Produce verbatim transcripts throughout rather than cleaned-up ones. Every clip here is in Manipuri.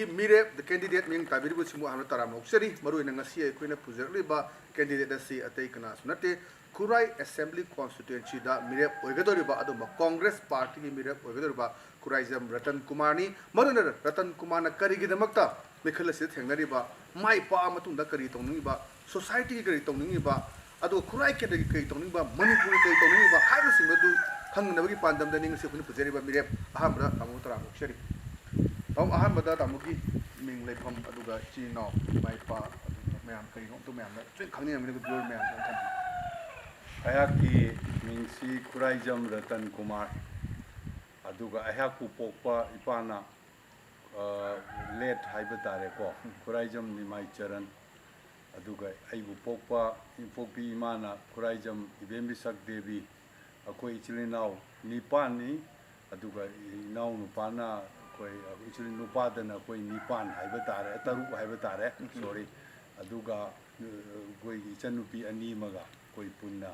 ꯃꯤꯔꯦꯞ, the candidate, ꯃꯤꯡ ꯇꯥꯕꯤꯔꯤꯕꯁꯤꯡꯕꯨ ꯑꯍꯥꯟꯕ ꯇꯔꯥꯝꯅ ꯑꯣꯛꯆꯔꯤ꯫ ꯃꯔꯨꯑꯣꯏꯅ ꯉꯁꯤ ꯑꯩꯈꯣꯏꯅ ꯄꯨꯖꯔꯛꯂꯤꯕ candidate ꯑꯁꯤ ꯑꯇꯩ ꯀꯅꯥꯁꯨ ꯅꯠꯇꯦ, ꯈꯨꯔꯥꯏ Assembly Constituencyꯗ ꯃꯤꯔꯦꯞ ꯑꯣꯏꯒꯗꯧꯔꯤꯕ, ꯑꯗꯨꯒꯨꯝꯕ Congress Partyꯒꯤ ꯃꯤꯔꯦꯞ ꯑꯣꯏꯒꯗꯧꯔꯤꯕ ꯈꯨꯔꯥꯏꯖꯝ ꯔꯇꯟ ꯀꯨꯃꯥꯔꯅꯤ꯫ ꯃꯔꯨꯑꯣꯏꯅ ꯔꯇꯟ ꯀꯨꯃꯥꯔꯅ ꯀꯔꯤꯒꯤꯗꯃꯛꯇ ꯃꯤꯈꯜ ꯑꯁꯤꯗ ꯊꯦꯡꯅꯔꯤꯕ, ꯃꯥꯏ ꯄꯥꯛꯑ ꯃꯇꯨꯡꯗ ꯀꯔꯤ ꯇꯧꯅꯤꯡꯉꯤꯕ, societyꯒꯤ ꯀꯔꯤ ꯇꯧꯅꯤꯡꯉꯤꯕ, ꯑꯗꯨꯒ ꯈꯨꯔꯥꯏ ꯀꯦꯟꯗ꯭ꯔꯒꯤ ꯀꯔꯤ ꯇꯧꯅꯤꯡꯉꯤꯕ, ꯃꯅꯤꯄꯨꯔꯒꯤ ꯀꯔꯤ ꯇꯧꯅꯤꯡꯉꯤꯕ ꯍꯥꯏꯕꯁꯤꯡ ꯑꯗꯨ ꯈꯪꯅꯕꯒꯤ ꯄꯥꯟꯗꯝꯗꯅꯤ ꯉꯁꯤ ꯑꯩꯈꯣꯏꯅ ꯄꯨꯖꯔꯤꯕ ꯃꯤꯔꯦꯞ꯫ ꯑꯍꯥꯟꯕꯗ ꯇꯥꯃꯣ ꯇꯔꯥꯝꯅ ꯑꯣꯛꯆꯔꯤ꯫ ꯇꯥꯃꯣ, ꯑꯍꯥꯟꯕꯗ ꯇꯥꯃꯣꯒꯤ ꯃꯤꯡ, ꯂꯩꯐꯝ, ꯑꯗꯨꯒ ꯏꯆꯤꯟ ꯏꯅꯥꯎ, ꯏꯃꯥ ꯏꯄꯥ, ꯑꯗꯨꯒ ꯃꯌꯥꯝ ꯀꯔꯤꯅꯣ ꯑꯝꯇ ꯃꯌꯥꯝꯅ ꯂꯣꯏ ꯈꯪꯅꯤꯡꯉꯝꯒꯅꯤ, ꯑꯗꯨ viewer ꯃꯌꯥꯝꯗ ꯑꯝꯇ ꯊꯝꯕꯤꯌꯨ꯫ ꯑꯩꯍꯥꯛꯀꯤ ꯃꯤꯡꯁꯤ ꯈꯨꯔꯥꯏꯖꯝ ꯔꯇꯟ ꯀꯨꯃꯥꯔ꯫ ꯑꯗꯨꯒ ꯑꯩꯍꯥꯛꯄꯨ ꯄꯣꯛꯄ ꯏꯄꯥꯅ, ꯑ, late ꯍꯥꯏꯕ ꯇꯥꯔꯦꯀꯣ, ꯈꯨꯔꯥꯏꯖꯝ ꯅꯤꯃꯥꯏ ꯆꯔꯟ꯫ ꯑꯗꯨꯒ ꯑꯩꯕꯨ ꯄꯣꯛꯄ, ꯄꯣꯛꯄꯤ ꯏꯃꯥꯅ ꯈꯨꯔꯥꯏꯖꯝ ꯏꯕꯦꯝꯕꯤꯁꯛ ꯗꯦꯕꯤ꯫ ꯑꯩꯈꯣꯏ ꯏꯆꯤꯜ ꯏꯅꯥꯎ ꯅꯤꯄꯥꯟꯅꯤ꯫ ꯑꯗꯨꯒ ꯏꯅꯥꯎ ꯅꯨꯄꯥꯅ ꯑꯩꯈꯣꯏ, ꯏꯆꯤꯜ ꯅꯨꯄꯥꯗꯅ ꯑꯩꯈꯣꯏ ꯅꯤꯄꯥꯟ ꯍꯥꯏꯕ ꯇꯥꯔꯦ, ꯇꯔꯨꯛ ꯍꯥꯏꯕ ꯇꯥꯔꯦ, ꯎꯝ꯫ Sorry꯫ ꯑꯗꯨꯒ, ꯑ, ꯑꯩꯈꯣꯏꯒꯤ ꯏꯆꯟꯅꯨꯄꯤ ꯑꯅꯤ ꯑꯃꯒ ꯑꯩꯈꯣꯏ ꯄꯨꯟꯅ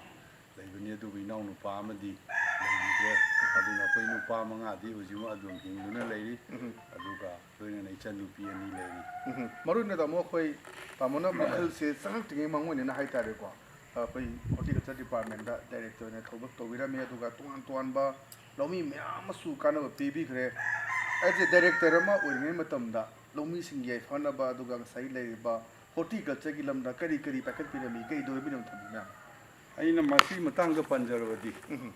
ꯂꯩꯕꯅꯤ꯫ ꯑꯗꯨꯕꯨ ꯏꯅꯥꯎꯅꯨꯄꯥ ꯑꯃꯗꯤ ꯂꯩꯈꯤꯗ꯭ꯔꯦ꯫ ꯑꯗꯨꯅ ꯑꯩꯈꯣꯏ ꯅꯨꯄꯥ ꯃꯉꯥꯗꯤ ꯍꯧꯖꯤꯛꯃꯛ ꯑꯗꯨꯝ ꯍꯤꯡꯗꯨꯅ ꯂꯩꯔꯤ꯫ ꯎꯝ꯫ ꯑꯗꯨꯒ ꯂꯣꯏꯅꯅ ꯏꯆꯟꯅꯨꯄꯤ ꯑꯅꯤ ꯂꯩꯔꯤ꯫ ꯎꯝ꯫ ꯃꯔꯨ ꯑꯣꯏꯅ ꯇꯥꯃꯣ, ꯑꯩꯈꯣꯏ ꯇꯥꯃꯣꯅ ꯃꯈꯜꯁꯦ ꯆꯪꯉꯛꯇ꯭ꯔꯤꯉꯩ ꯃꯥꯡꯑꯣꯏꯅꯅ ꯍꯥꯏ ꯇꯥꯔꯦꯀꯣ, ꯑꯩꯈꯣꯏ Horticulture Departmentꯗ director ꯑꯣꯏꯅ ꯊꯕꯛ ꯇꯧꯕꯤꯔꯝꯃꯤ꯫ ꯑꯗꯨꯒ ꯇꯣꯉꯥꯟ ꯇꯣꯉꯥꯟꯕ ꯂꯧꯃꯤ ꯃꯌꯥꯝ ꯑꯃꯁꯨ ꯀꯥꯟꯅꯕ ꯄꯤꯕꯤꯈ꯭ꯔꯦ꯫ As a director ꯑꯃ ꯑꯣꯏꯔꯤꯉꯩ ꯃꯇꯝꯗ ꯂꯧꯃꯤꯁꯤꯡꯒꯤ ꯌꯥꯏꯐꯅꯕ, ꯑꯗꯨꯒ ꯉꯁꯥꯏ ꯂꯩꯔꯤꯕ horticultureꯒꯤ ꯂꯝꯗ ꯀꯔꯤ ꯀꯔꯤ ꯄꯥꯏꯈꯠꯄꯤꯔꯝꯃꯤ, ꯀꯔꯤ ꯇꯧꯔꯝꯃꯤꯅꯣ ꯊꯝꯕꯤꯌꯨ ꯃꯌꯥꯝ꯫ ꯑꯩꯅ ꯃꯁꯤ ꯃꯇꯥꯡꯗ ꯄꯟꯖꯔꯕꯗꯤ, ꯎꯝ꯫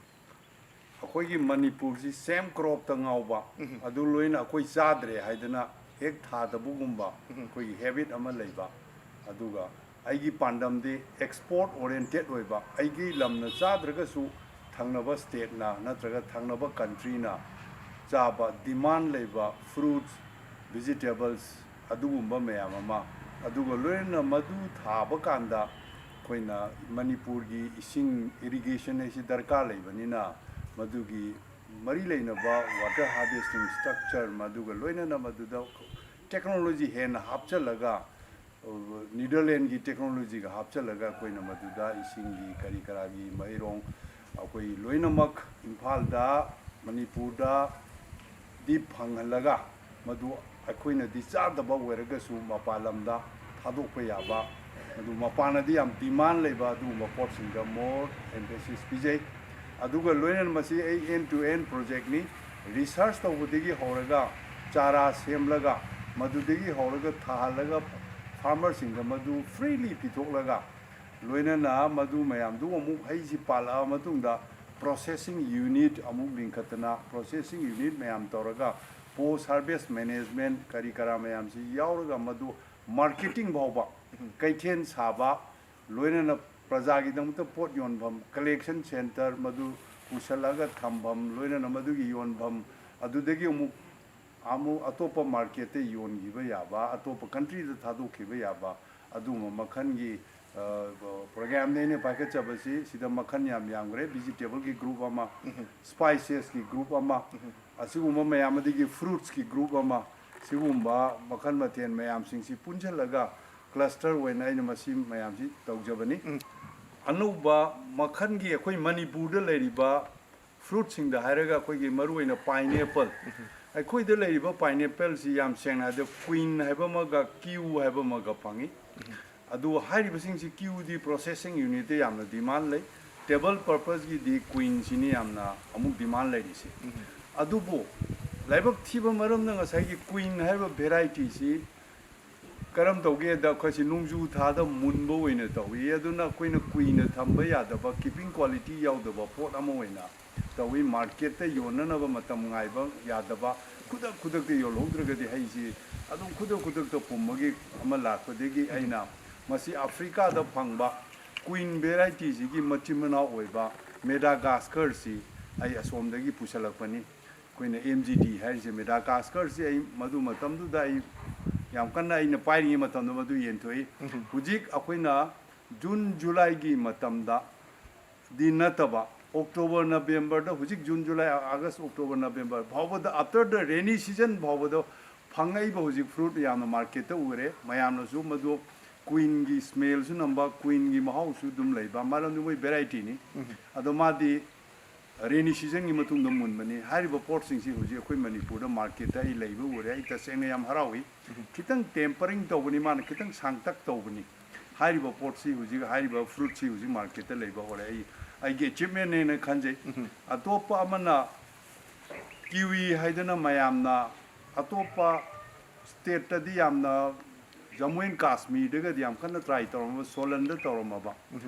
ꯑꯩꯈꯣꯏꯒꯤ ꯃꯅꯤꯄꯨꯔꯁꯤ same cropꯇ ꯉꯥꯎꯕ, ꯎꯝ꯫ ꯑꯗꯨ ꯂꯣꯏꯅ ꯑꯩꯈꯣꯏ ꯆꯥꯗ꯭ꯔꯦ ꯍꯥꯏꯗꯅ ꯍꯦꯛ ꯊꯥꯗꯕꯒꯨꯝꯕ, ꯎꯝ꯫ ꯑꯩꯈꯣꯏꯒꯤ habit ꯑꯃ ꯂꯩꯕ꯫ ꯑꯗꯨꯒ ꯑꯩꯒꯤ ꯄꯥꯟꯗꯝꯗꯤ export oriented ꯑꯣꯏꯕ, ꯑꯩꯒꯤ ꯂꯝꯅ ꯆꯥꯗ꯭ꯔꯒꯁꯨ ꯊꯪꯅꯕ stateꯅ ꯅꯠꯇ꯭ꯔꯒ ꯊꯪꯅꯕ countryꯅ ꯆꯥꯕ demand ꯂꯩꯕ fruits, vegetables, ꯑꯗꯨꯒꯨꯝꯕ ꯃꯌꯥꯝ ꯑꯃ, ꯑꯗꯨꯒ ꯂꯣꯏꯅꯅ ꯃꯗꯨ ꯊꯥꯕ ꯀꯥꯟꯗ ꯑꯩꯈꯣꯏꯅ ꯃꯅꯤꯄꯨꯔꯒꯤ ꯏꯁꯤꯡ irrigation ꯑꯁꯤ ꯗꯔꯀꯥꯔ ꯂꯩꯕꯅꯤꯅ, ꯃꯗꯨꯒꯤ ꯃꯔꯤ ꯂꯩꯅꯕ water harvesting structure, ꯃꯗꯨꯒ ꯂꯣꯏꯅꯅ ꯃꯗꯨꯗ technology ꯍꯦꯟꯅ ꯍꯥꯞꯆꯤꯜꯂꯒ, Netherlandsꯀꯤ technologyꯒ ꯍꯥꯞꯆꯤꯜꯂꯒ ꯑꯩꯈꯣꯏꯅ ꯃꯗꯨꯗ ꯏꯁꯤꯡꯒꯤ ꯀꯔꯤ ꯀꯔꯥꯒꯤ ꯃꯍꯩꯔꯣꯡ ꯑꯩꯈꯣꯏ ꯂꯣꯏꯅꯃꯛ ꯏꯝꯐꯥꯜꯗ, ꯃꯅꯤꯄꯨꯔꯗꯗꯤ ꯐꯪꯍꯜꯂꯒ, ꯃꯗꯨ ꯑꯩꯈꯣꯏꯅꯗꯤ ꯆꯥꯗꯕ ꯑꯣꯏꯔꯒꯁꯨ ꯃꯄꯥꯟ ꯂꯝꯗ ꯊꯥꯗꯣꯛꯄ ꯌꯥꯕ, ꯑꯗꯨ ꯃꯄꯥꯟꯅꯗꯤ ꯌꯥꯝ demand ꯂꯩꯕ ꯑꯗꯨꯒꯨꯝꯕ ꯄꯣꯠꯁꯤꯡꯗ more emphasis ꯄꯤꯖꯩ꯫ ꯑꯗꯨꯒ ꯂꯣꯏꯅꯅ ꯃꯁꯤ ꯑꯩ end to end projectꯅꯤ꯫ Research ꯇꯧꯕꯗꯒꯤ ꯍꯧꯔꯒ ꯆꯥꯔꯥ ꯁꯦꯝꯂꯒ, ꯃꯗꯨꯗꯒꯤ ꯍꯧꯔꯒ ꯊꯥꯍꯜꯂꯒ farmerꯁꯤꯡꯗ ꯃꯗꯨ freely ꯄꯤꯊꯣꯛꯂꯒ, ꯂꯣꯏꯅꯅ ꯃꯗꯨ ꯃꯌꯥꯝꯗꯨ ꯑꯃꯨꯛ ꯍꯩꯁꯤ ꯄꯥꯜꯂꯛꯑ ꯃꯇꯨꯡꯗ processing unit ꯑꯃꯨꯛ ꯂꯤꯡꯈꯠꯇꯅ, processing unit ꯃꯌꯥꯝ ꯇꯧꯔꯒ post harvest management ꯀꯔꯤ ꯀꯔꯥ ꯃꯌꯥꯝꯁꯤ ꯌꯥꯎꯔꯒ ꯃꯗꯨ marketing ꯐꯥꯎꯕ, ꯀꯩꯊꯦꯜ ꯁꯥꯕ, ꯂꯣꯏꯅꯅ ꯄ꯭ꯔꯖꯥꯒꯤꯗꯃꯛꯇ ꯄꯣꯠ ꯌꯣꯟꯐꯝ, collection centre, ꯃꯗꯨ ꯄꯨꯁꯜꯂꯒ ꯊꯝꯐꯝ, ꯂꯣꯏꯅꯅ ꯃꯗꯨꯒꯤ ꯌꯣꯟꯐꯝ, ꯑꯗꯨꯗꯒꯤ ꯑꯃꯨꯛ ꯑꯃꯨꯛ ꯑꯇꯣꯞꯄ marketꯇ ꯌꯣꯟꯈꯤꯕ ꯌꯥꯕ, ꯑꯇꯣꯞꯄ countryꯗ ꯊꯥꯗꯣꯛꯈꯤꯕ ꯌꯥꯕ, ꯑꯗꯨꯒꯨꯝꯕ ꯃꯈꯜꯒꯤ, ꯑ, programꯅꯦ ꯑꯩꯅ ꯄꯥꯏꯈꯠꯆꯕꯁꯤ꯫ ꯁꯤꯗ ꯃꯈꯜ ꯌꯥꯝ ꯌꯥꯝꯈ꯭ꯔꯦ꯫ Vegetableꯒꯤ group ꯑꯃ, spicesꯀꯤ group ꯑꯃ, ꯑꯁꯤꯒꯨꯝꯕ ꯃꯌꯥꯝ, ꯑꯗꯒꯤ fruitsꯀꯤ group ꯑꯃ, ꯁꯤꯒꯨꯝꯕ ꯃꯈꯜ ꯃꯊꯦꯜ ꯃꯌꯥꯝꯁꯤꯡꯁꯤ ꯄꯨꯟꯁꯤꯜꯂꯒ cluster ꯑꯣꯏꯅ ꯑꯩꯅ ꯃꯁꯤ ꯃꯌꯥꯝꯁꯤ ꯇꯧꯖꯕꯅꯤ꯫ ꯑꯅꯧꯕ ꯃꯈꯜꯒꯤ ꯑꯩꯈꯣꯏ ꯃꯅꯤꯄꯨꯔꯗ ꯂꯩꯔꯤꯕ fruitꯁꯤꯡꯗ ꯍꯥꯏꯔꯒ ꯑꯩꯈꯣꯏꯒꯤ ꯃꯔꯨꯑꯣꯏꯅ pineapple, ꯑꯩꯈꯣꯏꯗ ꯂꯩꯔꯤꯕ pineappleꯁꯤ ꯌꯥꯝ ꯁꯦꯡꯅ ꯍꯥꯏꯔꯕꯗ queen ꯍꯥꯏꯕ ꯑꯃꯒ ꯀ꯭ꯌꯨ ꯍꯥꯏꯕ ꯑꯃꯒ ꯐꯪꯉꯤ꯫ ꯑꯗꯨ ꯍꯥꯏꯔꯤꯕꯁꯤꯡꯁꯤ ꯀ꯭ꯌꯨꯗꯤ processing unitꯇ ꯌꯥꯝꯅ demand ꯂꯩ, table purposeꯒꯤꯗꯤ queenꯁꯤꯅꯤ ꯌꯥꯝꯅ ꯑꯃꯨꯛ demand ꯂꯩꯔꯤꯁꯦ꯫ ꯑꯗꯨꯕꯨ ꯂꯥꯏꯕꯛ ꯊꯤꯕ ꯃꯔꯝꯅ ꯉꯁꯥꯏꯒꯤ queen ꯍꯥꯏꯔꯤꯕ varietyꯁꯤ ꯀꯔꯝ ꯇꯧꯒꯦꯗ, ꯑꯩꯈꯣꯏꯁꯤ ꯅꯣꯡꯖꯨ ꯊꯥꯗ ꯃꯨꯟꯕ ꯑꯣꯏꯅ ꯇꯧꯏ꯫ ꯑꯗꯨꯅ ꯑꯩꯈꯣꯏꯅ ꯀꯨꯏꯅ ꯊꯝꯕ ꯌꯥꯗꯕ, keeping quality ꯌꯥꯎꯗꯕ ꯄꯣꯠ ꯑꯃ ꯑꯣꯏꯅ ꯇꯧꯏ꯫ Marketꯇ ꯌꯣꯟꯅꯅꯕ ꯃꯇꯝ ꯉꯥꯏꯕ ꯌꯥꯗꯕ, ꯈꯨꯗꯛ ꯈꯨꯗꯛꯇ ꯌꯣꯜꯍꯧꯗ꯭ꯔꯒꯗꯤ ꯍꯩꯁꯤ ꯑꯗꯨꯝ ꯈꯨꯗꯛ ꯈꯨꯗꯛꯇ ꯄꯨꯝꯕꯒꯤ ꯑꯃ ꯂꯥꯛꯄꯗꯒꯤ ꯑꯩꯅ ꯃꯁꯤ Africaꯗ ꯐꯪꯕ queen varietyꯁꯤꯒꯤ ꯃꯆꯤꯟ ꯃꯅꯥꯎ ꯑꯣꯏꯕ Madagascarꯁꯤ ꯑꯩ ꯑꯁꯣꯝꯗꯒꯤ ꯄꯨꯁꯜꯂꯛꯄꯅꯤ꯫ ꯑꯩꯈꯣꯏꯅ M G D ꯍꯥꯏꯔꯤꯁꯦ, Madagascarꯁꯦ ꯑꯩ ꯃꯗꯨ ꯃꯇꯝꯗꯨꯗ ꯑꯩ ꯌꯥꯝ ꯀꯟꯅ, ꯑꯩꯅ ꯄꯥꯏꯔꯤꯉꯩ ꯃꯇꯝꯗ ꯃꯗꯨ ꯌꯦꯟꯊꯣꯛꯏ꯫ ꯍꯧꯖꯤꯛ ꯑꯩꯈꯣꯏꯅ June Julyꯒꯤ ꯃꯇꯝꯗ ꯗꯤ ꯅꯠꯇꯕ, October Novemberꯗ, ꯍꯧꯖꯤꯛ June July August October November ꯐꯥꯎꯕꯗ, after the rainy season ꯐꯥꯎꯕꯗ ꯐꯪꯉꯛꯏꯕ ꯍꯧꯖꯤꯛ fruit ꯌꯥꯝꯅ marketꯇ ꯎꯔꯦ꯫ ꯃꯌꯥꯝꯅꯁꯨ ꯃꯗꯨ queenꯒꯤ smellꯁꯨ ꯅꯝꯕ, queenꯒꯤ ꯃꯍꯥꯎꯁꯨ ꯑꯗꯨꯝ ꯂꯩꯕ, ꯃꯔꯝꯗꯤ ꯃꯣꯏ varietyꯅꯤ꯫ ꯑꯗꯣ ꯃꯥꯗꯤ ꯔꯦꯅꯤ ꯁꯤꯖꯟꯒꯤ ꯃꯇꯨꯡꯗ ꯃꯨꯟꯕꯅꯤ꯫ ꯍꯥꯏꯔꯤꯕ ꯄꯣꯠꯁꯤꯡꯁꯤ ꯍꯧꯖꯤꯛ ꯑꯩꯈꯣꯏ ꯃꯅꯤꯄꯨꯔꯗ ꯃꯥꯔꯀꯦꯠꯇ ꯑꯩ ꯂꯩꯕ ꯎꯔꯦ꯫ ꯑꯩ ꯇꯁꯦꯡꯅ ꯌꯥꯝ ꯍꯔꯥꯎꯏ꯫ ꯈꯤꯇꯪ ꯇꯦꯝꯄꯔꯤꯡ ꯇꯧꯕꯅꯤ, ꯃꯥꯅ ꯈꯤꯇꯪ ꯁꯥꯡꯇꯛ ꯇꯧꯕꯅꯤ꯫ ꯍꯥꯏꯔꯤꯕ ꯄꯣꯠꯁꯤ ꯍꯧꯖꯤꯛ, ꯍꯥꯏꯔꯤꯕ ꯐ꯭ꯔꯨꯠꯁꯤ ꯍꯧꯖꯤꯛ ꯃꯥꯔꯀꯦꯠꯇ ꯂꯩꯕ ꯍꯧꯔꯦ꯫ ꯑꯩ, ꯑꯩꯒꯤ ꯑꯦꯆꯤꯞꯃꯦꯟꯅꯦꯅ ꯈꯟꯖꯩ꯫ ꯑꯇꯣꯞꯄ ꯑꯃꯅ ꯀꯤꯋꯤ ꯍꯥꯏꯗꯅ ꯃꯌꯥꯝꯅ ꯑꯇꯣꯞꯄ ꯁ꯭ꯇꯦꯠꯇꯗꯤ ꯌꯥꯝꯅ, ꯖꯃꯨ ꯑꯦꯟ ꯀꯥꯁꯃꯤꯔꯗꯒꯗꯤ ꯌꯥꯝ ꯀꯟꯅ ꯇ꯭ꯔꯥꯏ ꯇꯧꯔꯝꯃꯕ, ꯁꯣꯂꯟꯗ ꯇꯧꯔꯝꯃꯕ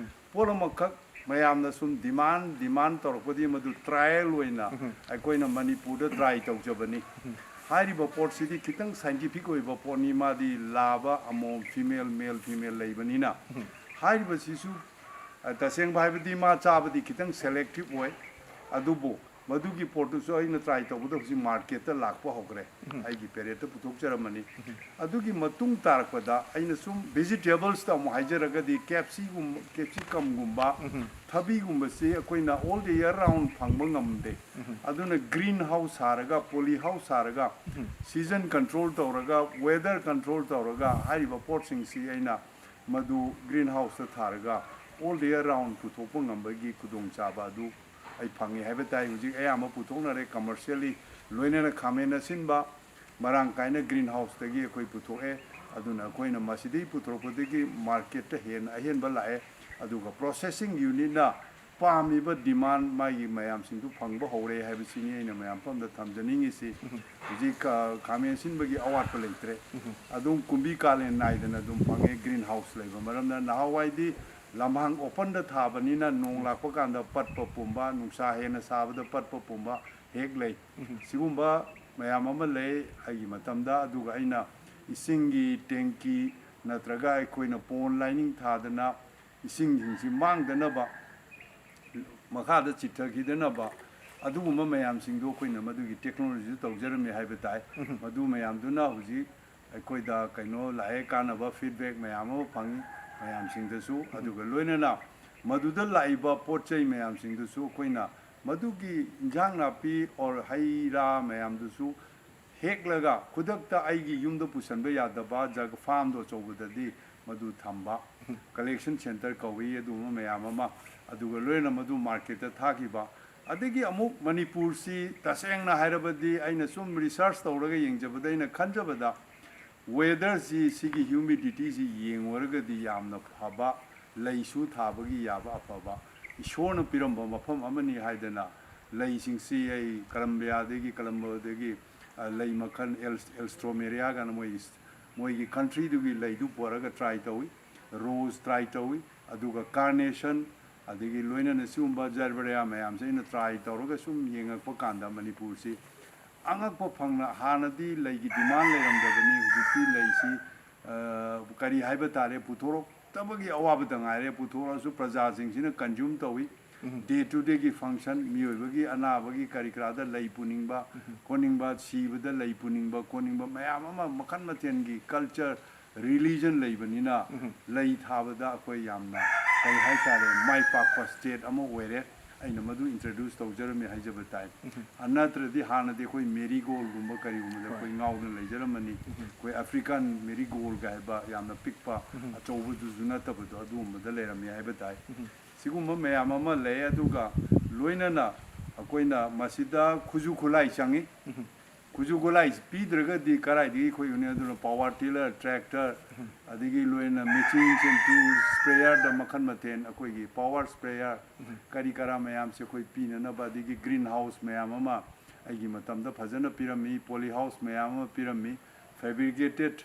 ꯄꯣꯠ ꯑꯃꯈꯛ ꯃꯌꯥꯝꯅ ꯁꯨꯝ ꯗꯤꯃꯥꯟ, ꯗꯤꯃꯥꯟ ꯇꯧꯔꯛꯄꯗꯤ ꯃꯗꯨ ꯇ꯭ꯔꯥꯏꯌꯦꯜ ꯑꯣꯏꯅ ꯑꯩꯈꯣꯏꯅ ꯃꯅꯤꯄꯨꯔꯗ ꯇ꯭ꯔꯥꯏ ꯇꯧꯖꯕꯅꯤ꯫ ꯍꯥꯏꯔꯤꯕ ꯄꯣꯠꯁꯤꯗꯤ ꯈꯤꯇꯪ ꯁꯥꯏꯟꯇꯤꯐꯤꯛ ꯑꯣꯏꯕ ꯄꯣꯠꯅꯤ꯫ ꯃꯥꯗꯤ ꯂꯥꯕ ꯑꯃꯣꯝ, ꯐꯤꯃꯦꯜ, ꯃꯦꯜ ꯐꯤꯃꯦꯜ ꯂꯩꯕꯅꯤꯅ, ꯍꯥꯏꯔꯤꯕꯁꯤꯁꯨ, ꯑ, ꯇꯁꯦꯡꯕ ꯍꯥꯏꯕꯗꯤ ꯃꯥ ꯆꯥꯕꯗꯤ ꯈꯤꯇꯪ ꯁꯦꯂꯦꯛꯇꯤꯞ ꯑꯣꯏ꯫ ꯑꯗꯨꯕꯨ ꯃꯗꯨꯒꯤ ꯄꯣꯠꯇꯨꯁꯨ ꯑꯩꯅ ꯇ꯭ꯔꯥꯏ ꯇꯧꯕꯗ ꯍꯧꯖꯤꯛ ꯃꯥꯔꯀꯦꯠꯇ ꯂꯥꯛꯄ ꯍꯧꯈ꯭ꯔꯦ꯫ ꯑꯩꯒꯤ ꯄꯦꯔꯦꯠꯇ ꯄꯨꯊꯣꯛꯆꯔꯝꯃꯅꯤ꯫ ꯑꯗꯨꯒꯤ ꯃꯇꯨꯡ ꯇꯥꯔꯛꯄꯗ ꯑꯩꯅ ꯁꯨꯝ ꯚꯦꯖꯤꯇꯦꯕꯜꯁꯇ ꯑꯃꯨꯛ ꯍꯥꯏꯖꯔꯒꯗꯤ, ꯀꯦꯞꯁꯤꯒꯨꯝ-, ꯀꯦꯞꯁꯤꯀꯝꯒꯨꯝꯕ, ꯊꯕꯤꯒꯨꯝꯕꯁꯤ ꯑꯩꯈꯣꯏꯅ all the year round ꯐꯪꯕ ꯉꯝꯗꯦ꯫ ꯑꯗꯨꯅ ꯒ꯭ꯔꯤꯟ ꯍꯥꯎꯁ ꯁꯥꯔꯒ, ꯄꯣꯂꯤ ꯍꯥꯎꯁ ꯁꯥꯔꯒ, ꯁꯤꯖꯟ ꯀꯟꯇ꯭ꯔꯣꯜ ꯇꯧꯔꯒ, ꯋꯦꯗꯔ ꯀꯟꯇ꯭ꯔꯣꯜ ꯇꯧꯔꯒ, ꯍꯥꯏꯔꯤꯕ ꯄꯣꯠꯁꯤꯡꯁꯤ ꯑꯩꯅ ꯃꯗꯨ ꯒ꯭ꯔꯤꯟ ꯍꯥꯎꯁꯇ ꯊꯥꯔꯒ all the year round ꯄꯨꯊꯣꯛꯄ ꯉꯝꯕꯒꯤ ꯈꯨꯗꯣꯡꯆꯥꯕ ꯑꯗꯨ ꯑꯩ ꯐꯪꯉꯤ ꯍꯥꯏꯕ ꯇꯥꯏ꯫ ꯍꯧꯖꯤꯛ ꯑꯌꯥꯝꯕ ꯄꯨꯊꯣꯛꯅꯔꯦ ꯀꯃꯔꯁꯤꯌꯦꯜꯂꯤ, ꯂꯣꯏꯅꯅ ꯈꯥꯃꯦꯟ ꯑꯁꯤꯟꯕ ꯃꯔꯥꯡ ꯀꯥꯏꯅ ꯒ꯭ꯔꯤꯟ ꯍꯥꯎꯁꯇꯒꯤ ꯑꯩꯈꯣꯏ ꯄꯨꯊꯣꯛꯑꯦ꯫ ꯑꯗꯨꯅ ꯑꯩꯈꯣꯏꯅ ꯃꯁꯤꯗꯒꯤ ꯄꯨꯊꯣꯔꯛꯄꯗꯒꯤ ꯃꯥꯔꯀꯦꯠꯇ ꯍꯦꯟꯅ ꯑꯍꯦꯟꯕ ꯂꯥꯛꯑꯦ꯫ ꯑꯗꯨꯒ ꯄ꯭ꯔꯣꯁꯦꯁꯤꯡ ꯌꯨꯅꯤꯠꯅ ꯄꯥꯝꯃꯤꯕ ꯗꯤꯃꯥꯟ ꯃꯥꯒꯤ ꯃꯌꯥꯝꯁꯤꯡꯗꯨ ꯐꯪꯕ ꯍꯧꯔꯦ ꯍꯥꯏꯕꯁꯤꯅꯤ ꯑꯩꯅ ꯃꯌꯥꯝ ꯐꯝꯗ ꯊꯝꯖꯅꯤꯡꯉꯤꯁꯤ꯫ ꯍꯧꯖꯤꯛ, ꯑ, ꯈꯥꯃꯦꯟ ꯑꯁꯤꯟꯕꯒꯤ ꯑꯋꯥꯠꯄ ꯂꯩꯇ꯭ꯔꯦ꯫ ꯑꯗꯨꯝ ꯀꯨꯝꯕꯤ ꯀꯥꯂꯦꯟ ꯅꯥꯏꯗꯅ ꯑꯗꯨꯝ ꯐꯪꯉꯦ, ꯒ꯭ꯔꯤꯟ ꯍꯥꯎꯁ ꯂꯩꯕ ꯃꯔꯝꯅ꯫ ꯅꯍꯥꯟꯋꯥꯏꯗꯤ ꯂꯝꯍꯥꯡ ꯑꯣꯄꯟꯗ ꯊꯥꯕꯅꯤꯅ ꯅꯣꯡ ꯂꯥꯛꯄ ꯀꯥꯟꯗ ꯄꯠꯄ ꯄꯨꯝꯕ, ꯅꯨꯡꯁꯥ ꯍꯦꯟꯅ ꯁꯥꯕꯗ ꯄꯠꯄ ꯄꯨꯝꯕ ꯍꯦꯛ ꯂꯩ꯫ ꯁꯤꯒꯨꯝꯕ ꯃꯌꯥꯝ ꯑꯃ ꯂꯩ꯫ ꯑꯩꯒꯤ ꯃꯇꯝꯗ, ꯑꯗꯨꯒ ꯑꯩꯅ ꯏꯁꯤꯡꯒꯤ ꯇꯦꯡꯀꯤ ꯅꯠꯇ꯭ꯔꯒ ꯑꯩꯈꯣꯏꯅ ꯄꯣꯟ ꯂꯥꯏꯅꯤꯡ ꯊꯥꯗꯅ ꯏꯁꯤꯡꯁꯤꯡꯁꯤ ꯃꯥꯡꯗꯅꯕ, ꯃꯈꯥꯗ ꯆꯤꯊꯈꯤꯗꯅꯕ, ꯑꯗꯨꯒꯨꯝꯕ ꯃꯌꯥꯝꯁꯤꯡꯗꯣ ꯑꯩꯈꯣꯏꯅ ꯃꯗꯨꯒꯤ ꯇꯦꯛꯅꯣꯂꯣꯖꯤꯗꯨ ꯇꯧꯖꯔꯝꯃꯦ ꯍꯥꯏꯕ ꯇꯥꯏ꯫ ꯃꯗꯨ ꯃꯌꯥꯝꯗꯨꯅ ꯍꯧꯖꯤꯛ ꯑꯩꯈꯣꯏꯗ ꯀꯩꯅꯣ ꯂꯥꯛꯑꯦ, ꯀꯥꯟꯅꯕ ꯐꯤꯗꯕꯦꯛ ꯃꯌꯥꯝ ꯑꯃ ꯐꯪꯉꯤ ꯃꯌꯥꯝꯁꯤꯡꯗꯁꯨ꯫ ꯑꯗꯨꯒ ꯂꯣꯏꯅꯅ ꯃꯗꯨꯗ ꯂꯥꯛꯏꯕ ꯄꯣꯠ ꯆꯩ ꯃꯌꯥꯝꯁꯤꯡꯗꯨꯁꯨ ꯑꯩꯈꯣꯏꯅ ꯃꯗꯨꯒꯤ ꯏꯟꯖꯥꯡ ꯅꯥꯄꯤ or ꯍꯩ ꯔꯥ ꯃꯌꯥꯝꯗꯨꯁꯨ ꯍꯦꯛꯂꯒ ꯈꯨꯗꯛꯇ ꯑꯩꯒꯤ ꯌꯨꯝꯗ ꯄꯨꯁꯟꯕ ꯌꯥꯗꯕ ꯖꯒ-, ꯐꯥꯔꯝꯗꯣ ꯑꯆꯧꯕꯗꯗꯤ ꯃꯗꯨ ꯊꯝꯕ, ꯀꯂꯦꯛꯁꯟ ꯁꯦꯟꯇꯔ ꯀꯧꯏ, ꯑꯗꯨꯒꯨꯝꯕ ꯃꯌꯥꯝ ꯑꯃ, ꯑꯗꯨꯒ ꯂꯣꯏꯅꯅ ꯃꯗꯨ ꯃꯥꯔꯀꯦꯠꯇ ꯊꯥꯈꯤꯕ꯫ ꯑꯗꯒꯤ ꯑꯃꯨꯛ ꯃꯅꯤꯄꯨꯔꯁꯤ ꯇꯁꯦꯡꯅ ꯍꯥꯏꯔꯕꯗꯤ ꯑꯩꯅ ꯁꯨꯝ research ꯇꯧꯔꯒ ꯌꯦꯡꯖꯕꯗ, ꯑꯩꯅ ꯈꯟꯖꯕꯗ weatherꯁꯤ, ꯁꯤꯒꯤ humidityꯁꯤ ꯌꯦꯡꯉꯨꯔꯒꯗꯤ ꯌꯥꯝꯅ ꯐꯕ, ꯂꯩꯁꯨ ꯊꯥꯕꯒꯤ ꯌꯥꯕ ꯑꯐꯕ ꯏꯁꯣꯔꯅ ꯄꯤꯔꯝꯕ ꯃꯐꯝ ꯑꯃꯅꯤ ꯍꯥꯏꯗꯅ ꯂꯩꯁꯤꯡꯁꯤ ꯑꯩ ꯀꯂꯝꯕꯤꯌꯥꯗꯒꯤ, ꯀꯂꯝꯕꯣꯗꯒꯤ, ꯑ, ꯂꯩ ꯃꯈꯜ ꯑꯦꯜ-, ꯑꯦꯜꯁꯇ꯭ꯔꯣꯃꯦꯔꯤꯌꯥ ꯀꯥꯏꯅ ꯃꯣꯏꯒꯤ, ꯃꯣꯏꯒꯤ countryꯗꯨꯒꯤ ꯂꯩꯗꯨ ꯄꯨꯔꯒ try ꯇꯧꯏ꯫ Rose try ꯇꯧꯏ, ꯑꯗꯨꯒ carnation, ꯑꯗꯒꯤ ꯂꯣꯏꯅꯅ ꯁꯤꯒꯨꯝꯕ ꯖꯔꯕꯔꯤꯌꯥ ꯃꯌꯥꯝꯁꯦ ꯑꯩꯅ try ꯇꯧꯔꯒ ꯁꯨꯝ ꯌꯦꯡꯉꯛꯄ ꯀꯥꯟꯗ ꯃꯅꯤꯄꯨꯔꯁꯤ ꯑꯉꯛꯄ ꯐꯪꯅ, ꯍꯥꯟꯅꯗꯤ ꯂꯩꯒꯤ demand ꯂꯩꯔꯝꯗꯕꯅꯤ, ꯍꯧꯖꯤꯛꯇꯤ ꯂꯩꯁꯤ, ꯑ, ꯀꯔꯤ ꯍꯥꯏꯕ ꯇꯥꯔꯦ, ꯄꯨꯊꯣꯔꯛꯇꯕꯒꯤ ꯑꯋꯥꯕꯇ ꯉꯥꯏꯔꯦ꯫ ꯄꯨꯊꯣꯔꯛꯑꯁꯨ ꯄ꯭ꯔꯖꯥꯁꯤꯡꯁꯤꯅ consume ꯇꯧꯏ꯫ Day to dayꯒꯤ function, ꯃꯤꯑꯣꯏꯕꯒꯤ ꯑꯅꯥꯕꯒꯤ ꯀꯔꯤ ꯀꯔꯥꯗ ꯂꯩ ꯄꯨꯅꯤꯡꯕ ꯈꯣꯠꯅꯤꯡꯕ, ꯁꯤꯕꯗ ꯂꯩ ꯄꯨꯅꯤꯡꯕ ꯈꯣꯠꯅꯤꯡꯕ ꯃꯌꯥꯝ ꯑꯃ, ꯃꯈꯜ ꯃꯊꯦꯜꯒꯤ culture, religion ꯂꯩꯕꯅꯤꯅ ꯂꯩ ꯊꯥꯕꯗ ꯑꯩꯈꯣꯏ ꯌꯥꯝꯅ, ꯀꯔꯤ ꯍꯥꯏꯇꯥꯔꯦ, ꯃꯥꯏ ꯄꯥꯛꯄ state ꯑꯃ ꯑꯣꯏꯔꯦ꯫ ꯑꯩꯅ ꯃꯗꯨ introduce ꯇꯧꯖꯔꯝꯃꯤ ꯍꯥꯏꯖꯕ ꯇꯥꯏ꯫ ꯑ, ꯅꯠꯇ꯭ꯔꯗꯤ ꯍꯥꯟꯅꯗꯤ ꯑꯩꯈꯣꯏ marigoldꯒꯨꯝꯕ ꯀꯔꯤꯒꯨꯝꯕꯗ ꯑꯩꯈꯣꯏ ꯉꯥꯎꯗꯨꯅ ꯂꯩꯖꯔꯝꯕꯅꯤ꯫ ꯑꯩꯈꯣꯏ African marigoldꯒ ꯍꯥꯏꯕ ꯌꯥꯝꯅ ꯄꯤꯛꯄ, ꯑꯆꯧꯕꯗꯨꯁꯨ ꯅꯠꯇꯕꯗꯣ, ꯑꯗꯨꯒꯨꯝꯕꯗ ꯂꯩꯔꯝꯃꯤ ꯍꯥꯏꯕ ꯇꯥꯏ꯫ ꯁꯤꯒꯨꯝꯕ ꯃꯌꯥꯝ ꯑꯃ ꯂꯩ꯫ ꯑꯗꯨꯒ ꯂꯣꯏꯅꯅ ꯑꯩꯈꯣꯏꯅ ꯃꯁꯤꯗ ꯈꯨꯠꯁꯨ ꯈꯨꯠꯂꯥꯏ ꯆꯪꯉꯤ꯫ ꯈꯨꯠꯁꯨ ꯈꯨꯠꯂꯥꯏ ꯄꯤꯗ꯭ꯔꯒꯗꯤ ꯀꯗꯥꯏꯗꯒꯤ ꯑꯩꯈꯣꯏ ꯎꯅꯤ? ꯑꯗꯨꯅ power tiller, tractor, ꯑꯗꯒꯤ ꯂꯣꯏꯅ machines and tools, sprayerꯗ ꯃꯈꯜ ꯃꯊꯦꯜ, ꯑꯩꯈꯣꯏꯒꯤ power sprayer, ꯀꯔꯤ ꯀꯔꯥ ꯃꯌꯥꯝꯁꯦ ꯑꯩꯈꯣꯏ ꯄꯤꯅꯅꯕ, ꯑꯗꯒꯤ green house ꯃꯌꯥꯝ ꯑꯃ ꯑꯩꯒꯤ ꯃꯇꯝꯗ ꯐꯖꯅ ꯄꯤꯔꯝꯃꯤ, poly house ꯃꯌꯥꯝ ꯑꯃ ꯄꯤꯔꯝꯃꯤ, fabricated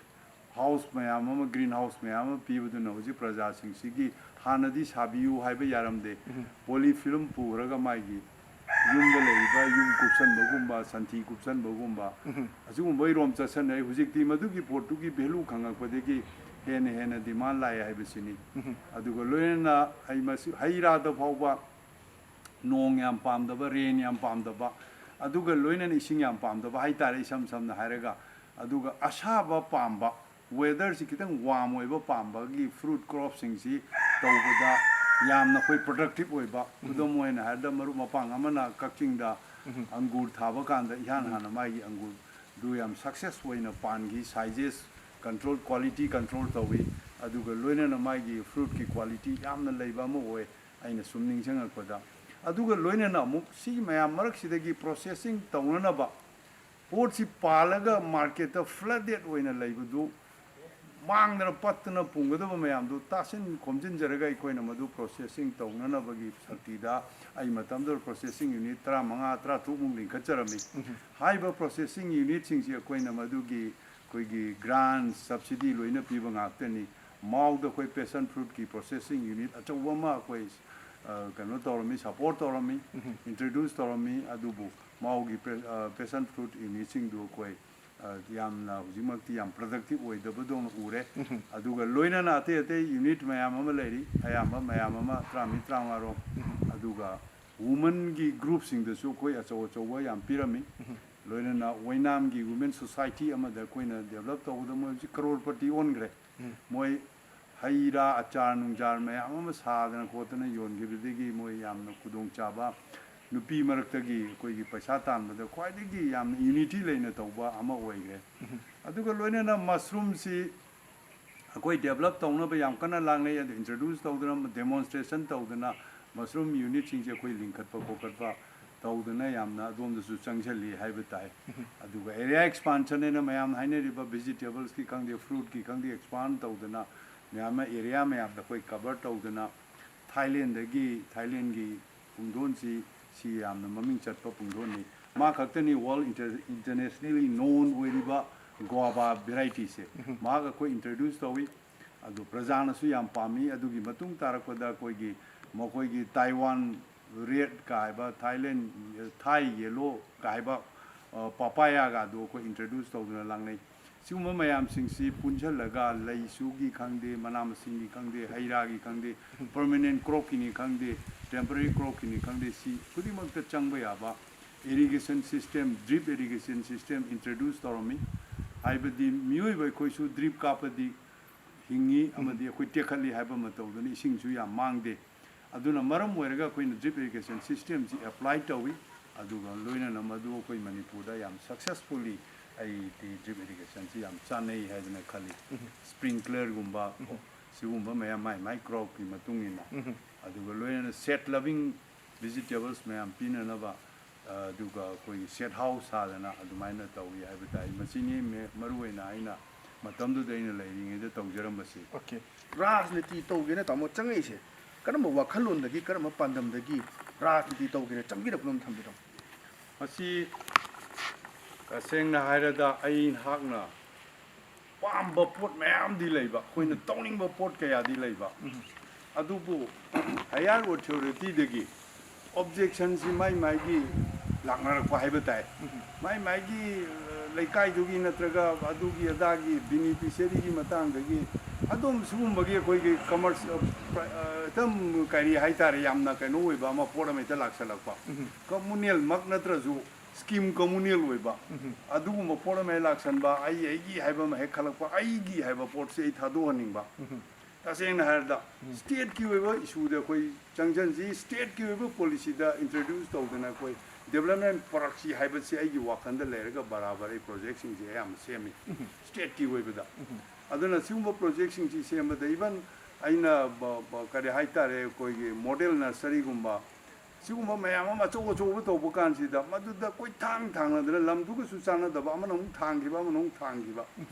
house ꯃꯌꯥꯝ ꯑꯃ, green house ꯃꯌꯥꯝ ꯑꯃ ꯄꯤꯕꯗꯨꯅ ꯍꯧꯖꯤꯛ ꯄ꯭ꯔꯖꯥꯁꯤꯡꯁꯤꯒꯤ, ꯍꯥꯟꯅꯗꯤ ꯁꯥꯕꯤꯌꯨ ꯍꯥꯏꯕ ꯌꯥꯔꯝꯗꯦ, poly film ꯄꯨꯈ꯭ꯔꯒ ꯃꯥꯒꯤ ꯌꯨꯝꯗ ꯂꯩꯔꯤꯕ ꯌꯨꯝ ꯀꯨꯞꯁꯟꯕꯒꯨꯝꯕ, ꯁꯟꯊꯤ ꯀꯨꯞꯁꯟꯕꯒꯨꯝꯕ, ꯑꯁꯤꯒꯨꯝꯕ ꯏꯔꯣꯝ ꯆꯠꯁꯟꯅꯩ꯫ ꯍꯧꯖꯤꯛꯇꯤ ꯃꯗꯨꯒꯤ ꯄꯣꯠꯇꯨꯒꯤ value ꯈꯪꯉꯛꯄꯗꯒꯤ ꯍꯦꯟꯅ ꯍꯦꯟꯅ demand ꯂꯥꯛꯑꯦ ꯍꯥꯏꯕꯁꯤꯅꯤ꯫ ꯑꯗꯨꯒ ꯂꯣꯏꯅꯅ ꯑꯩ ꯃꯁꯤ ꯍꯩ ꯔꯥꯗ ꯐꯥꯎꯕ ꯅꯣꯡ ꯌꯥꯝ ꯄꯥꯝꯗꯕ, rain ꯌꯥꯝ ꯄꯥꯝꯗꯕ, ꯑꯗꯨꯒ ꯂꯣꯏꯅꯅ ꯏꯁꯤꯡ ꯌꯥꯝ ꯄꯥꯝꯗꯕ ꯍꯥꯏꯇꯥꯔꯦ, ꯏꯁꯝ ꯁꯝꯅ ꯍꯥꯏꯔꯒ, ꯑꯗꯨꯒ ꯑꯁꯥꯕ ꯄꯥꯝꯕ, weatherꯁꯤ ꯈꯤꯇꯪ warm ꯑꯣꯏꯕ ꯄꯥꯝꯕꯒꯤ fruit cropꯁꯤꯡꯁꯤ ꯇꯧꯕꯗ ꯌꯥꯝꯅ ꯑꯩꯈꯣꯏ productive ꯑꯣꯏꯕ꯫ ꯈꯨꯗꯝ ꯑꯣꯏꯅ ꯍꯥꯏꯔꯕꯗ, ꯃꯔꯨꯞ ꯃꯄꯥꯡ ꯑꯃꯅ ꯀꯛꯆꯤꯡꯗ ꯑꯪꯒꯨꯔ ꯊꯥꯕ ꯀꯥꯟꯗ ꯏꯍꯥꯟ ꯍꯥꯟꯅ ꯃꯥꯒꯤ ꯑꯪꯒꯨꯔꯗꯨ ꯌꯥꯝ success ꯑꯣꯏꯅ ꯄꯥꯟꯈꯤ, sizes control, quality control ꯇꯧꯏ, ꯑꯗꯨꯒ ꯂꯣꯏꯅꯅ ꯃꯥꯒꯤ fruitꯀꯤ quality ꯌꯥꯝꯅ ꯂꯩꯕ ꯑꯃ ꯑꯣꯏ꯫ ꯑꯩꯅ ꯁꯨꯝ ꯅꯤꯡꯁꯤꯡꯉꯛꯄꯗ, ꯑꯗꯨꯒ ꯂꯣꯏꯅꯅ ꯑꯃꯨꯛ ꯁꯤ ꯃꯌꯥꯝ ꯃꯔꯛꯁꯤꯗꯒꯤ processing ꯇꯧꯅꯅꯕ ꯄꯣꯠꯁꯤ ꯄꯥꯜꯂꯒ marketꯇ flooded ꯑꯣꯏꯅ ꯂꯩꯕꯗꯨ ꯃꯥꯡꯗꯅ ꯄꯠꯇꯅ ꯄꯨꯝꯒꯗꯕ ꯃꯌꯥꯝꯗꯨ ꯇꯥꯁꯤꯟ ꯈꯣꯝꯖꯤꯟꯖꯔꯒ ꯑꯩꯈꯣꯏꯅ ꯃꯗꯨ processing ꯇꯧꯅꯅꯕꯒꯤ ꯁꯛꯇꯤꯗ ꯑꯩ ꯃꯇꯝꯗꯨꯗ processing unit ꯇꯔꯥꯃꯉꯥ, ꯇꯔꯥꯇꯔꯨꯛꯃꯨꯛ ꯂꯤꯡꯈꯠꯆꯔꯝꯃꯤ꯫ ꯍꯥꯏꯔꯤꯕ processing unitꯁꯤꯡꯁꯤ ꯑꯩꯈꯣꯏꯅ ꯃꯗꯨꯒꯤ ꯑꯩꯈꯣꯏꯒꯤ grant subsidy ꯂꯣꯏꯅ ꯄꯤꯕ ꯉꯥꯛꯇꯅꯤ꯫ ꯃꯥꯎꯗ ꯑꯩꯈꯣꯏ passion fruitꯀꯤ processing unit ꯑꯆꯧꯕ ꯑꯃ ꯑꯩꯈꯣꯏ, ꯑ, ꯀꯩꯅꯣ ꯇꯧꯔꯝꯃꯤ, support ꯇꯧꯔꯝꯃꯤ, introduce ꯇꯧꯔꯝꯃꯤ꯫ ꯑꯗꯨꯕꯨ ꯃꯥꯎꯒꯤ ꯄꯦ-, ꯑ, passion fruit unitꯁꯤꯡꯗꯨ ꯑꯩꯈꯣꯏ, ꯑ, ꯌꯥꯝꯅ ꯍꯧꯖꯤꯛꯃꯛꯇꯤ ꯌꯥꯝ productive ꯑꯣꯏꯗꯕꯗꯧꯅ ꯎꯔꯦ꯫ ꯑꯗꯨꯒ ꯂꯣꯏꯅꯅ ꯑꯇꯩ ꯑꯇꯩ unit ꯃꯌꯥꯝ ꯑꯃ ꯂꯩꯔꯤ, ꯑꯌꯥꯝꯕ ꯃꯌꯥꯝ ꯑꯃ ꯇꯔꯥꯃꯔꯤ, ꯇꯔꯥꯃꯉꯥꯔꯣꯝ꯫ ꯑꯗꯨꯒ womenꯒꯤ groupꯁꯤꯡꯗꯁꯨ ꯑꯩꯈꯣꯏ ꯑꯆꯧ ꯑꯆꯧꯕ ꯌꯥꯝ ꯄꯤꯔꯝꯃꯤ꯫ ꯂꯣꯏꯅꯅ ꯑꯣꯏꯅꯥꯝꯒꯤ women society ꯑꯃꯗ ꯑꯩꯈꯣꯏꯅ develop ꯇꯧꯕꯗ ꯃꯣꯏ ꯍꯧꯖꯤꯛ crorepati ꯑꯣꯟꯈ꯭ꯔꯦ꯫ ꯃꯣꯏ ꯍꯩ ꯔꯥ, ꯑꯆꯥꯔ ꯅꯨꯡꯆꯥꯔ ꯃꯌꯥꯝ ꯑꯃ ꯁꯥꯗꯅ ꯈꯣꯠꯇꯅ ꯌꯣꯟꯈꯤꯕꯗꯒꯤ ꯃꯣꯏ ꯌꯥꯝꯅ ꯈꯨꯗꯣꯡꯆꯥꯕ, ꯅꯨꯄꯤ ꯃꯔꯛꯇꯒꯤ ꯑꯩꯈꯣꯏꯒꯤ ꯄꯩꯁꯥ ꯇꯥꯟꯕꯗ ꯈ꯭ꯋꯥꯏꯗꯒꯤ ꯌꯥꯝꯅ unity ꯂꯩꯅ ꯇꯧꯕ ꯑꯃ ꯑꯣꯏꯈ꯭ꯔꯦ꯫ ꯑꯗꯨꯒ ꯂꯣꯏꯅꯅ mushroomꯁꯤ ꯑꯩꯈꯣꯏ develop ꯇꯧꯅꯕ ꯌꯥꯝ ꯀꯟꯅ ꯂꯥꯡꯅꯩ꯫ ꯑꯗꯨ introduce ꯇꯧꯗꯅ, demonstration ꯇꯧꯗꯅ, mushroom unitꯁꯤꯡꯁꯦ ꯑꯩꯈꯣꯏ ꯂꯤꯡꯈꯠꯄ ꯈꯣꯀꯠꯄ ꯇꯧꯗꯅ ꯌꯥꯝꯅ ꯑꯗꯣꯝꯗꯁꯨ ꯆꯪꯁꯤꯜꯂꯤ ꯍꯥꯏꯕ ꯇꯥꯏ꯫ ꯑꯗꯨꯒ area expansion ꯍꯥꯏꯅ ꯃꯌꯥꯝꯅ ꯍꯥꯏꯅꯔꯤꯕ vegetablesꯀꯤ ꯈꯪꯗꯦ, fruitꯀꯤ ꯈꯪꯗꯦ, expand ꯇꯧꯗꯅ ꯃꯌꯥꯝ ꯑꯃ area ꯃꯌꯥꯝꯗ ꯑꯩꯈꯣꯏ cover ꯇꯧꯗꯅ, ꯊꯥꯏꯂꯦꯟꯗꯒꯤ, ꯊꯥꯏꯂꯦꯟꯒꯤ ꯄꯨꯡꯗꯣꯟꯁꯤ, ꯁꯤ ꯌꯥꯝꯅ ꯃꯃꯤꯡ ꯆꯠꯄ ꯄꯨꯡꯗꯣꯟꯅꯤ꯫ ꯃꯥ ꯈꯛꯇꯅꯤ world inter-, internationally known ꯑꯣꯏꯔꯤꯕ guava varietyꯁꯦ꯫ ꯃꯍꯥꯛ ꯑꯩꯈꯣꯏ introduce ꯇꯧꯏ꯫ ꯑꯗꯨ ꯄ꯭ꯔꯖꯥꯅꯁꯨ ꯌꯥꯝ ꯄꯥꯝꯃꯤ꯫ ꯑꯗꯨꯒꯤ ꯃꯇꯨꯡ ꯇꯥꯔꯛꯄꯗ ꯑꯩꯈꯣꯏꯒꯤ, ꯃꯈꯣꯏꯒꯤ Taiwan red ꯀꯥꯏꯕ, Thailand Thai yellow ꯀꯥꯏꯕ, ꯑ, papayagaꯗꯨ ꯑꯩꯈꯣꯏ introduce ꯇꯧꯗꯨꯅ ꯂꯥꯡꯅꯩ꯫ ꯁꯤꯒꯨꯝꯕ ꯃꯌꯥꯝꯁꯤꯡꯁꯤ ꯄꯨꯟꯁꯤꯜꯂꯒ ꯂꯩꯁꯨꯒꯤ ꯈꯪꯗꯦ, ꯃꯅꯥ ꯃꯁꯤꯡꯒꯤ ꯈꯪꯗꯦ, ꯍꯩ ꯔꯥꯒꯤ ꯈꯪꯗꯦ, permanent cropꯀꯤꯅꯤ ꯈꯪꯗꯦ, temporary cropꯀꯤꯅꯤ ꯈꯪꯗꯦ, ꯁꯤ ꯈꯨꯗꯤꯡꯃꯛꯇ ꯆꯪꯕ ꯌꯥꯕ irrigation system, drip irrigation system introduce ꯇꯧꯔꯝꯃꯤ꯫ ꯍꯥꯏꯕꯗꯤ ꯃꯤꯑꯣꯏꯕ ꯑꯩꯈꯣꯏꯁꯨ drip ꯀꯥꯞꯄꯗꯤ ꯍꯤꯡꯉꯤ ꯑꯃꯗꯤ ꯑꯩꯈꯣꯏ ꯇꯦꯛꯈꯠꯂꯤ ꯍꯥꯏꯕ ꯑꯃ ꯇꯧꯗꯅ ꯏꯁꯤꯡꯁꯨ ꯌꯥꯝ ꯃꯥꯡꯗꯦ꯫ ꯑꯗꯨꯅ ꯃꯔꯝ ꯑꯣꯏꯔꯒ ꯑꯩꯈꯣꯏꯅ drip irrigation systemꯁꯤ apply ꯇꯧꯏ꯫ ꯑꯗꯨꯒ ꯂꯣꯏꯅꯅ ꯃꯗꯨ ꯑꯩꯈꯣꯏ ꯃꯅꯤꯄꯨꯔꯗ ꯌꯥꯝ successfully ꯑꯩꯗꯤ drip irrigationꯁꯤ ꯌꯥꯝ ꯆꯥꯟꯅꯩ ꯍꯥꯏꯗꯅ ꯈꯜꯂꯤ꯫ Sprinklerꯒꯨꯝꯕ, ꯁꯤꯒꯨꯝꯕ ꯃꯌꯥꯝ ꯃꯥꯏ ꯃꯥꯏ cropꯀꯤ ꯃꯇꯨꯡ ꯏꯟꯅ꯫ ꯑꯗꯨꯒ ꯂꯣꯏꯅꯅ shade loving ꯚꯤꯖꯤꯇꯦꯕꯜꯁ ꯃꯌꯥꯝ ꯄꯤꯅꯅꯕ, ꯑꯗꯨꯒ ꯑꯩꯈꯣꯏꯒꯤ ꯁꯦꯠ ꯍꯥꯎꯁ ꯁꯥꯗꯅ ꯑꯗꯨꯃꯥꯏꯅ ꯇꯧꯏ ꯍꯥꯏꯕ ꯇꯥꯏ꯫ ꯃꯁꯤꯅꯤ ꯃꯦ-, ꯃꯔꯨꯑꯣꯏꯅ ꯑꯩꯅ ꯃꯇꯝꯗꯨꯗ ꯑꯩꯅ ꯂꯩꯔꯤꯉꯩꯗ ꯇꯧꯖꯔꯝꯕꯁꯤ꯫ ꯑꯣꯀꯦ꯫ ꯔꯥꯖꯅꯤꯇꯤ ꯇꯧꯒꯦꯅ ꯇꯥꯃꯣ ꯆꯪꯉꯛꯏꯁꯦ ꯀꯔꯝꯕ ꯋꯥꯈꯜꯂꯣꯟꯗꯒꯤ, ꯀꯔꯝꯕ ꯄꯥꯟꯗꯝꯗꯒꯤ ꯔꯥꯖꯅꯤꯇꯤ ꯇꯧꯒꯦꯅ ꯆꯪꯕꯤꯔꯛꯄꯅꯣ ꯑꯝꯇ ꯊꯝꯕꯤꯔꯝꯃꯨ꯫ ꯃꯁꯤ ꯇꯁꯦꯡꯅ ꯍꯥꯏꯔꯗ ꯑꯩꯍꯥꯛꯅ ꯄꯥꯝꯕ ꯄꯣꯠ ꯃꯌꯥꯝꯗꯤ ꯂꯩꯕ, ꯑꯩꯈꯣꯏꯅ ꯇꯧꯅꯤꯡꯕ ꯄꯣꯠ ꯀꯌꯥꯗꯤ ꯂꯩꯕ, ꯑꯗꯨꯕꯨ ꯍꯥꯏꯌꯔ ꯑꯣꯊꯣꯔꯤꯇꯤꯗꯒꯤ ꯑꯣꯕꯖꯦꯛꯁꯟꯁꯤ ꯃꯥꯏ ꯃꯥꯏꯒꯤ ꯂꯥꯛꯅꯔꯛꯄ ꯍꯥꯏꯕ ꯇꯥꯏ꯫ ꯃꯥꯏ ꯃꯥꯏꯒꯤ, ꯑ, ꯂꯩꯀꯥꯏꯗꯨꯒꯤ ꯅꯠꯇ꯭ꯔꯒ ꯑꯗꯨꯒꯤ ꯑꯗꯥꯒꯤ ꯕꯤꯅꯤꯐꯤꯁꯔꯤꯒꯤ ꯃꯇꯥꯡꯗꯒꯤ ꯑꯗꯨꯝ ꯁꯤꯒꯨꯝꯕꯒꯤ ꯑꯩꯈꯣꯏꯒꯤ ꯀꯃꯔꯁ-, ꯑ, ꯄ꯭ꯔ-, ꯑ, ꯑꯗꯨꯝ ꯀꯔꯤ ꯍꯥꯏꯇꯥꯔꯦ, ꯌꯥꯝꯅ ꯀꯩꯅꯣ ꯑꯣꯏꯕ ꯑꯃ ꯄꯣꯠ ꯑꯃ ꯍꯦꯛꯇ ꯂꯥꯛꯁꯜꯂꯛꯄ꯫ ꯀꯝꯃꯨꯅꯦꯜꯃꯛ ꯅꯠꯇ꯭ꯔꯁꯨ ꯁ꯭ꯀꯤꯝ ꯀꯝꯃꯨꯅꯦꯜ ꯑꯣꯏꯕ ꯑꯗꯨꯒꯨꯝꯕ ꯄꯣꯠ ꯑꯃ ꯍꯦꯛ ꯂꯥꯛꯁꯟꯕ, ꯑꯩ ꯑꯩꯒꯤ ꯍꯥꯏꯕ ꯑꯃ ꯍꯦꯛ ꯈꯜꯂꯛꯄ, ꯑꯩꯒꯤ ꯍꯥꯏꯕ ꯄꯣꯠꯁꯦ ꯑꯩ ꯊꯥꯗꯣꯛꯍꯟꯅꯤꯡꯕ꯫ ꯇꯁꯦꯡꯅ ꯍꯥꯏꯔꯕꯗ ꯁ꯭ꯇꯦꯠꯀꯤ ꯑꯣꯏꯕ ꯏꯁꯨꯗ ꯑꯩꯈꯣꯏ ꯆꯪꯁꯤꯟꯁꯤ, ꯁ꯭ꯇꯦꯠꯀꯤ ꯑꯣꯏꯕ ꯄꯣꯂꯤꯁꯤꯗ ꯏꯟꯇ꯭ꯔꯣꯗ꯭ꯌꯨꯁ ꯇꯧꯗꯅ ꯑꯩꯈꯣꯏ ꯗꯦꯕꯂꯞꯃꯦꯟ ꯄ꯭ꯔꯛꯁꯤ ꯍꯥꯏꯕꯁꯤ ꯑꯩꯒꯤ ꯋꯥꯈꯜꯗ ꯂꯩꯔꯒ ꯕꯔꯥꯕꯔ ꯑꯩ ꯄ꯭ꯔꯣꯖꯦꯛꯁꯤꯡꯁꯦ ꯑꯌꯥꯝꯕ ꯁꯦꯝꯃꯤ ꯁ꯭ꯇꯦꯠꯀꯤ ꯑꯣꯏꯕꯗ꯫ ꯑꯗꯨꯅ ꯁꯤꯒꯨꯝꯕ ꯄ꯭ꯔꯣꯖꯦꯛꯁꯤꯡꯁꯤ ꯁꯦꯝꯕꯗ ꯏꯚꯟ ꯑꯩꯅ ꯕ-, ꯕ-, ꯀꯔꯤ ꯍꯥꯏꯇꯥꯔꯦ, ꯑꯩꯈꯣꯏꯒꯤ ꯃꯣꯗꯦꯜ ꯅꯔꯁꯔꯤꯒꯨꯝꯕ ꯁꯤꯒꯨꯝꯕ ꯃꯌꯥꯝ ꯑꯃ ꯑꯆꯧ ꯑꯆꯧꯕ ꯇꯧꯕ ꯀꯥꯟꯁꯤꯗ ꯃꯗꯨꯗ ꯀꯣꯏꯊꯥꯡ ꯊꯥꯡꯅꯗꯅ ꯂꯝꯗꯨꯒꯁꯨ ꯆꯥꯟꯅꯗꯕ ꯑꯃꯅ ꯑꯃꯨꯛ ꯊꯥꯡꯈꯤꯕ, ꯑꯃꯅ ꯑꯃꯨꯛ ꯊꯥꯡꯈꯤꯕ,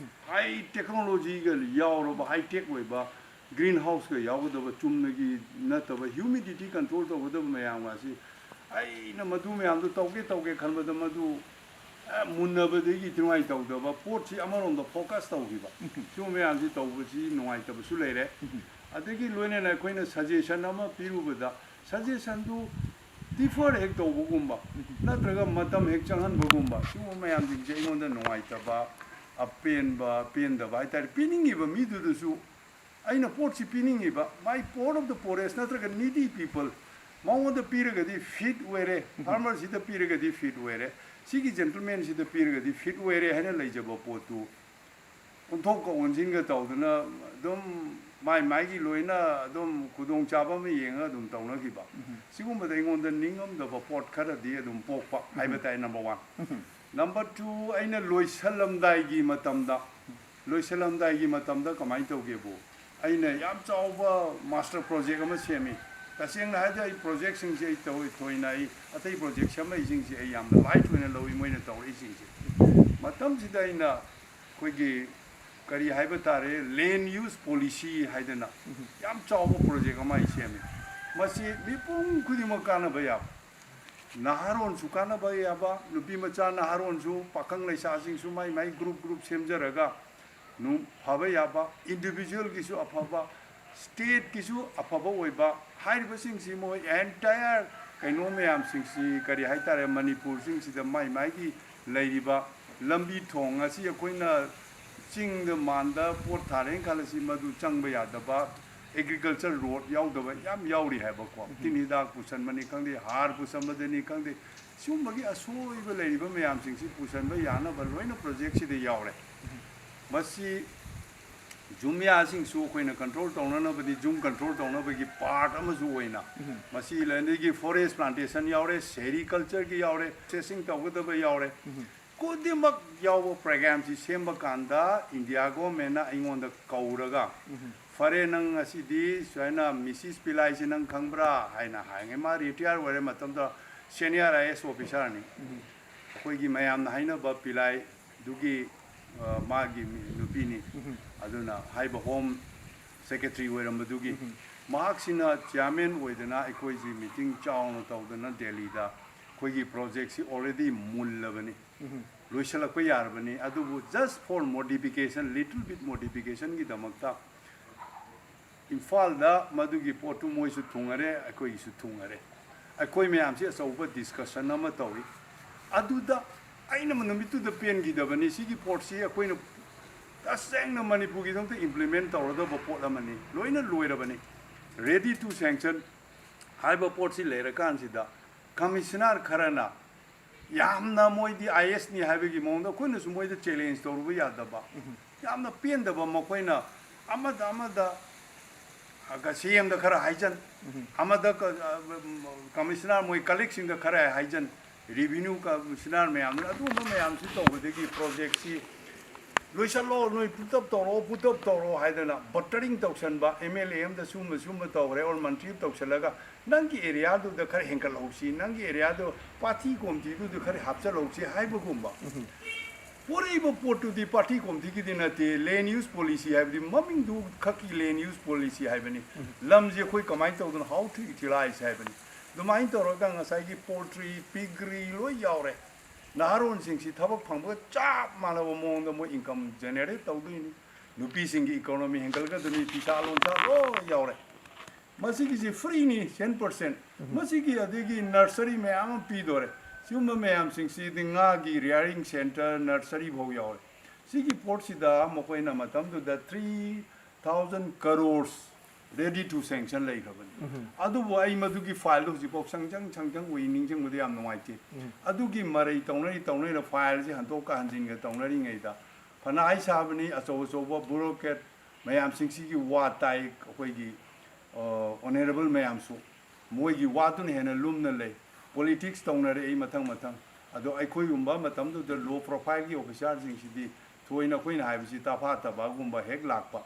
ꯍꯥꯏ ꯇꯦꯛꯅꯣꯂꯣꯖꯤꯒ ꯌꯥꯎꯔꯕ, ꯍꯥꯏ ꯇꯦꯛ ꯑꯣꯏꯕ, ꯒ꯭ꯔꯤꯟ ꯍꯥꯎꯁꯀ ꯌꯥꯎꯒꯗꯕ, ꯆꯨꯝꯅꯒꯤ ꯅꯠꯇꯕ ꯍ꯭ꯌꯨꯃꯤꯗꯤꯇꯤ ꯀꯟꯇ꯭ꯔꯣꯜ ꯇꯧꯒꯗꯕ ꯃꯌꯥꯝ ꯑꯁꯤ ꯑꯩꯅ ꯃꯗꯨ ꯃꯌꯥꯝꯗꯣ ꯇꯧꯒꯦ ꯇꯧꯒꯦ ꯈꯟꯕꯗ ꯃꯗꯨ, ꯑ, ꯃꯨꯟꯅꯕꯗꯒꯤ ꯅꯨꯡꯉꯥꯏ ꯇꯧꯗꯕ ꯄꯣꯠꯁꯤ ꯑꯃꯔꯣꯝꯗ ꯐꯣꯀꯁ ꯇꯧꯈꯤꯕ꯫ ꯁꯤꯒꯨꯝꯕ ꯃꯌꯥꯝꯁꯤ ꯇꯧꯕꯁꯤ ꯅꯨꯡꯉꯥꯏꯇꯕꯁꯨ ꯂꯩꯔꯦ꯫ ꯑꯗꯒꯤ ꯂꯣꯏꯅꯅ ꯑꯩꯈꯣꯏꯅ ꯁꯖꯦꯁꯟ ꯑꯃ ꯄꯤꯔꯨꯕꯗ ꯁꯖꯦꯁꯟꯗꯨ ꯗꯤꯐꯔ ꯍꯦꯛ ꯇꯧꯕꯒꯨꯝꯕ ꯅꯠꯇ꯭ꯔꯒ ꯃꯇꯝ ꯍꯦꯛ ꯆꯪꯍꯟꯕꯒꯨꯝꯕ ꯁꯤꯒꯨꯝꯕ ꯃꯌꯥꯝꯁꯤꯡꯁꯦ ꯑꯩꯉꯣꯟꯗ ꯅꯨꯡꯉꯥꯏꯇꯕ, ꯑꯄꯦꯟꯕ, ꯄꯦꯟꯗꯕ ꯍꯥꯏꯇꯥꯔꯦ꯫ ꯄꯤꯅꯤꯡꯉꯤꯕ ꯃꯤꯗꯨꯗꯁꯨ ꯑꯩꯅ ꯄꯣꯠꯁꯤ ꯄꯤꯅꯤꯡꯉꯤꯕ, my poor of the poorest ꯅꯠꯇ꯭ꯔꯒ needy people, ꯃꯉꯣꯟꯗ ꯄꯤꯔꯒꯗꯤ ꯐꯤꯠ ꯑꯣꯏꯔꯦ, ꯐꯥꯔꯃꯔꯁꯤꯗ ꯄꯤꯔꯒꯗꯤ ꯐꯤꯠ ꯑꯣꯏꯔꯦ, ꯁꯤꯒꯤ ꯖꯦꯟꯇꯜꯃꯦꯟꯁꯤꯗ ꯄꯤꯔꯒꯗꯤ ꯐꯤꯠ ꯑꯣꯏꯔꯦ ꯍꯥꯏꯅ ꯂꯩꯖꯕ ꯄꯣꯠꯇꯨ ꯑꯣꯟꯊꯣꯛꯀ ꯑꯣꯟꯁꯤꯟꯒ ꯇꯧꯗꯅ ꯑꯗꯨꯝ ꯃꯥꯏ ꯃꯥꯏꯒꯤ ꯂꯣꯏꯅ ꯑꯗꯨꯝ ꯈꯨꯗꯣꯡꯆꯥꯕ ꯑꯃ ꯌꯦꯡꯉꯒ ꯑꯗꯨꯝ ꯇꯧꯅꯈꯤꯕ꯫ ꯁꯤꯒꯨꯝꯕꯗ ꯑꯩꯉꯣꯟꯗ ꯅꯤꯡꯉꯝꯗꯕ ꯄꯣꯠ ꯈꯔꯗꯤ ꯑꯗꯨꯝ ꯄꯣꯛꯄ ꯍꯥꯏꯕ ꯇꯥꯏ, ꯅꯝꯕꯔ ꯋꯥꯟ꯫ ꯅꯝꯕꯔ ꯇꯨ, ꯑꯩꯅ ꯂꯣꯏꯁꯜꯂꯝꯗꯥꯏꯒꯤ ꯃꯇꯝꯗ, ꯂꯣꯏꯁꯜꯂꯝꯗꯥꯏꯒꯤ ꯃꯇꯝꯗ ꯀꯃꯥꯏꯅ ꯇꯧꯒꯦꯕꯨ, ꯑꯩꯅ ꯌꯥꯝ ꯆꯥꯎꯕ ꯃꯥꯁꯇꯔ ꯄ꯭ꯔꯣꯖꯦꯛ ꯑꯃ ꯁꯦꯝꯃꯤ꯫ ꯇꯁꯦꯡꯅ ꯍꯥꯏꯔꯗꯤ ꯑꯩ ꯄ꯭ꯔꯣꯖꯦꯛꯁꯤꯡꯁꯦ ꯑꯩ ꯇꯧꯏ ꯊꯣꯏꯅ ꯑꯩ ꯑꯇꯩ ꯄ꯭ꯔꯣꯖꯦꯛ ꯁꯦꯝꯃꯛꯏꯁꯤꯡꯁꯦ ꯑꯩ ꯌꯥꯝꯅ ꯂꯥꯏꯠ ꯑꯣꯏꯅ ꯂꯧꯏ ꯃꯣꯏꯅ ꯇꯧꯔꯛꯏꯁꯤꯡꯁꯦ꯫ ꯃꯇꯝꯁꯤꯗ ꯑꯩꯅ ꯑꯩꯈꯣꯏꯒꯤ ꯀꯔꯤ ꯍꯥꯏꯕ ꯇꯥꯔꯦ, ꯂꯦꯟ ꯌꯨꯁ ꯄꯣꯂꯤꯁꯤ ꯍꯥꯏꯗꯅ ꯌꯥꯝ ꯆꯥꯎꯕ ꯄ꯭ꯔꯣꯖꯦꯛ ꯑꯃ ꯑꯩ ꯁꯦꯝꯃꯤ꯫ ꯃꯁꯤ ꯃꯤꯄꯨꯝ ꯈꯨꯗꯤꯡꯃꯛ ꯀꯥꯟꯅꯕ ꯌꯥꯕ, ꯅꯍꯥꯔꯣꯟꯁꯨ ꯀꯥꯟꯅꯕ ꯌꯥꯕ, ꯅꯨꯄꯤ ꯃꯆꯥ ꯅꯍꯥꯔꯣꯟꯁꯨ, ꯄꯥꯈꯪ ꯂꯩꯁꯥꯁꯤꯡꯁꯨ ꯃꯥꯏ ꯃꯥꯏ ꯒ꯭ꯔꯨꯞ ꯒ꯭ꯔꯨꯞ ꯁꯦꯝꯖꯔꯒ ꯅꯨꯡ ꯐꯕ ꯌꯥꯕ, ꯏꯟꯗꯤꯕꯤꯖꯨꯋꯦꯜꯒꯤꯁꯨ ꯑꯐꯕ, ꯁ꯭ꯇꯦꯠꯀꯤꯁꯨ ꯑꯐꯕ ꯑꯣꯏꯕ, ꯍꯥꯏꯔꯤꯕꯁꯤꯡꯁꯤ ꯃꯣꯏ ꯑꯦꯟꯇꯥꯌꯔ ꯀꯩꯅꯣ ꯃꯌꯥꯝꯁꯤꯡꯁꯤ ꯀꯔꯤ ꯍꯥꯏꯇꯥꯔꯦ, ꯃꯅꯤꯄꯨꯔꯁꯤꯡꯁꯤꯗ ꯃꯥꯏ ꯃꯥꯏꯒꯤ ꯂꯩꯔꯤꯕ ꯂꯝꯕꯤ ꯊꯣꯡ ꯑꯁꯤ ꯑꯩꯈꯣꯏꯅ ꯆꯤꯡꯗ ꯃꯥꯟꯗ ꯄꯣꯠ ꯊꯥꯔꯦꯅ ꯈꯜꯂꯁꯤ, ꯃꯗꯨ ꯆꯪꯕ ꯌꯥꯗꯕ, ꯑꯦꯒ꯭ꯔꯤꯀꯜꯆꯔ ꯔꯣꯗ ꯌꯥꯎꯗꯕ ꯌꯥꯝ ꯌꯥꯎꯔꯤ ꯍꯥꯏꯕꯀꯣ꯫ ꯇꯤꯟ ꯍꯤꯗꯥꯛ ꯄꯨꯁꯟꯕꯅꯤ ꯈꯪꯗꯦ, ꯍꯥꯔ ꯄꯨꯁꯟꯕꯗꯅꯤ ꯈꯪꯗꯦ, ꯁꯤꯒꯨꯝꯕꯒꯤ ꯑꯁꯣꯏꯕ ꯂꯩꯔꯤꯕ ꯃꯌꯥꯝꯁꯤꯡꯁꯤ ꯄꯨꯁꯟꯕ ꯌꯥꯅꯕ ꯂꯣꯏꯅ ꯄ꯭ꯔꯣꯖꯦꯛꯁꯤꯗ ꯌꯥꯎꯔꯦ꯫ ꯃꯁꯤ ꯖꯨꯃꯤꯌꯥꯁꯤꯡꯁꯨ ꯑꯩꯈꯣꯏꯅ ꯀꯟꯇ꯭ꯔꯣꯜ ꯇꯧꯅꯅꯕꯗꯤ, ꯖꯨꯝ ꯀꯟꯇ꯭ꯔꯣꯜ ꯇꯧꯅꯕꯒꯤ ꯄꯥꯔꯠ ꯑꯃꯁꯨ ꯑꯣꯏꯅ ꯃꯁꯤ ꯂꯩꯔꯦ꯫ ꯑꯗꯒꯤ ꯐꯣꯔꯦꯁ ꯄ꯭ꯂꯥꯟꯇꯦꯁꯟ ꯌꯥꯎꯔꯦ, ꯁꯦꯔꯤꯀꯜꯆꯔꯒꯤ ꯌꯥꯎꯔꯦ, ꯄ꯭ꯔꯣꯁꯦꯁꯤꯡ ꯇꯧꯒꯗꯕ ꯌꯥꯎꯔꯦ꯫ ꯈꯨꯗꯤꯡꯃꯛ ꯌꯥꯎꯕ ꯄ꯭ꯔꯣꯒ꯭ꯔꯥꯝꯁꯤ ꯁꯦꯝꯕ ꯀꯥꯟꯗ ꯏꯟꯗꯤꯌꯥ ꯒꯣꯔꯃꯦꯟꯅ ꯑꯩꯉꯣꯟꯗ ꯀꯧꯔꯒ, "ꯐꯔꯦ, ꯅꯪ ꯉꯁꯤꯗꯤ ꯁꯨꯃꯥꯏꯅ ꯃꯤꯁꯤꯁ ꯄꯤꯂꯥꯏꯁꯤ ꯅꯪ ꯈꯪꯕ꯭ꯔꯥ?" ꯍꯥꯏꯅ ꯍꯥꯏꯉꯦ꯫ ꯃꯥ ꯔꯤꯇꯤꯌꯥꯔ ꯑꯣꯏꯔꯦ ꯃꯇꯝꯗ, ꯁꯦꯅꯤꯌꯔ ꯑꯥꯏ ꯑꯦꯁ ꯑꯣꯐꯤꯁꯥꯔꯅꯤ꯫ ꯑꯩꯈꯣꯏꯒꯤ ꯃꯌꯥꯝꯅ ꯍꯥꯏꯅꯕ ꯄꯤꯂꯥꯏꯗꯨꯒꯤ, ꯑ, ꯃꯥꯒꯤ ꯃꯤ-, ꯅꯨꯄꯤꯅꯤ꯫ ꯑꯗꯨꯅ ꯍꯥꯏꯕ ꯍꯣꯝ ꯁꯦꯀ꯭ꯔꯦꯇꯔꯤ ꯑꯣꯏꯔꯝꯕꯗꯨꯒꯤ, ꯃꯍꯥꯛꯁꯤꯅ ꯆꯤꯌꯥꯔꯃꯦꯟ ꯑꯣꯏꯗꯅ ꯑꯩꯈꯣꯏꯁꯤ ꯃꯤꯇꯤꯡ ꯆꯥꯎꯅ ꯇꯧꯗꯅ ꯗꯦꯜꯂꯤꯗ ꯑꯩꯈꯣꯏꯒꯤ ꯄ꯭ꯔꯣꯖꯦꯛꯁꯤ already ꯃꯨꯜꯂꯕꯅꯤ, ꯂꯣꯏꯁꯤꯜꯂꯛꯄ ꯌꯥꯔꯕꯅꯤ, ꯑꯗꯨꯕꯨ just for modification, little bit modificationꯒꯤꯗꯃꯛꯇ ꯏꯝꯐꯥꯜꯗ ꯃꯗꯨꯒꯤ ꯄꯣꯠꯇꯨ ꯃꯣꯏꯁꯨ ꯊꯨꯡꯉꯔꯦ, ꯑꯩꯈꯣꯏꯒꯤꯁꯨ ꯊꯨꯡꯉꯔꯦ꯫ ꯑꯩꯈꯣꯏ ꯃꯌꯥꯝꯁꯤ ꯑꯆꯧꯕ ꯗꯤꯁꯀꯁꯟ ꯑꯃ ꯇꯧꯏ꯫ ꯑꯗꯨꯗ ꯑꯩꯅ ꯅꯨꯃꯤꯠꯇꯨꯗ ꯄꯦꯟꯈꯤꯗꯕꯅꯤ꯫ ꯁꯤꯒꯤ ꯄꯣꯠꯁꯤ ꯑꯩꯈꯣꯏꯅ ꯇꯁꯦꯡꯅ ꯃꯅꯤꯄꯨꯔꯒꯤꯗꯃꯛꯇ ꯏꯝꯄ꯭ꯂꯤꯃꯦꯟ ꯇꯧꯔꯗꯕ ꯄꯣꯠ ꯑꯃꯅꯤ, ꯂꯣꯏꯅ ꯂꯣꯏꯔꯕꯅꯤ, ready to sanction꯫ ꯍꯥꯏꯕ ꯄꯣꯠꯁꯤ ꯂꯩꯔꯀꯥꯟꯁꯤꯗ ꯀꯃꯤꯁꯅꯔ ꯈꯔꯅ ꯌꯥꯝꯅ ꯃꯣꯏꯗꯤ ꯑꯥꯏ ꯑꯦꯁꯅꯤ ꯍꯥꯏꯕꯒꯤ ꯃꯑꯣꯡꯗ ꯑꯩꯈꯣꯏꯅꯁꯨ ꯃꯣꯏꯗ ꯆꯦꯂꯦꯟꯖ ꯇꯧꯔꯨꯕ ꯌꯥꯗꯕ, ꯌꯥꯝꯅ ꯄꯦꯟꯗꯕ꯫ ꯃꯈꯣꯏꯅ ꯑꯃꯗ ꯑꯃꯗ, ꯑ, ꯁꯤ ꯑꯦꯝꯗ ꯈꯔ ꯍꯥꯏꯖꯟ, ꯑꯃꯗ ꯀ-, ꯑ, ꯀꯃꯤꯁꯅꯔ ꯃꯣꯏ ꯀꯂꯤꯛꯁꯤꯡꯗ ꯈꯔ ꯍꯥꯏꯖꯟ, ꯔꯤꯚꯤꯅ꯭ꯌꯨ ꯀꯃꯤꯁꯅꯔ ꯃꯌꯥꯝꯗꯨꯅ ꯑꯗꯨꯒꯨꯝꯕ ꯃꯌꯥꯝꯁꯤ ꯇꯧꯕꯗꯒꯤ ꯄ꯭ꯔꯣꯖꯦꯛꯁꯤ ꯂꯣꯏꯁꯜꯂꯣ, ꯅꯣꯏ put up ꯇꯧꯔꯣ, put up ꯇꯧꯔꯣ ꯍꯥꯏꯗꯅ bartering ꯇꯧꯁꯟꯕ, M L A ꯑꯃꯗ ꯁꯨꯝꯕ ꯁꯨꯝꯕ ꯇꯧꯔꯦ, or ꯃꯟꯇ꯭ꯔꯤ ꯑꯃ ꯇꯧꯁꯜꯂꯒ, "ꯅꯪꯒꯤ area ꯗꯨꯗ ꯈꯔ ꯍꯦꯟꯒꯠꯍꯧꯁꯤ, ꯅꯪꯒꯤ area ꯗꯣ party committee ꯗꯨꯗ ꯈꯔ ꯍꯥꯞꯆꯜꯍꯧꯁꯤ" ꯍꯥꯏꯕꯒꯨꯝꯕ꯫ ꯄꯣꯔꯛꯏꯕ ꯄꯣꯠꯇꯨꯗꯤ party committee ꯒꯤꯗꯤ ꯅꯠꯇꯦ, land use policy ꯍꯥꯏꯕꯗꯤ ꯃꯃꯤꯡꯗꯨ ꯈꯛꯀꯤ land use policy ꯍꯥꯏꯕꯅꯤ꯫ ꯂꯝꯁꯦ ꯑꯩꯈꯣꯏ ꯀꯃꯥꯏꯅ ꯇꯧꯗꯅ, how to utilize ꯍꯥꯏꯕꯅꯤ꯫ ꯑꯗꯨꯃꯥꯏꯅ ꯇꯧꯔꯒ ꯉꯁꯥꯏꯒꯤ poultry, piggery ꯂꯣꯏ ꯌꯥꯎꯔꯦ꯫ ꯅꯍꯥꯔꯣꯟꯁꯤꯡꯁꯤ ꯊꯕꯛ ꯐꯪꯕꯒ ꯆꯞ ꯃꯥꯟꯅꯕ ꯃꯑꯣꯡꯗ ꯃꯣꯏ income generate ꯇꯧꯗꯣꯏꯅꯤ꯫ ꯅꯨꯄꯤꯁꯤꯡꯒꯤ economy ꯍꯦꯟꯒꯠꯂꯛꯀꯗꯣꯏꯅꯤ, ꯐꯤꯁꯥ ꯂꯣꯟꯁꯥ ꯂꯣꯏ ꯌꯥꯎꯔꯦ꯫ ꯃꯁꯤꯒꯤꯁꯤ free ꯅꯤ, cent per cent꯫ ꯃꯁꯤꯒꯤ ꯑꯗꯒꯤ nursery ꯃꯌꯥꯝ ꯑꯃ ꯄꯤꯗꯣꯔꯦ꯫ ꯁꯤꯒꯨꯝꯕ ꯃꯌꯥꯝꯁꯤꯡꯁꯤꯗꯤ ꯉꯥꯒꯤ rearing centre, nursery ꯐꯥꯎ ꯌꯥꯎꯔꯦ꯫ ꯁꯤꯒꯤ ꯄꯣꯠꯁꯤꯗ ꯃꯈꯣꯏꯅ ꯃꯇꯝꯗꯨꯗ three thousand crores ready to sanction ꯂꯩꯈ꯭ꯔꯕꯅꯤ꯫ ꯑꯗꯨꯕꯨ ꯑꯩ ꯃꯗꯨꯒꯤ file ꯗꯨ ꯍꯧꯖꯤꯛꯐꯥꯎ ꯁꯪꯆꯪ ꯁꯪꯆꯪ ꯎꯏ, ꯅꯤꯡꯁꯤꯡꯕꯗ ꯌꯥꯝ ꯅꯨꯡꯉꯥꯏꯇꯦ꯫ ꯑꯗꯨꯒꯤ ꯃꯔꯩ ꯇꯧꯅꯔꯤ ꯇꯧꯅꯔꯤꯅ file ꯁꯤ ꯍꯟꯗꯣꯛꯀ ꯍꯟꯖꯤꯟꯒ ꯇꯧꯅꯔꯤꯉꯩꯗ, ꯐꯅ ꯍꯥꯏ ꯁꯥꯕꯅꯤ, ꯑꯆꯧ ꯑꯆꯧꯕ bureaucrat ꯃꯌꯥꯝꯁꯤꯡꯁꯤꯒꯤ ꯋꯥ ꯇꯥꯏ ꯑꯩꯈꯣꯏꯒꯤ, ꯑ, honourable ꯃꯌꯥꯝꯁꯨ꯫ ꯃꯣꯏꯒꯤ ꯋꯥꯗꯨꯅ ꯍꯦꯟꯅ ꯂꯨꯝꯅ ꯂꯩ꯫ Politics ꯇꯧꯅꯔꯛꯏ ꯃꯊꯪ ꯃꯊꯪ꯫ ꯑꯗꯣ ꯑꯩꯈꯣꯏꯒꯨꯝꯕ ꯃꯇꯝꯗꯨꯗ low profile ꯒꯤ officer ꯁꯤꯡꯁꯤꯗꯤ ꯊꯣꯏꯅ ꯑꯩꯈꯣꯏꯅ ꯍꯥꯏꯕꯁꯤ ꯇꯥꯐꯥ ꯇꯥꯕꯒꯨꯝꯕ ꯍꯦꯛ ꯂꯥꯛꯄ꯫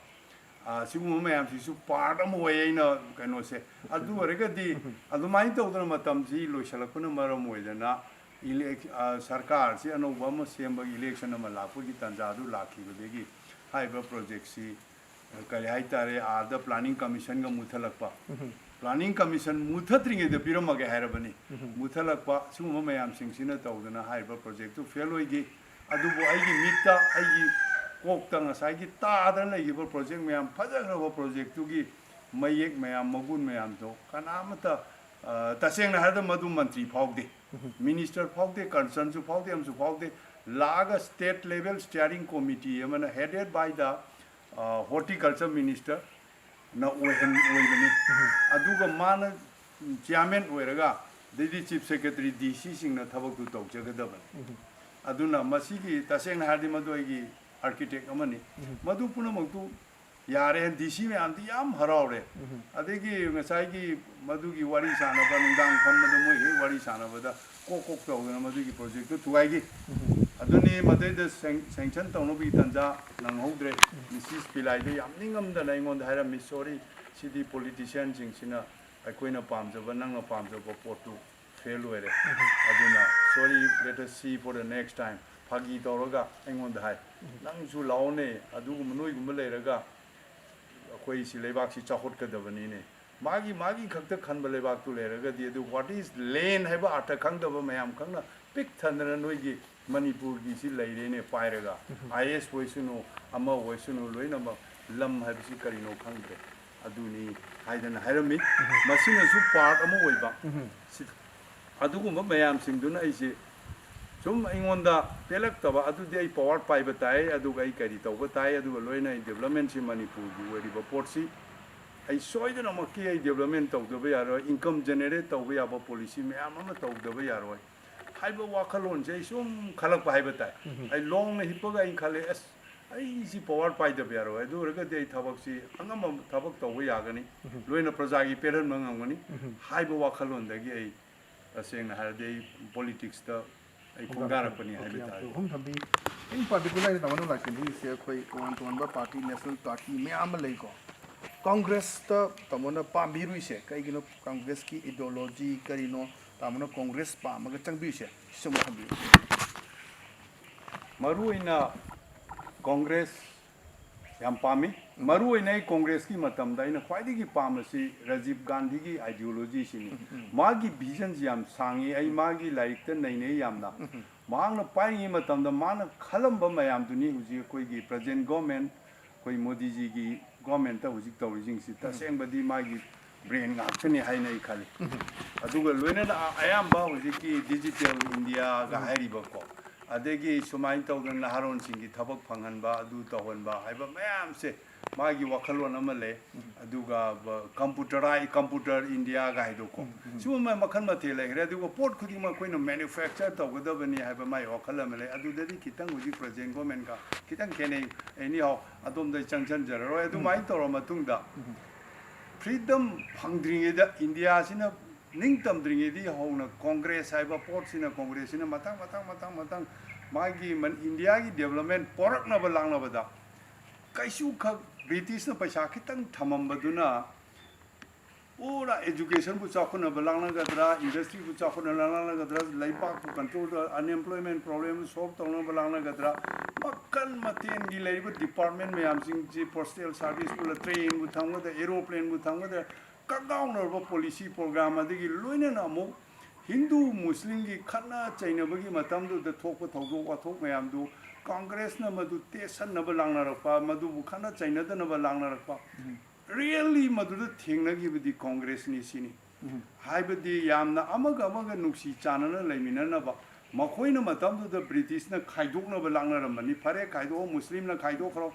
ꯑ, ꯁꯤꯒꯨꯝꯕ ꯃꯌꯥꯝꯁꯤꯁꯨ part ꯑꯃ ꯑꯣꯏ ꯑꯩꯅ ꯀꯩꯅꯣꯁꯦ꯫ ꯑꯗꯨ ꯑꯣꯏꯔꯒꯗꯤ ꯑꯗꯨꯃꯥꯏꯅ ꯇꯧꯗꯅ ꯃꯇꯝꯁꯤ ꯂꯣꯏꯁꯤꯜꯂꯛꯄꯅ ꯃꯔꯝ ꯑꯣꯏꯗꯅ elec-, ꯑ, ꯁꯔꯀꯥꯔꯁꯤ ꯑꯅꯧꯕ ꯑꯃ ꯁꯦꯝꯕꯒꯤ election ꯑꯃ ꯂꯥꯛꯄꯒꯤ ꯇꯥꯟꯖꯥꯗꯨ ꯂꯥꯛꯈꯤꯕꯗꯒꯤ ꯍꯥꯏꯔꯤꯕ project ꯁꯤ ꯀꯔꯤ ꯍꯥꯏꯇꯥꯔꯦ, ꯑꯥꯗ planning commission ꯒ ꯃꯨꯠꯊꯠꯂꯛꯄ꯫ Planning commission ꯃꯨꯠꯊꯠꯇ꯭ꯔꯤꯉꯩꯗ ꯄꯤꯔꯝꯃꯒꯦ ꯍꯥꯏꯔꯕꯅꯤ꯫ ꯃꯨꯠꯊꯠꯂꯛꯄ, ꯁꯤꯒꯨꯝꯕ ꯃꯌꯥꯝꯁꯤꯡꯁꯤꯅ ꯇꯧꯗꯅ ꯍꯥꯏꯔꯤꯕ project ꯇꯨ fail ꯑꯣꯏꯈꯤ꯫ ꯑꯗꯨꯕꯨ ꯑꯩꯒꯤ ꯃꯤꯠꯇ, ꯑꯩꯒꯤ ꯀꯣꯛꯇ ꯉꯁꯥꯏꯒꯤ ꯇꯥꯗꯅ ꯂꯩꯈꯤꯕ project ꯃꯌꯥꯝ, ꯐꯖꯈ꯭ꯔꯕ project ꯇꯨꯒꯤ ꯃꯌꯦꯛ ꯃꯌꯥꯝ, ꯃꯒꯨꯟ ꯃꯌꯥꯝꯗꯣ ꯀꯅꯥꯃꯠꯇ, ꯑ, ꯇꯁꯦꯡꯅ ꯍꯥꯏꯔꯕꯗ ꯃꯗꯨ ꯃꯟꯇ꯭ꯔꯤ ꯐꯥꯎꯗꯦ, minister ꯐꯥꯎꯗꯦ, concern ꯁꯨ ꯐꯥꯎꯗꯦ, ꯑꯃꯁꯨ ꯐꯥꯎꯗꯦ꯫ ꯂꯥꯛꯑꯒ state level steering committee ꯑꯃꯅ headed by the, ꯑ, horticulture minister ꯅ ꯑꯣꯏꯍꯟ-, ꯑꯣꯏꯕꯅꯤ꯫ ꯑꯗꯨꯒ ꯃꯥꯅ chairman ꯑꯣꯏꯔꯒ ꯑꯗꯩꯗꯤ chief secretary, D C ꯁꯤꯡꯅ ꯊꯕꯛꯇꯨ ꯇꯧꯖꯒꯗꯕꯅꯤ꯫ ꯑꯗꯨꯅ ꯃꯁꯤꯒꯤ, ꯇꯁꯦꯡꯅ ꯍꯥꯏꯔꯗꯤ, ꯃꯗꯨ ꯑꯩꯒꯤ architect ꯑꯃꯅꯤ꯫ ꯃꯗꯨ ꯄꯨꯝꯅꯃꯛꯇꯨ ꯌꯥꯔꯦ, D C ꯃꯌꯥꯝꯗꯤ ꯌꯥꯝ ꯍꯔꯥꯎꯔꯦ꯫ ꯑꯗꯒꯤ ꯉꯁꯥꯏꯒꯤ ꯃꯗꯨꯒꯤ ꯋꯥꯔꯤ ꯁꯥꯟꯅꯕ, ꯅꯨꯡꯗꯥꯡ ꯐꯝꯕꯗ ꯃꯣꯏ ꯍꯦꯛ ꯋꯥꯔꯤ ꯁꯥꯟꯅꯕꯗ ꯀꯣꯛ ꯀꯣꯛ ꯇꯧꯗꯅ ꯃꯗꯨꯒꯤ project ꯇꯨ ꯊꯨꯒꯥꯏꯈꯤ꯫ ꯑꯗꯨꯅꯤ, ꯃꯗꯩꯗ ꯁꯦꯡ-, sanction ꯇꯧꯅꯕꯒꯤ ꯇꯥꯟꯖꯥ ꯅꯪꯍꯧꯗ꯭ꯔꯦ꯫ ꯃꯤꯁꯤꯁ ꯄꯤꯂꯥꯏꯗ ꯌꯥꯝ ꯅꯤꯡꯉꯝꯗꯅ ꯑꯩꯉꯣꯟꯗ ꯍꯥꯏꯔꯝꯃꯤ, "Sorry, ꯁꯤꯗꯤ politicianꯁꯤꯡꯁꯤꯅ ꯑꯩꯈꯣꯏꯅ ꯄꯥꯝꯖꯕ, ꯅꯪꯅ ꯄꯥꯝꯖꯕ ꯄꯣꯠꯇꯨ fail ꯑꯣꯏꯔꯦ꯫ ꯑꯗꯨꯅ sorry, let us see for the next time." ꯐꯥꯒꯤ ꯇꯧꯔꯒ ꯑꯩꯉꯣꯟꯗ ꯍꯥꯏ, "ꯅꯪꯁꯨ ꯂꯥꯛꯑꯣꯅꯦ, ꯑꯗꯨꯒꯨꯝꯕ ꯅꯣꯏꯒꯨꯝꯕ ꯂꯩꯔꯒ ꯑꯩꯈꯣꯏ ꯁꯤ ꯂꯩꯕꯥꯛꯁꯤ ꯆꯥꯎꯈꯠꯀꯗꯕꯅꯤꯅꯦ꯫ ꯃꯥꯒꯤ, ꯃꯥꯒꯤ ꯈꯛꯇ ꯈꯟꯕ ꯂꯩꯕꯥꯛꯇꯨ ꯂꯩꯔꯒꯗꯤ, ꯑꯗꯨ what is land ꯍꯥꯏꯕ ꯑꯥꯔꯊ ꯈꯪꯗꯕ ꯃꯌꯥꯝ ꯈꯪꯅ ꯄꯤꯛ ꯊꯟꯗꯅ ꯅꯣꯏꯒꯤ ꯃꯅꯤꯄꯨꯔꯒꯤꯁꯤ ꯂꯩꯔꯦꯅꯦ ꯄꯥꯏꯔꯒ꯫ IAS ꯑꯣꯏꯁꯅꯨ, ꯑꯃ ꯑꯣꯏꯁꯅꯨ, ꯂꯣꯏꯅꯃꯛ ꯂꯝ ꯍꯥꯏꯕꯁꯤ ꯀꯔꯤꯅꯣ ꯈꯪꯗ꯭ꯔꯦ꯫ ꯑꯗꯨꯅꯤ" ꯍꯥꯏꯗꯅ ꯍꯥꯏꯔꯝꯃꯤ꯫ ꯃꯁꯤꯅꯁꯨ part ꯑꯃ ꯑꯣꯏꯕ꯫ ꯁꯤ-, ꯑꯗꯨꯒꯨꯝꯕ ꯃꯌꯥꯝꯁꯤꯡꯗꯨꯅ ꯑꯩꯁꯦ ꯁꯨꯝ ꯑꯩꯉꯣꯟꯗ ꯄꯦꯜꯂꯛꯇꯕ, ꯑꯗꯨꯗꯤ ꯑꯩ power ꯄꯥꯏꯕ ꯇꯥꯏ, ꯑꯗꯨꯒ ꯑꯩ ꯀꯔꯤ ꯇꯧꯕ ꯇꯥꯏ, ꯑꯗꯨꯒ ꯂꯣꯏꯅ ꯑꯩ developmentꯁꯤ ꯃꯅꯤꯄꯨꯔꯒꯤ ꯑꯣꯏꯔꯤꯕ ꯄꯣꯠꯁꯤ ꯑꯩ ꯁꯣꯏꯗꯅꯃꯛꯀꯤ ꯑꯩ development ꯇꯧꯗꯕ ꯌꯥꯔꯣꯏ, income generate ꯇꯧꯕ ꯌꯥꯕ policy ꯃꯌꯥꯝ ꯑꯃ ꯇꯧꯗꯕ ꯌꯥꯔꯣꯏ ꯍꯥꯏꯕ ꯋꯥꯈꯜꯂꯣꯟꯁꯦ ꯑꯩ ꯁꯨꯝ ꯈꯜꯂꯛꯄ ꯍꯥꯏꯕ ꯇꯥꯏ꯫ ꯑꯩ ꯂꯣꯡꯅ ꯍꯤꯞꯄꯒ ꯑꯩ ꯈꯜꯂꯦ, "ꯑꯁ, ꯑꯩ ꯁꯤ power ꯄꯥꯏꯗꯕ ꯌꯥꯔꯣꯏ, ꯑꯗꯨ ꯑꯣꯏꯔꯒꯗꯤ ꯑꯩ ꯊꯕꯛꯁꯤ ꯑꯉꯝꯕ ꯊꯕꯛ ꯇꯧꯕ ꯌꯥꯒꯅꯤ, ꯂꯣꯏꯅ ꯄ꯭ꯔꯖꯥꯒꯤ ꯄꯦꯜꯍꯟꯕ ꯉꯝꯒꯅꯤ" ꯍꯥꯏꯕ ꯋꯥꯈꯜꯂꯣꯟꯗꯒꯤ ꯑꯩ, ꯇꯁꯦꯡꯅ ꯍꯥꯏꯔꯗꯤ, ꯑꯩ politicsꯇ ꯑꯩ ꯈꯣꯡꯗꯥꯔꯛꯄꯅꯤ ꯍꯥꯏꯕ ꯇꯥꯔꯦ꯫ ꯋꯥꯐꯝ ꯊꯝꯕꯤ꯫ In particular, ꯇꯥꯃꯣꯅ ꯂꯥꯛꯁꯤꯟꯕꯤꯔꯤꯁꯦ ꯑꯩꯈꯣꯏ ꯇꯣꯉꯥꯟ ꯇꯣꯉꯥꯟꯕ party, national party ꯃꯌꯥꯝ ꯑꯃ ꯂꯩꯀꯣ꯫ Congressꯇ ꯇꯥꯃꯣꯅ ꯄꯥꯝꯕꯤꯔꯨꯏꯁꯦ ꯀꯩꯒꯤꯅꯣ? Congressꯀꯤ ideology ꯀꯔꯤꯅꯣ? ꯇꯥꯃꯣꯅ Congress ꯄꯥꯝꯃꯒ ꯆꯪꯕꯤꯔꯤꯁꯦ, ꯁꯤꯃ ꯊꯝꯕꯤꯌꯨ꯫ ꯃꯔꯨ ꯑꯣꯏꯅ Congress ꯌꯥꯝ ꯄꯥꯝꯃꯤ꯫ ꯃꯔꯨ ꯑꯣꯏꯅ ꯑꯩ Congressꯀꯤ ꯃꯇꯝꯗ ꯑꯩꯅ ꯈ꯭ꯋꯥꯏꯗꯒꯤ ꯄꯥꯝꯕꯁꯤ ꯔꯥꯖꯤꯕ ꯒꯥꯟꯙꯤꯒꯤ ideologyꯁꯤꯅꯤ꯫ ꯃꯥꯒꯤ visionꯁꯤ ꯌꯥꯝ ꯁꯥꯡꯉꯤ꯫ ꯑꯩ ꯃꯥꯒꯤ ꯂꯥꯏꯔꯤꯛꯇ ꯅꯩꯅꯩ ꯌꯥꯝꯅ꯫ ꯃꯍꯥꯛꯅ ꯄꯥꯏꯔꯤꯉꯩ ꯃꯇꯝꯗ ꯃꯥꯅ ꯈꯜꯂꯝꯕ ꯃꯌꯥꯝꯗꯨꯅꯤ ꯍꯧꯖꯤꯛ ꯑꯩꯈꯣꯏꯒꯤ present government, ꯑꯩꯈꯣꯏ ꯃꯣꯗꯤꯖꯤꯒꯤ governmentꯇ ꯍꯧꯖꯤꯛ ꯇꯧꯔꯤꯁꯤꯡꯁꯤ꯫ ꯇꯁꯦꯡꯕꯗꯤ ꯃꯥꯒꯤ brain ꯉꯥꯛꯇꯅꯤ ꯍꯥꯏꯅ ꯑꯩ ꯈꯜꯂꯤ꯫ ꯑꯗꯨꯒ ꯂꯣꯏꯅꯅ ꯑ-, ꯑꯌꯥꯝꯕ ꯍꯧꯖꯤꯛꯀꯤ digital Indiaꯒ ꯍꯥꯏꯔꯤꯕꯀꯣ, ꯑꯗꯒꯤ ꯁꯨꯃꯥꯏꯅ ꯇꯧꯗꯅ ꯅꯍꯥꯔꯣꯟꯁꯤꯡꯒꯤ ꯊꯕꯛ ꯐꯪꯍꯟꯕ, ꯑꯗꯨ ꯇꯧꯍꯟꯕ ꯍꯥꯏꯕ ꯃꯌꯥꯝꯁꯦ ꯃꯥꯒꯤ ꯋꯥꯈꯜꯂꯣꯟ ꯑꯃ ꯂꯩ꯫ ꯑꯗꯨꯒ ꯕ-, computerize, computer Indiaꯒ ꯍꯥꯏꯗꯣꯀꯣ꯫ ꯁꯤꯒꯨꯝꯕ ꯃꯈꯜ ꯃꯊꯦꯜ ꯂꯩꯈ꯭ꯔꯦ꯫ ꯑꯗꯨꯒ ꯄꯣꯠ ꯈꯨꯗꯤꯡꯃꯛ ꯑꯩꯈꯣꯏꯅ manufacture ꯇꯧꯒꯗꯕꯅꯤ ꯍꯥꯏꯕ ꯃꯥꯒꯤ ꯋꯥꯈꯜ ꯑꯃ ꯂꯩ꯫ ꯑꯗꯨꯗꯗꯤ ꯈꯤꯇꯪ ꯍꯧꯖꯤꯛ present governmentꯀ ꯈꯤꯇꯪ ꯈꯦꯠꯅꯩ꯫ Anyhow, ꯑꯗꯣꯝꯗ ꯑꯩ ꯆꯪꯁꯤꯟꯖꯔꯔꯣꯏ꯫ ꯑꯗꯨꯃꯥꯏꯅ ꯇꯧꯔ ꯃꯇꯨꯡꯗ freedom ꯐꯪꯗ꯭ꯔꯤꯉꯩꯗ, Indiaꯁꯤꯅ ꯅꯤꯡꯇꯝꯗ꯭ꯔꯤꯉꯩꯗꯒꯤ ꯍꯧꯅ Congress ꯍꯥꯏꯕ ꯄꯣꯠꯁꯤꯅ, Congressꯁꯤꯅ ꯃꯊꯪ, ꯃꯊꯪ, ꯃꯊꯪ, ꯃꯊꯪ ꯃꯥꯒꯤ ꯃꯟ-, ꯏꯟꯗꯤꯌꯥꯒꯤ development ꯄꯣꯔꯛꯅꯕ ꯂꯥꯛꯅꯕꯗ ꯀꯩꯁꯨ ꯈꯛ ꯕ꯭ꯔꯤꯇꯤꯁꯅ ꯄꯩꯁꯥ ꯈꯤꯇꯪ ꯊꯝꯃꯝꯕꯗꯨꯅ ꯄꯨꯔꯥ educationꯕꯨ ꯆꯥꯎꯈꯠꯅꯕ ꯂꯥꯛꯅꯒꯗ꯭ꯔꯥ, industryꯕꯨ ꯆꯥꯎꯈꯠꯅꯕ ꯂꯥꯛꯅꯒꯗ꯭ꯔꯥ, ꯂꯩꯕꯥꯛꯄꯨ control ꯇꯧ-, unemployment problemꯕꯨ solve ꯇꯧꯅꯕ ꯂꯥꯛꯅꯒꯗ꯭ꯔꯥ, ꯃꯈꯜ ꯃꯊꯦꯜꯒꯤ ꯂꯩꯔꯤꯕ department ꯃꯌꯥꯝꯁꯤꯡꯁꯤ, postal serviceꯄꯨ, trainꯕꯨ ꯊꯝꯒꯗ꯭ꯔꯥ, aeroplanebꯨ ꯊꯝꯒꯗ꯭ꯔꯥ, ꯀꯛꯉꯥꯎꯅꯔꯕ policy program, ꯑꯗꯒꯤ ꯂꯣꯏꯅꯅ ꯑꯃꯨꯛ ꯍꯤꯟꯗꯨ ꯃꯨꯁꯂꯤꯝꯒꯤ ꯈꯠꯅ ꯆꯩꯅꯕꯒꯤ ꯃꯇꯝꯗꯨꯗ ꯊꯣꯛꯄ ꯊꯧꯗꯣꯛ ꯋꯥꯊꯣꯛ ꯃꯌꯥꯝꯗꯨ ꯀꯪꯒ꯭ꯔꯦꯁꯅ ꯃꯗꯨ ꯇꯦꯠꯁꯟꯅꯕ ꯂꯥꯡꯅꯔꯛꯄ, ꯃꯗꯨꯕꯨ ꯈꯠꯅ ꯆꯩꯅꯗꯅꯕ ꯂꯥꯡꯅꯔꯛꯄ, really ꯃꯗꯨꯗ ꯊꯦꯡꯅꯈꯤꯕꯗꯤ ꯀꯪꯒ꯭ꯔꯦꯁꯅꯤ ꯁꯤꯅꯤ꯫ ꯍꯥꯏꯕꯗꯤ ꯌꯥꯝꯅ ꯑꯃꯒ ꯑꯃꯒ ꯅꯨꯡꯁꯤ ꯆꯥꯟꯅꯅ ꯂꯩꯃꯤꯟꯅꯅꯕ, ꯃꯈꯣꯏꯅ ꯃꯇꯝꯗꯨꯗ ꯕ꯭ꯔꯤꯇꯤꯁꯅ ꯈꯥꯏꯗꯣꯛꯅꯕ ꯂꯥꯡꯅꯔꯝꯕꯅꯤ꯫ ꯐꯔꯦ, ꯈꯥꯏꯗꯣꯛꯑꯣ, ꯃꯨꯁꯂꯤꯝꯅ ꯈꯥꯏꯗꯣꯛꯈ꯭ꯔꯣ,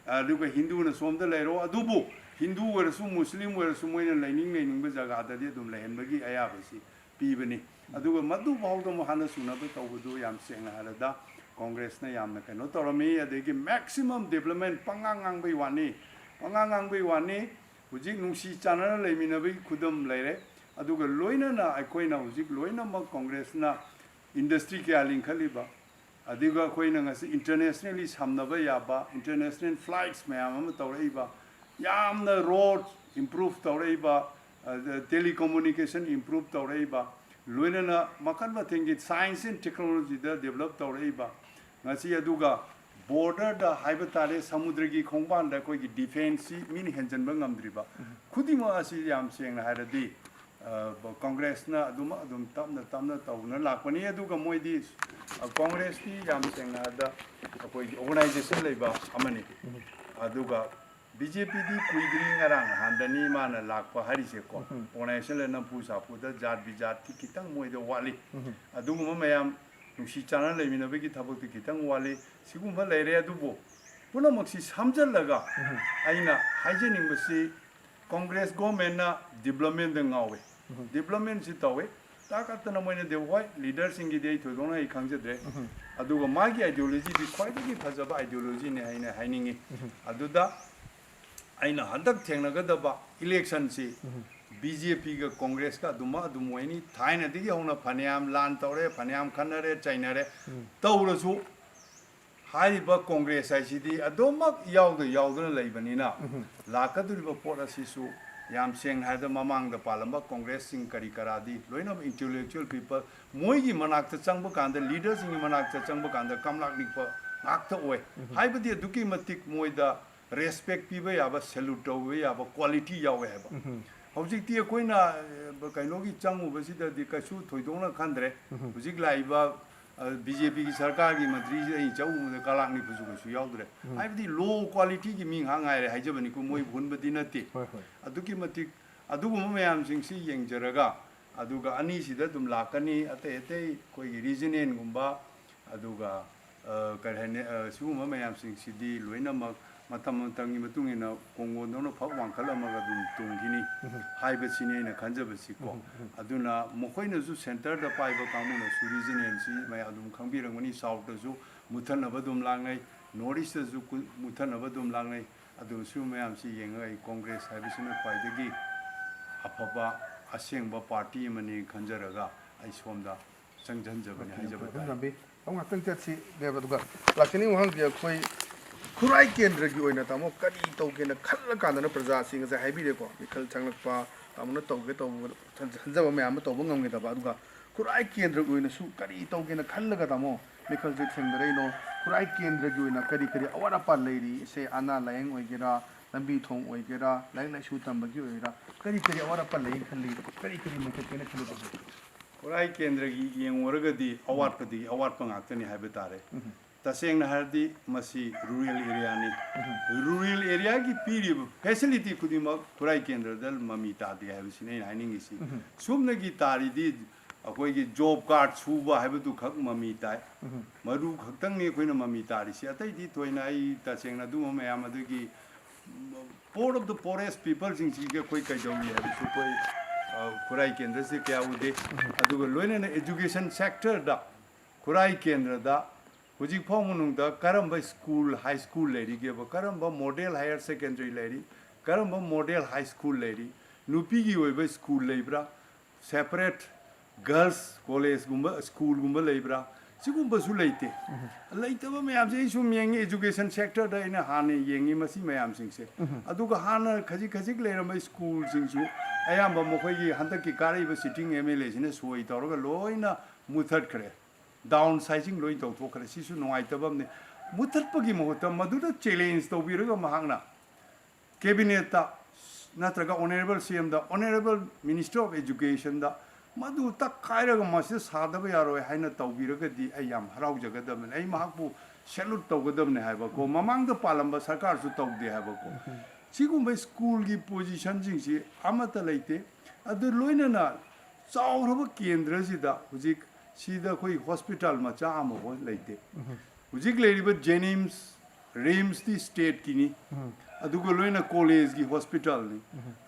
ꯑꯗꯨꯒ ꯍꯤꯟꯗꯨꯅ ꯁꯣꯝꯗ ꯂꯩꯔꯣ꯫ ꯑꯗꯨꯕꯨ ꯍꯤꯟꯗꯨ ꯑꯣꯏꯔꯁꯨ, ꯃꯨꯁꯂꯤꯝ ꯑꯣꯏꯔꯁꯨ, ꯃꯣꯏꯅ ꯂꯩꯅꯤꯡ ꯂꯩꯅꯤꯡꯕ ꯖꯒꯥꯗꯗꯤ ꯑꯗꯨꯝ ꯂꯩꯍꯟꯕꯒꯤ ꯑꯌꯥꯕꯁꯤ ꯄꯤꯕꯅꯤ꯫ ꯑꯗꯨꯒ ꯃꯗꯨ ꯐꯥꯎꯗ ꯑꯃꯨꯛ ꯍꯟꯅ ꯁꯨꯅꯕ ꯇꯧꯕꯗꯨ, ꯌꯥꯝ ꯁꯦꯡꯅ ꯍꯥꯏꯔꯕꯗ, ꯀꯪꯒ꯭ꯔꯦꯁꯅ ꯌꯥꯝꯅ ꯀꯩꯅꯣ ꯇꯧꯔꯝꯃꯤ꯫ ꯑꯗꯒꯤ maximum development ꯄꯉꯥꯡ ꯉꯥꯡꯕꯩ ꯋꯥꯅꯤ, ꯄꯉꯥꯡ ꯉꯥꯡꯕꯩ ꯋꯥꯅꯤ꯫ ꯍꯧꯖꯤꯛ ꯅꯨꯡꯁꯤ ꯆꯥꯟꯅꯅ ꯂꯩꯃꯤꯟꯅꯕꯒꯤ ꯈꯨꯗꯝ ꯂꯩꯔꯦ꯫ ꯑꯗꯨꯒ ꯂꯣꯏꯅꯅ ꯑꯩꯈꯣꯏꯅ ꯍꯧꯖꯤꯛ ꯂꯣꯏꯅꯃꯛ ꯀꯪꯒ꯭ꯔꯦꯁꯅ industry ꯀꯌꯥ ꯂꯤꯡꯈꯠꯂꯤꯕ, ꯑꯗꯨꯒ ꯑꯩꯈꯣꯏꯅ ꯉꯁꯤ internationally ꯁꯝꯅꯕ ꯌꯥꯕ international flights ꯃꯌꯥꯝ ꯑꯃ ꯇꯧꯔꯛꯏꯕ, ꯌꯥꯝꯅ road improve ꯇꯧꯔꯛꯏꯕ, ꯑꯗ telecommunication improve ꯇꯧꯔꯛꯏꯕ, ꯂꯣꯏꯅꯅ ꯃꯈꯜ ꯃꯊꯦꯜꯒꯤ science and technologyꯗ develop ꯇꯧꯔꯛꯏꯕ, ꯉꯁꯤ ꯑꯗꯨꯒ borderꯗ ꯍꯥꯏꯕ ꯇꯥꯔꯦ, ꯁꯃꯨꯗ꯭ꯔꯒꯤ ꯈꯣꯡꯕꯥꯟꯗ ꯑꯩꯈꯣꯏꯒꯤ defenceꯁꯤ ꯃꯤꯅ ꯍꯦꯟꯖꯟꯕ ꯉꯝꯗ꯭ꯔꯤꯕ, ꯈꯨꯗꯤꯡꯃꯛ ꯑꯁꯤ ꯌꯥꯝ ꯁꯦꯡꯅ ꯍꯥꯏꯔꯗꯤ, ꯑ, ꯀꯪꯒ꯭ꯔꯦꯁꯅ ꯑꯗꯨꯃꯛ ꯑꯗꯨꯝ ꯇꯞꯅ ꯇꯞꯅ ꯇꯧꯅ ꯂꯥꯛꯄꯅꯤ꯫ ꯑꯗꯨꯒ ꯃꯣꯏꯗꯤ, ꯑ, ꯀꯪꯒ꯭ꯔꯦꯁꯇꯤ ꯌꯥꯝ ꯁꯦꯡꯅ ꯍꯥꯏꯔꯕꯗ ꯑꯩꯈꯣꯏꯒꯤ organization ꯂꯩꯕ ꯑꯃꯅꯤ꯫ ꯑꯗꯨꯒ BJPꯗꯤ ꯀꯨꯏꯗ꯭ꯔꯤ, ꯉꯔꯥꯡ ꯅꯍꯥꯟꯗꯅꯤ ꯃꯥꯅ ꯂꯥꯛꯄ ꯍꯥꯏꯔꯤꯁꯦꯀꯣ꯫ Organization ꯂꯩ, ꯅꯝꯐꯨ ꯁꯥꯐꯨꯗ ꯖꯥꯠ ꯕꯤꯖꯥꯠꯇꯤ ꯈꯤꯇꯪ ꯃꯣꯏꯗ ꯋꯥꯠꯂꯤ꯫ ꯑꯗꯨꯒꯨꯝꯕ ꯃꯌꯥꯝ, ꯅꯨꯡꯁꯤ ꯆꯥꯟꯅ ꯂꯩꯃꯤꯟꯅꯕꯒꯤ ꯊꯕꯛꯇꯤ ꯈꯤꯇꯪ ꯋꯥꯠꯂꯤ꯫ ꯁꯤꯒꯨꯝꯕ ꯂꯩꯔꯦ꯫ ꯑꯗꯨꯕꯨ ꯄꯨꯝꯅꯃꯛꯁꯤ ꯁꯝꯖꯜꯂꯒ ꯑꯩꯅ ꯍꯥꯏꯖꯅꯤꯡꯕꯁꯤ, ꯀꯪꯒ꯭ꯔꯦꯁ governmentꯅ developmentꯗ ꯉꯥꯎꯋꯦ꯫ Developmentꯁꯤ ꯇꯧꯋꯦ꯫ ꯇꯥꯀꯠꯇꯅ ꯃꯣꯏꯅ ꯗꯦ-, ꯍꯣꯏ, leaderꯁꯤꯡꯒꯤꯗꯤ ꯑꯩ ꯊꯣꯏꯗꯣꯛꯅ ꯑꯩ ꯈꯪꯖꯗ꯭ꯔꯦ꯫ ꯑꯗꯨꯒ ꯃꯥꯒꯤ ideologyꯗꯤ ꯈ꯭ꯋꯥꯏꯗꯒꯤ ꯐꯖꯕ ideologyꯅꯤ ꯍꯥꯏꯅ ꯍꯥꯏꯅꯤꯡꯉꯤ꯫ ꯑꯗꯨꯗ ꯑꯩꯅ ꯍꯟꯗꯛ ꯊꯦꯡꯅꯒꯗꯕ electionꯁꯤ ꯕꯤ ꯖꯦ ꯄꯤꯒ ꯀꯣꯡꯒ꯭ꯔꯦꯁꯀ ꯑꯗꯨꯃꯛ ꯑꯗꯨꯝ ꯑꯣꯏꯅꯤ꯫ ꯊꯥꯏꯅꯗꯒꯤ ꯍꯧꯅ ꯐꯅꯌꯥꯝ ꯂꯥꯟ ꯇꯧꯔꯦ, ꯐꯅꯌꯥꯝ ꯈꯠꯅꯔꯦ, ꯆꯩꯅꯔꯦ, ꯇꯧꯔꯁꯨ ꯍꯥꯏꯔꯤꯕ ꯀꯣꯡꯒ꯭ꯔꯦꯁ ꯍꯥꯏꯁꯤꯗꯤ ꯑꯗꯨꯃꯛ ꯌꯥꯎꯗ ꯌꯥꯎꯗꯅ ꯂꯩꯕꯅꯤꯅ, ꯂꯥꯛꯀꯗꯧꯔꯤꯕ ꯄꯣꯠ ꯑꯁꯤꯁꯨ ꯌꯥꯝ ꯁꯦꯡꯅ ꯍꯥꯏꯔꯕꯗ ꯃꯃꯥꯡꯗ ꯄꯥꯜꯂꯝꯕ ꯀꯣꯡꯒ꯭ꯔꯦꯁꯁꯤꯡ ꯀꯔꯤ ꯀꯔꯥꯗꯤ ꯂꯣꯏꯅꯃꯛ intellectual people, ꯃꯣꯏꯒꯤ ꯃꯅꯥꯛꯇ ꯆꯪꯕ ꯀꯥꯟꯗ, ꯂꯤꯗꯔꯁꯤꯡꯒꯤ ꯃꯅꯥꯛꯇ ꯆꯪꯕ ꯀꯥꯟꯗ ꯀꯝꯂꯥꯛ ꯅꯤꯛꯄ ꯉꯥꯛꯇ ꯑꯣꯏ꯫ ꯍꯥꯏꯕꯗꯤ ꯑꯗꯨꯛꯀꯤ ꯃꯇꯤꯛ ꯃꯣꯏꯗ respect ꯄꯤꯕ ꯌꯥꯕ, salute ꯇꯧꯕ ꯌꯥꯕ quality ꯌꯥꯎꯋꯦ ꯍꯥꯏꯕ꯫ ꯍꯧꯖꯤꯛꯇꯤ ꯑꯩꯈꯣꯏꯅ, ꯑ, ꯀꯩꯅꯣꯒꯤ ꯆꯪꯉꯨꯕꯁꯤꯗꯗꯤ ꯀꯩꯁꯨ ꯊꯣꯏꯗꯣꯛꯅ ꯈꯟꯗ꯭ꯔꯦ꯫ ꯍꯧꯖꯤꯛ ꯂꯥꯛꯏꯕ, ꯑ, ꯕꯤ ꯖꯦ ꯄꯤꯒꯤ ꯁꯔꯀꯥꯔꯒꯤ ꯃꯟꯇ꯭ꯔꯤꯁꯤꯗ ꯑꯩ ꯆꯪꯉꯨꯕꯗ ꯀꯂꯥꯛ ꯅꯤꯛꯄꯁꯨ ꯀꯩꯁꯨ ꯌꯥꯎꯗ꯭ꯔꯦ꯫ ꯍꯥꯏꯕꯗꯤ low qualityꯒꯤ ꯃꯤ ꯉꯥꯏꯍꯥꯛ ꯉꯥꯏꯔꯦ ꯍꯥꯏꯖꯕꯅꯤꯀꯣ, ꯃꯣꯏ ꯍꯨꯟꯕꯗꯤ ꯅꯠꯇꯦ꯫ ꯍꯣꯏ, ꯍꯣꯏ꯫ ꯑꯗꯨꯛꯀꯤ ꯃꯇꯤꯛ ꯑꯗꯨꯒꯨꯝꯕ ꯃꯌꯥꯝꯁꯤꯡꯁꯤ ꯌꯦꯡꯖꯔꯒ, ꯑꯗꯨꯒ ꯑꯅꯤꯁꯤꯗ ꯑꯗꯨꯝ ꯂꯥꯛꯀꯅꯤ꯫ ꯑꯇꯩ ꯑꯇꯩ ꯑꯩꯈꯣꯏꯒꯤ regionalꯒꯨꯝꯕ, ꯑꯗꯨꯒ, ꯑ, ꯀꯔꯤ ꯍꯥꯏꯅꯤ, ꯑ, ꯁꯤꯒꯨꯝꯕ ꯃꯌꯥꯝꯁꯤꯡꯁꯤꯗꯤ ꯂꯣꯏꯅꯃꯛ ꯃꯇꯝ ꯃꯇꯝꯒꯤ ꯃꯇꯨꯡ ꯏꯟꯅ ꯀꯣꯡꯒꯣꯟꯗꯧꯅ ꯐꯛ ꯋꯥꯡꯈꯠꯂꯝꯃꯒ ꯑꯗꯨꯝ ꯇꯣꯡꯈꯤꯅꯤ ꯍꯥꯏꯕꯁꯤꯅꯤ ꯑꯩꯅ ꯈꯟꯖꯕꯁꯤꯀꯣ꯫ ꯑꯗꯨꯅ ꯃꯈꯣꯏꯅꯁꯨ centreꯗ ꯄꯥꯏꯕ ꯀꯥꯡꯕꯨꯅꯁꯨ regionalꯁꯤ ꯃꯌꯥꯝ ꯑꯗꯨꯝ ꯈꯪꯕꯤꯔꯝꯒꯅꯤ, Southꯇꯁꯨ ꯃꯨꯠꯊꯠꯅꯕ ꯑꯗꯨꯝ ꯂꯥꯡꯅꯩ, North Eastꯇꯁꯨ ꯀꯨ-, ꯃꯨꯠꯊꯠꯅꯕ ꯑꯗꯨꯝ ꯂꯥꯡꯅꯩ꯫ ꯑꯗꯨ ꯁꯤꯒꯨꯝꯕ ꯃꯌꯥꯝꯁꯤ ꯌꯦꯡꯉꯒ ꯑꯩ ꯀꯣꯡꯒ꯭ꯔꯦꯁ ꯍꯥꯏꯕꯁꯤꯅ ꯈ꯭ꯋꯥꯏꯗꯒꯤ ꯑꯐꯕ ꯑꯁꯦꯡꯕ party ꯑꯃꯅꯤ ꯈꯟꯖꯔꯒ ꯑꯩ ꯁꯣꯝꯗ ꯆꯪꯁꯤꯟꯖꯕꯅꯤ ꯍꯥꯏꯖꯕ ꯇꯥꯔꯦ꯫ ꯇꯥꯃꯣ, ꯉꯥꯛꯇꯪ ꯆꯠꯁꯤ ꯂꯦꯞꯄ, ꯑꯗꯨꯒ ꯂꯥꯛꯆꯅꯤꯡꯕ ꯋꯥꯍꯪꯗꯤ ꯑꯩꯈꯣꯏ ꯈꯨꯔꯥꯏ ꯀꯦꯟꯗ꯭ꯔꯒꯤ ꯑꯣꯏꯅ, ꯇꯥꯃꯣ, ꯀꯔꯤ ꯇꯧꯒꯦꯅ ꯈꯜꯂꯀꯥꯟꯗꯅ ꯄ꯭ꯔꯖꯥꯁꯤꯡ ꯉꯁꯥꯏ ꯍꯥꯏꯕꯤꯔꯦꯀꯣ, ꯃꯤꯈꯜ ꯆꯪꯂꯛꯄ, ꯇꯥꯃꯣꯅ ꯇꯧꯒꯦ ꯇꯧꯕ, ꯈꯟꯖꯕ ꯃꯌꯥꯝ ꯑꯃ ꯇꯧꯕ ꯉꯝꯈꯤꯗꯕ, ꯑꯗꯨꯒ ꯈꯨꯔꯥꯏ ꯀꯦꯟꯗ꯭ꯔꯒꯤ ꯑꯣꯏꯅꯁꯨ ꯀꯔꯤ ꯇꯧꯒꯦꯅ ꯈꯜꯂꯒ, ꯇꯥꯃꯣ, ꯃꯤꯈꯜꯁꯦ ꯊꯦꯡꯅꯔꯛꯏꯅꯣ? ꯈꯨꯔꯥꯏ ꯀꯦꯟꯗ꯭ꯔꯒꯤ ꯑꯣꯏꯅ ꯀꯔꯤ ꯀꯔꯤ ꯑꯋꯥꯠ ꯑꯄꯥ ꯂꯩꯔꯤ? ꯁꯦ, ꯑꯅꯥ ꯂꯥꯏꯌꯦꯡ ꯑꯣꯏꯒꯦꯔꯥ, ꯂꯝꯕꯤ ꯊꯣꯡ ꯑꯣꯏꯒꯦꯔꯥ, ꯂꯥꯏꯔꯤꯛ ꯂꯥꯏꯁꯨ ꯇꯝꯕꯒꯤ ꯑꯣꯏꯒꯦꯔꯥ, ꯀꯔꯤ ꯀꯔꯤ ꯑꯋꯥꯠ ꯑꯄꯥ ꯂꯩ ꯈꯜꯂꯤ? ꯀꯔꯤ ꯀꯔꯤ ꯃꯦꯟꯈꯠꯀꯦꯅ ꯈꯜꯂꯤ, ꯇꯥꯃꯣ? ꯈꯨꯔꯥꯏ ꯀꯦꯟꯗ꯭ꯔꯒꯤ ꯌꯦꯡꯉꯨꯔꯒꯗꯤ ꯑꯋꯥꯠꯄꯗꯒꯤ ꯑꯋꯥꯠꯄ ꯉꯥꯛꯇꯅꯤ ꯍꯥꯏꯕ ꯇꯥꯔꯦ꯫ ꯇꯁꯦꯡꯅ ꯍꯥꯏꯔꯗꯤ ꯃꯁꯤ rural areaꯅꯤ꯫ Rural areaꯒꯤ ꯄꯤꯔꯤꯕ facility ꯈꯨꯗꯤꯡꯃꯛ ꯈꯨꯔꯥꯏ ꯀꯦꯟꯗ꯭ꯔꯗ ꯃꯃꯤ ꯇꯥꯗꯦ ꯍꯥꯏꯕꯁꯤꯅꯤ ꯑꯩꯅ ꯍꯥꯏꯅꯤꯡꯉꯤꯁꯤ꯫ ꯁꯨꯞꯅꯒꯤ ꯇꯥꯔꯤꯗꯤ ꯑꯩꯈꯣꯏꯒꯤ job card ꯁꯨꯕ ꯍꯥꯏꯕꯗꯨ ꯈꯛ ꯃꯃꯤ ꯇꯥꯏ꯫ ꯃꯗꯨ ꯈꯛꯇꯪꯅꯤ ꯑꯩꯈꯣꯏꯅ ꯃꯃꯤ ꯇꯥꯔꯤꯁꯤ꯫ ꯑꯇꯩꯗꯤ ꯊꯣꯏꯅ ꯑꯩ ꯇꯁꯦꯡꯅ ꯑꯗꯨꯒꯨꯝꯕ ꯃꯌꯥꯝ ꯑꯗꯨꯒꯤ poor of the poorest peopleꯁꯤꯡꯁꯤꯒ ꯑꯩꯈꯣꯏ ꯀꯩꯗꯧꯔꯤ ꯍꯥꯏꯕꯁꯨ ꯑꯩꯈꯣꯏ, ꯑ, ꯈꯨꯔꯥꯏ ꯀꯦꯟꯗ꯭ꯔꯁꯤ ꯀꯌꯥ ꯎꯗꯦ꯫ ꯑꯗꯨꯒ ꯂꯣꯏꯅꯅ education sectorꯗ ꯈꯨꯔꯥꯏ ꯀꯦꯟꯗ꯭ꯔꯗ ꯍꯧꯖꯤꯛ ꯐꯥꯎ ꯃꯅꯨꯡꯗ ꯀꯔꯝꯕ school, high school ꯂꯩꯔꯤꯒꯦꯕ, ꯀꯔꯝꯕ model higher secondary ꯂꯩꯔꯤ, ꯀꯔꯝꯕ model high school ꯂꯩꯔꯤ, ꯅꯨꯄꯤꯒꯤ ꯑꯣꯏꯕ ꯁ꯭ꯀꯨꯜ ꯂꯩꯕ꯭ꯔꯥ? ꯁꯦꯄꯔꯦꯠ ꯒꯔꯜꯁ ꯀꯣꯂꯦꯖꯒꯨꯝꯕ, ꯁ꯭ꯀꯨꯜꯒꯨꯝꯕ ꯂꯩꯕ꯭ꯔꯥ? ꯁꯤꯒꯨꯝꯕꯁꯨ ꯂꯩꯇꯦ꯫ ꯂꯩꯇꯕ ꯃꯌꯥꯝꯁꯦ ꯑꯩ ꯁꯨꯝ ꯌꯦꯡꯉꯤ, ꯑꯦꯖꯨꯀꯦꯁꯟ ꯁꯦꯛꯇꯔꯗ ꯑꯩꯅ ꯍꯥꯟꯅ ꯌꯦꯡꯉꯤ ꯃꯁꯤ ꯃꯌꯥꯝꯁꯤꯡꯁꯦ꯫ ꯑꯗꯨꯒ ꯍꯥꯟꯅ ꯈꯖꯤꯛ ꯈꯖꯤꯛ ꯂꯩꯔꯝꯕ ꯁ꯭ꯀꯨꯜꯁꯤꯡꯁꯨ ꯑꯌꯥꯝꯕ ꯃꯈꯣꯏꯒꯤ ꯍꯟꯗꯛꯀꯤ ꯀꯥꯔꯛꯏꯕ ꯁꯤꯇꯤꯡ ꯑꯦꯝ ꯑꯦꯜ ꯑꯦꯁꯤꯅ ꯁꯣꯏ ꯇꯧꯔꯒ ꯂꯣꯏꯅ ꯃꯨꯊꯠꯈ꯭ꯔꯦ꯫ ꯗꯥꯎꯟ ꯁꯥꯏꯖꯤꯡ ꯂꯣꯏ ꯇꯧꯊꯣꯛꯈ꯭ꯔꯦ꯫ ꯁꯤꯁꯨ ꯅꯨꯡꯉꯥꯏꯇꯕ ꯑꯃꯅꯤ꯫ ꯃꯨꯊꯠꯄꯒꯤ ꯃꯍꯨꯠꯇ ꯃꯗꯨꯗ ꯆꯦꯂꯦꯟꯖ ꯇꯧꯕꯤꯔꯒ ꯃꯍꯥꯛꯅ ꯀꯦꯕꯤꯅꯦꯠꯇ ꯅꯠꯇ꯭ꯔꯒ ꯑꯣꯅꯔꯦꯕꯜ ꯁꯤ ꯑꯦꯝꯗ, ꯑꯣꯅꯔꯦꯕꯜ ꯃꯤꯅꯤꯁꯇꯔ ꯑꯣꯐ ꯑꯦꯖꯨꯀꯦꯁꯟꯗ ꯃꯗꯨ ꯇꯛꯈꯥꯏꯔꯒ ꯃꯁꯤꯗ ꯁꯥꯗꯕ ꯌꯥꯔꯣꯏ ꯍꯥꯏꯅ ꯇꯧꯕꯤꯔꯒꯗꯤ ꯑꯩ ꯌꯥꯝ ꯍꯔꯥꯎꯖꯒꯗꯕꯅꯤ꯫ ꯑꯩ ꯃꯍꯥꯛꯄꯨ ꯁꯦꯂꯨꯠ ꯇꯧꯒꯗꯕꯅꯤ ꯍꯥꯏꯕꯀꯣ꯫ ꯃꯃꯥꯡꯗ ꯄꯥꯜꯂꯝꯕ ꯁꯔꯀꯥꯔꯁꯨ ꯇꯧꯗꯦ ꯍꯥꯏꯕꯀꯣ꯫ ꯁꯤꯒꯨꯝꯕ ꯁ꯭ꯀꯨꯜꯒꯤ ꯄꯣꯖꯤꯁꯟꯁꯤꯡꯁꯤ ꯑꯃꯠꯇ ꯂꯩꯇꯦ꯫ ꯑꯗꯨ ꯂꯣꯏꯅꯅ ꯆꯥꯎꯔꯕ ꯀꯦꯟꯗ꯭ꯔꯁꯤꯗ ꯍꯧꯖꯤꯛ ꯁꯤꯗ ꯑꯩꯈꯣꯏ ꯍꯣꯁꯄꯤꯇꯥꯜ ꯃꯆꯥ ꯑꯃꯐꯥꯎ ꯂꯩꯇꯦ꯫ ꯍꯧꯖꯤꯛ ꯂꯩꯔꯤꯕ ꯖꯦꯅꯤꯝꯁ, ꯔꯤꯝꯁꯇꯤ ꯁ꯭ꯇꯦꯠꯀꯤꯅꯤ, ꯑꯗꯨꯒ ꯂꯣꯏꯅ ꯀꯣꯂꯦꯖꯀꯤ ꯍꯣꯁꯄꯤꯇꯥꯜꯅꯤ꯫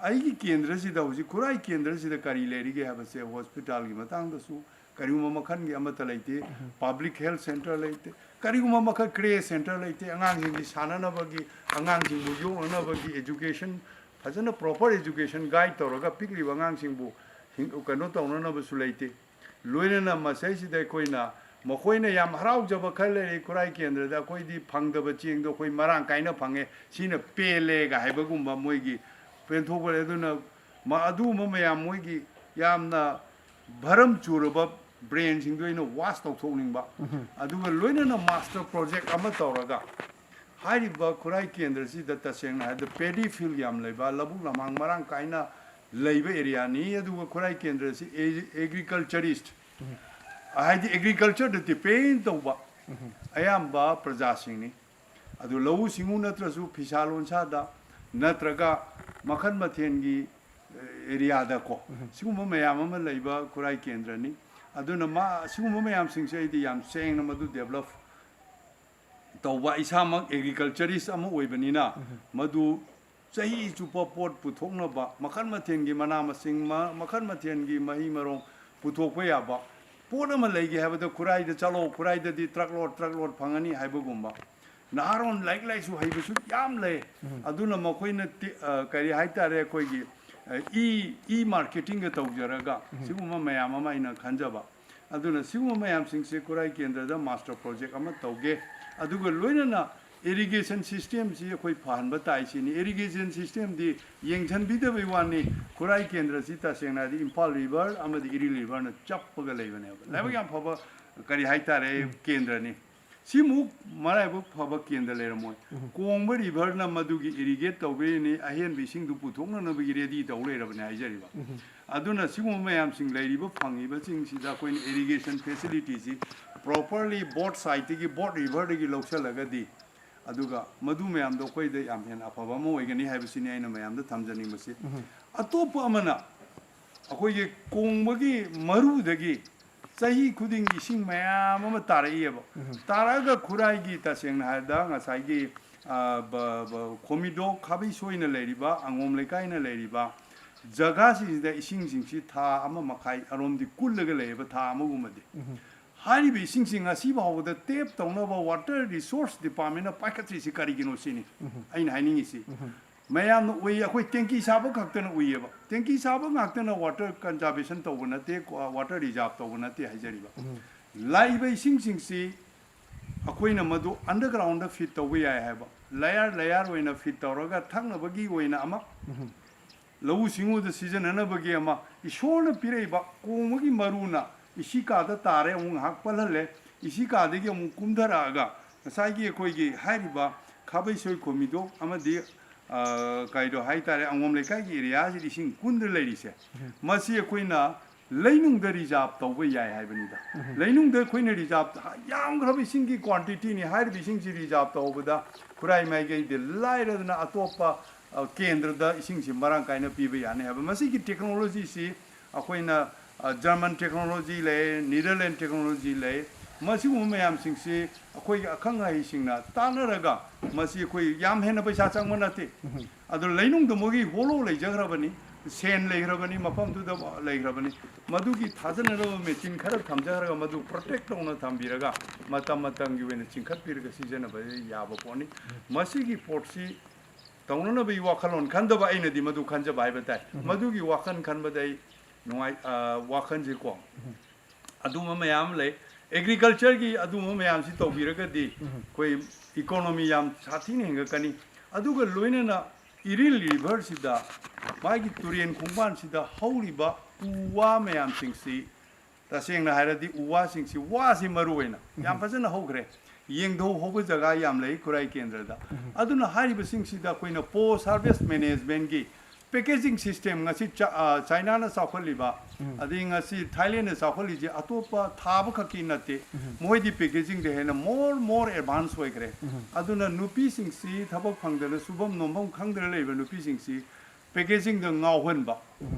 ꯑꯩꯒꯤ ꯀꯦꯟꯗ꯭ꯔꯁꯤꯗ, ꯍꯧꯖꯤꯛ ꯈꯨꯔꯥꯏ ꯀꯦꯟꯗ꯭ꯔꯁꯤꯗ ꯀꯔꯤ ꯂꯩꯔꯤꯒꯦ ꯍꯥꯏꯕꯁꯦ, ꯍꯣꯁꯄꯤꯇꯥꯜꯒꯤ ꯃꯇꯥꯡꯗꯁꯨ ꯀꯔꯤꯒꯨꯝꯕ ꯃꯈꯜꯒꯤ ꯑꯃꯠꯇ ꯂꯩꯇꯦ꯫ ꯄꯕ꯭ꯂꯤꯛ ꯍꯦꯜꯊ ꯁꯦꯟꯇꯔ ꯂꯩꯇꯦ, ꯀꯔꯤꯒꯨꯝꯕ ꯃꯈꯜ ꯀ꯭ꯔꯦ ꯁꯦꯟꯇꯔ ꯂꯩꯇꯦ꯫ ꯑꯉꯥꯡꯁꯤꯡꯒꯤ ꯁꯥꯟꯅꯅꯕꯒꯤ, ꯑꯉꯥꯡꯁꯤꯡꯕꯨ ꯌꯣꯛꯅꯅꯕꯒꯤ ꯑꯦꯖꯨꯀꯦꯁꯟ, ꯐꯖꯅ ꯄ꯭ꯔꯣꯄꯔ ꯑꯦꯖꯨꯀꯦꯁꯟ ꯒꯥꯏꯗ ꯇꯧꯔꯒ ꯄꯤꯛꯂꯤꯕ ꯑꯉꯥꯡꯁꯤꯡꯕꯨ ꯍꯤꯡ-, ꯀꯩꯅꯣ ꯇꯧꯅꯅꯕꯁꯨ ꯂꯩꯇꯦ꯫ ꯂꯣꯏꯅꯅ ꯃꯁꯩꯁꯤꯗ ꯑꯩꯈꯣꯏꯅ, ꯃꯈꯣꯏꯅ ꯌꯥꯝ ꯍꯔꯥꯎꯖꯕ ꯈꯔ ꯂꯩꯔꯦ, ꯈꯨꯔꯥꯏ ꯀꯦꯟꯗ꯭ꯔꯗ ꯑꯩꯈꯣꯏꯗꯤ ꯐꯪꯗꯕ ꯆꯦꯡꯗꯣ ꯑꯩꯈꯣꯏ ꯃꯔꯥꯡ ꯀꯥꯏꯅ ꯐꯪꯉꯦ, ꯁꯤꯅ ꯄꯦꯜꯂꯦꯒ ꯍꯥꯏꯕꯒꯨꯝꯕ ꯃꯣꯏꯒꯤ ꯄꯦꯟꯊꯣꯛꯄ ꯂꯩ꯫ ꯑꯗꯨꯅ ꯃ-, ꯑꯗꯨꯒꯨꯝꯕ ꯃꯌꯥꯝ, ꯃꯣꯏꯒꯤ ꯌꯥꯝꯅ ꯚꯔꯝ ꯆꯨꯔꯕ ꯕ꯭ꯔꯦꯟꯁꯤꯡꯗꯣ ꯑꯩꯅ ꯋꯥꯁ ꯇꯧꯊꯣꯛꯅꯤꯡꯕ꯫ ꯑꯗꯨꯒ ꯂꯣꯏꯅꯅ ꯃꯥꯁꯇꯔ ꯄ꯭ꯔꯣꯖꯦꯛ ꯑꯃ ꯇꯧꯔꯒ ꯍꯥꯏꯔꯤꯕ ꯈꯨꯔꯥꯏ ꯀꯦꯟꯗ꯭ꯔꯁꯤꯗ ꯇꯁꯦꯡꯅ ꯍꯥꯏꯔꯕꯗ ꯄꯦꯗꯤ ꯐꯤꯜ ꯌꯥꯝ ꯂꯩꯕ, ꯂꯧꯕꯨꯛ ꯂꯝꯍꯥꯡ ꯃꯔꯥꯡ ꯀꯥꯏꯅ ꯂꯩꯕ ꯑꯦꯔꯤꯌꯥꯅꯤ꯫ ꯑꯗꯨꯒ ꯈꯨꯔꯥꯏ ꯀꯦꯟꯗ꯭ꯔꯁꯤ ꯑꯦ-, ꯑꯦꯒ꯭ꯔꯤꯀꯜꯆꯔꯤꯁ, ꯍꯥꯏꯗꯤ ꯑꯦꯒ꯭ꯔꯤꯀꯜꯆꯔꯗ ꯗꯤꯄꯦꯟ ꯇꯧꯕ ꯑꯌꯥꯝꯕ ꯄ꯭ꯔꯖꯥꯁꯤꯡꯅꯤ꯫ ꯑꯗꯨ ꯂꯧꯎ ꯁꯤꯡꯎ ꯅꯠꯇ꯭ꯔꯁꯨ ꯐꯤꯁꯥ ꯂꯣꯟꯁꯥꯗ ꯅꯠꯇ꯭ꯔꯒ ꯃꯈꯜ ꯃꯊꯦꯜꯒꯤ ꯑꯦꯔꯤꯌꯥꯗꯀꯣ, ꯁꯤꯒꯨꯝꯕ ꯃꯌꯥꯝ ꯑꯃ ꯂꯩꯕ ꯈꯨꯔꯥꯏ ꯀꯦꯟꯗ꯭ꯔꯅꯤ꯫ ꯑꯗꯨꯅ ꯃꯥ, ꯁꯤꯒꯨꯝꯕ ꯃꯌꯥꯝꯁꯤꯡꯁꯦ ꯑꯩꯗꯤ ꯌꯥꯝ ꯁꯦꯡꯅ ꯃꯗꯨ ꯗꯦꯕꯂꯞ ꯇꯧꯕ, ꯏꯁꯥꯃꯛ ꯑꯦꯒ꯭ꯔꯤꯀꯜꯆꯔꯤꯁ ꯑꯃ ꯑꯣꯏꯕꯅꯤꯅ, ꯃꯗꯨ ꯆꯍꯤ ꯆꯨꯞꯄ ꯄꯣꯠ ꯄꯨꯊꯣꯛꯅꯕ, ꯃꯈꯜ ꯃꯊꯦꯜꯒꯤ ꯃꯅꯥ ꯃꯁꯤꯡ, ꯃ-, ꯃꯈꯜ ꯃꯊꯦꯜꯒꯤ ꯃꯍꯩ ꯃꯔꯣꯡ ꯄꯨꯊꯣꯛꯄ ꯌꯥꯕ ꯄꯣꯠ ꯑꯃ ꯂꯩꯒꯦ ꯍꯥꯏꯕꯗ, ꯈꯨꯔꯥꯏꯗ ꯆꯠꯂꯣ, ꯈꯨꯔꯥꯏꯗꯗꯤ ꯇ꯭ꯔꯛ ꯂꯣꯠ, ꯇ꯭ꯔꯛ ꯂꯣꯠ ꯐꯪꯒꯅꯤ ꯍꯥꯏꯕꯒꯨꯝꯕ꯫ ꯅꯍꯥꯔꯣꯟ ꯂꯥꯏꯔꯤꯛ ꯂꯥꯏꯁꯨ ꯍꯩꯕꯁꯨ ꯌꯥꯝ ꯂꯩ꯫ ꯑꯗꯨꯅ ꯃꯈꯣꯏꯅ ꯇꯤ-, ꯑ, ꯀꯔꯤ ꯍꯥꯏꯇꯥꯔꯦ, ꯑꯩꯈꯣꯏꯒꯤ ꯏ ꯏ ꯃꯥꯔꯀꯦꯇꯤꯡꯒ ꯇꯧꯖꯔꯒ ꯁꯤꯒꯨꯝꯕ ꯃꯌꯥꯝ ꯑꯃ ꯑꯩꯅ ꯈꯟꯖꯕ꯫ ꯑꯗꯨꯅ ꯁꯤꯒꯨꯝꯕ ꯃꯌꯥꯝꯁꯤꯡꯁꯦ ꯈꯨꯔꯥꯏ ꯀꯦꯟꯗ꯭ꯔꯗ ꯃꯥꯁꯇꯔ ꯄ꯭ꯔꯣꯖꯦꯛ ꯑꯃ ꯇꯧꯒꯦ꯫ ꯑꯗꯨꯒ ꯂꯣꯏꯅꯅ ꯏꯔꯤꯒꯦꯁꯟ ꯁꯤꯁꯇꯦꯝꯁꯤ ꯑꯩꯈꯣꯏ ꯐꯍꯟꯕ ꯇꯥꯏ ꯁꯤꯅꯤ꯫ ꯏꯔꯤꯒꯦꯁꯟ ꯁꯤꯁꯇꯦꯝꯗꯤ ꯌꯦꯡꯁꯤꯟꯕꯤꯗꯕꯩ ꯋꯥꯅꯤ꯫ ꯈꯨꯔꯥꯏ ꯀꯦꯟꯗ꯭ꯔꯁꯤ ꯇꯁꯦꯡꯅ ꯍꯥꯏꯔꯗꯤ ꯏꯝꯐꯥꯜ ꯔꯤꯚꯔ ꯑꯃꯗꯤ ꯏꯔꯤꯜ ꯔꯤꯚꯔꯅ ꯆꯞꯄꯒ ꯂꯩꯕꯅꯦꯕ꯫ ꯂꯥꯏꯕꯛ ꯌꯥꯝ ꯐꯕ, ꯀꯔꯤ ꯍꯥꯏꯇꯥꯔꯦ, ꯀꯦꯟꯗ꯭ꯔꯅꯤ꯫ ꯁꯤꯃꯨꯛ ꯃꯔꯥꯏꯕꯛ ꯐꯕ ꯀꯦꯟꯗ꯭ꯔ ꯂꯩꯔꯝꯃꯣꯏ꯫ ꯀꯣꯡꯕ ꯔꯤꯚꯔꯅ ꯃꯗꯨꯒꯤ ꯏꯔꯤꯒꯦꯠ ꯇꯧꯕꯤꯔꯤꯅꯤ, ꯑꯍꯦꯟꯕ ꯏꯁꯤꯡꯗꯨ ꯄꯨꯊꯣꯛꯅꯅꯕꯒꯤ ꯔꯦꯗꯤ ꯇꯧ ꯂꯩꯔꯕꯅꯤ ꯍꯥꯏꯖꯔꯤꯕ꯫ ꯑꯗꯨꯅ ꯁꯤꯒꯨꯝꯕ ꯃꯌꯥꯝꯁꯤꯡ ꯂꯩꯔꯤꯕ, ꯐꯪꯉꯤꯕꯁꯤꯡꯁꯤꯗ ꯑꯩꯈꯣꯏꯅ ꯏꯔꯤꯒꯦꯁꯟ ꯐꯦꯁꯤꯂꯤꯇꯤꯁꯤ ꯄ꯭ꯔꯣꯄꯔꯂꯤ ꯕꯣꯠ ꯁꯥꯏꯠꯇꯒꯤ, ꯕꯣꯠ ꯔꯤꯚꯔꯗꯒꯤ ꯂꯧꯁꯤꯜꯂꯒꯗꯤ, ꯑꯗꯨꯒ ꯃꯗꯨ ꯃꯌꯥꯝꯗꯣ ꯑꯩꯈꯣꯏꯗ ꯌꯥꯝ ꯍꯦꯟꯅ ꯑꯐꯕ ꯑꯃ ꯑꯣꯏꯒꯅꯤ ꯍꯥꯏꯕꯁꯤꯅꯤ ꯑꯩꯅ ꯃꯌꯥꯝꯗ ꯊꯝꯖꯅꯤꯡꯕꯁꯤ꯫ ꯑꯇꯣꯞꯄ ꯑꯃꯅ, ꯑꯩꯈꯣꯏꯒꯤ ꯀꯣꯡꯕꯒꯤ ꯃꯔꯨꯗꯒꯤ ꯆꯍꯤ ꯈꯨꯗꯤꯡꯒꯤ ꯏꯁꯤꯡ ꯃꯌꯥꯝ ꯑꯃ ꯇꯥꯔꯛꯏꯑꯕ꯫ ꯇꯥꯔꯛꯑꯒ ꯈꯨꯔꯥꯏꯒꯤ, ꯇꯁꯦꯡꯅ ꯍꯥꯏꯔꯕꯗ, ꯉꯁꯥꯏꯒꯤ, ꯑ, ꯕ-, ꯕ-, ꯈꯣꯃꯤꯗꯣꯛ ꯈꯥꯕꯩ ꯁꯣꯏꯅ ꯂꯩꯔꯤꯕ, ꯑꯉꯣꯝ ꯂꯩꯀꯥꯏꯅ ꯂꯩꯔꯤꯕ ꯖꯒꯥꯁꯤꯡꯁꯤꯗ ꯏꯁꯤꯡꯁꯤꯡꯁꯤ ꯊꯥ ꯑꯃ ꯃꯈꯥꯏ ꯑꯔꯣꯝꯗꯤ ꯀꯨꯜꯂꯒ ꯂꯩꯌꯦꯕ, ꯊꯥ ꯑꯃꯒꯨꯝꯕꯗꯤ꯫ ꯍꯥꯏꯔꯤꯕ ꯏꯁꯤꯡꯁꯤ ꯉꯁꯤ ꯐꯥꯎꯕꯗ ꯇꯦꯞ ꯇꯧꯅꯕ ꯋꯥꯇꯔ ꯔꯤꯁꯣꯔꯁ ꯗꯤꯄꯥꯔꯠꯃꯦꯟꯅ ꯄꯥꯏꯈꯠꯇ꯭ꯔꯤꯁꯤ ꯀꯔꯤꯒꯤꯅꯣ ꯁꯤꯅꯤ ꯑꯩꯅ ꯍꯥꯏꯅꯤꯡꯉꯤꯁꯤ꯫ ꯃꯌꯥꯝꯅ ꯎꯏ, ꯑꯩꯈꯣꯏ ꯇꯦꯡꯀꯤ ꯁꯥꯕ ꯈꯛꯇꯅ ꯎꯏꯌꯦꯕ꯫ ꯇꯦꯡꯀꯤ ꯁꯥꯕ ꯉꯥꯛꯇꯅ ꯋꯥꯇꯔ ꯀꯟꯖꯥꯔꯕꯦꯁꯟ ꯇꯧꯕ ꯅꯠꯇꯦ, ꯀꯣ-, ꯋꯥꯇꯔ ꯔꯤꯖꯥꯔꯚ ꯇꯧꯕ ꯅꯠꯇꯦ ꯍꯥꯏꯖꯔꯤꯕ꯫ ꯂꯥꯛꯏꯕ ꯏꯁꯤꯡꯁꯤꯡꯁꯤ ꯑꯩꯈꯣꯏꯅ ꯃꯗꯨ ꯑꯟꯗꯔꯒ꯭ꯔꯥꯎꯟꯗ ꯐꯤꯠ ꯇꯧꯕ ꯌꯥꯏ ꯍꯥꯏꯕ, ꯂꯦꯌꯔ ꯂꯦꯌꯔ ꯑꯣꯏꯅ ꯐꯤꯠ ꯇꯧꯔꯒ ꯊꯛꯅꯕꯒꯤ ꯑꯣꯏꯅ ꯑꯃ, ꯂꯧꯎ ꯁꯤꯡꯎꯗ ꯁꯤꯖꯤꯟꯅꯅꯕꯒꯤ ꯑꯃ, ꯏꯁꯣꯔꯅ ꯄꯤꯔꯛꯏꯕ ꯀꯣꯡꯕꯒꯤ ꯃꯔꯨꯅ ꯏꯁꯤꯀꯥꯗ ꯇꯥꯔꯦ, ꯑꯃꯨꯛ ꯉꯥꯏꯍꯥꯛ ꯄꯜꯍꯜꯂꯦ, ꯏꯁꯤꯀꯥꯗꯒꯤ ꯑꯃꯨꯛ ꯀꯨꯝꯊꯔꯛꯑꯒ ꯉꯁꯥꯏꯒꯤ ꯑꯩꯈꯣꯏꯒꯤ ꯍꯥꯏꯔꯤꯕ ꯈꯥꯕꯩꯁꯣꯏ ꯈꯣꯃꯤꯗꯣꯛ ꯑꯃꯗꯤ, ꯑ, ꯀꯩꯗꯣ ꯍꯥꯏꯇꯥꯔꯦ, ꯑꯉꯣꯝ ꯂꯩꯀꯥꯏꯒꯤ ꯑꯦꯔꯤꯌꯥꯁꯤꯗ ꯏꯁꯤꯡ ꯀꯨꯟꯗ ꯂꯩꯔꯤꯁꯦ, ꯃꯁꯤ ꯑꯩꯈꯣꯏꯅ ꯂꯩꯅꯨꯡꯗ ꯔꯤꯖꯥꯔꯚ ꯇꯧꯕ ꯌꯥꯏ ꯍꯥꯏꯕꯅꯤꯗ꯫ ꯂꯩꯅꯨꯡꯗ ꯑꯩꯈꯣꯏꯅ ꯔꯤꯖꯥꯔꯚ, ꯌꯥꯝꯈ꯭ꯔꯕ ꯏꯁꯤꯡꯒꯤ ꯀ꯭ꯋꯥꯟꯇꯤꯇꯤꯅꯤ꯫ ꯍꯥꯏꯔꯤꯕ ꯏꯁꯤꯡꯁꯤ ꯔꯤꯖꯥꯔꯚ ꯇꯧꯕꯗ ꯈꯨꯔꯥꯏ ꯃꯥꯏꯀꯩꯗ ꯂꯥꯏꯔꯗꯅ ꯑꯇꯣꯞꯄ, ꯑ, ꯀꯦꯟꯗ꯭ꯔꯗ ꯏꯁꯤꯡꯁꯤ ꯃꯔꯥꯡ ꯀꯥꯏꯅ ꯄꯤꯕ ꯌꯥꯅꯤ ꯍꯥꯏꯕ꯫ ꯃꯁꯤꯒꯤ ꯇꯦꯛꯅꯣꯂꯣꯖꯤꯁꯤ ꯑꯩꯈꯣꯏꯅ, ꯑ, ꯖꯔꯃꯟ ꯇꯦꯛꯅꯣꯂꯣꯖꯤ ꯂꯩ, ꯅꯤꯗꯔꯂꯦꯟ ꯇꯦꯛꯅꯣꯂꯣꯖꯤ ꯂꯩ꯫ ꯃꯁꯤꯒꯨꯝꯕ ꯃꯌꯥꯝꯁꯤꯡꯁꯤ ꯑꯩꯈꯣꯏꯒꯤ ꯑꯈꯪ ꯑꯍꯩꯁꯤꯡꯅ ꯇꯥꯟꯅꯔꯒ, ꯃꯁꯤ ꯑꯩꯈꯣꯏ ꯌꯥꯝ ꯍꯦꯟꯅ ꯄꯩꯁꯥ ꯆꯪꯕ ꯅꯠꯇꯦ꯫ ꯑꯗꯣ ꯂꯩꯅꯨꯡꯗ ꯃꯣꯏꯒꯤ ꯍꯣꯂꯣ ꯂꯩꯖꯈ꯭ꯔꯕꯅꯤ, ꯁꯦꯟ ꯂꯩꯈ꯭ꯔꯕꯅꯤ, ꯃꯐꯝꯗꯨꯗ ꯂꯩꯈ꯭ꯔꯕꯅꯤ꯫ ꯃꯗꯨꯒꯤ ꯊꯥꯖꯅꯅꯕ ꯃꯦꯆꯤꯟ ꯈꯔ ꯊꯝꯖꯈ꯭ꯔꯒ, ꯃꯗꯨ ꯄ꯭ꯔꯣꯇꯦꯛ ꯇꯧꯅ ꯊꯝꯕꯤꯔꯒ, ꯃꯇꯝ ꯃꯇꯝꯒꯤ ꯑꯣꯏꯅ ꯆꯤꯡꯈꯠꯄꯤꯔꯒ ꯁꯤꯖꯤꯟꯅꯕ ꯌꯥꯕ ꯄꯣꯠꯅꯤ꯫ ꯃꯁꯤꯒꯤ ꯄꯣꯠꯁꯤ ꯇꯧꯅꯅꯕꯒꯤ ꯋꯥꯈꯜꯂꯣꯟ ꯈꯟꯗꯕ, ꯑꯩꯅꯗꯤ ꯃꯗꯨ ꯈꯟꯖꯕ ꯍꯥꯏꯕ ꯇꯥꯏ꯫ ꯃꯗꯨꯒꯤ ꯋꯥꯈꯜ ꯈꯟꯕꯗ ꯑꯩ ꯅꯨꯡꯉꯥꯏ, ꯑ, ꯋꯥꯈꯜꯁꯦꯀꯣ, ꯑꯗꯨꯝꯕ ꯃꯌꯥꯝ ꯑꯃ ꯂꯩ꯫ Agricultureꯒꯤ ꯑꯗꯨꯝꯕ ꯃꯌꯥꯝꯁꯤ ꯇꯧꯕꯤꯔꯒꯗꯤ ꯑꯩꯈꯣꯏ economy ꯌꯥꯝ ꯁꯥꯊꯤꯅ ꯍꯦꯟꯒꯠꯀꯅꯤ꯫ ꯑꯗꯨꯒ ꯂꯣꯏꯅꯅ ꯏꯔꯤꯜ riverꯁꯤꯗ, ꯃꯥꯒꯤ ꯇꯨꯔꯦꯟ ꯈꯣꯡꯕꯥꯟꯁꯤꯗ ꯍꯧꯔꯤꯕ ꯎ ꯋꯥ ꯃꯌꯥꯝꯁꯤꯡꯁꯤ, ꯇꯁꯦꯡꯅ ꯍꯥꯏꯔꯗꯤ ꯎ ꯋꯥꯁꯤꯡꯁꯤ, ꯋꯥꯁꯤ ꯃꯔꯨ ꯑꯣꯏꯅ ꯌꯥꯝ ꯐꯖꯅ ꯍꯧꯈ꯭ꯔꯦ꯫ ꯌꯦꯡꯙꯧ ꯍꯧꯕ ꯖꯒꯥ ꯌꯥꯝ ꯂꯩ ꯈꯨꯔꯥꯏ ꯀꯦꯟꯗ꯭ꯔꯗ꯫ ꯑꯗꯨꯅ ꯍꯥꯏꯔꯤꯕꯁꯤꯡꯁꯤꯗ ꯑꯩꯈꯣꯏꯅ post harvest managementꯀꯤ packaging system, ꯉꯁꯤ ꯆ-, ꯑ, Chinaꯅ ꯆꯥꯎꯈꯠꯂꯤꯕ, ꯑꯗꯩ ꯉꯁꯤ Thailandꯅ ꯆꯥꯎꯈꯠꯂꯤꯁꯦ ꯑꯇꯣꯞꯄ ꯊꯥꯕ ꯈꯛꯀꯤ ꯅꯠꯇꯦ꯫ ꯃꯈꯣꯏꯗꯤ packagingꯗ ꯍꯦꯟꯅ more, more advance ꯑꯣꯏꯈ꯭ꯔꯦ꯫ ꯑꯗꯨꯅ ꯅꯨꯄꯤꯁꯤꯡꯁꯤ ꯊꯕꯛ ꯐꯪꯗꯅ ꯁꯨꯐꯝ ꯅꯣꯝꯐꯝ ꯈꯪꯗꯅ ꯂꯩꯕ ꯅꯨꯄꯤꯁꯤꯡꯁꯤ packagingꯗ ꯉꯥꯎꯍꯟꯕ,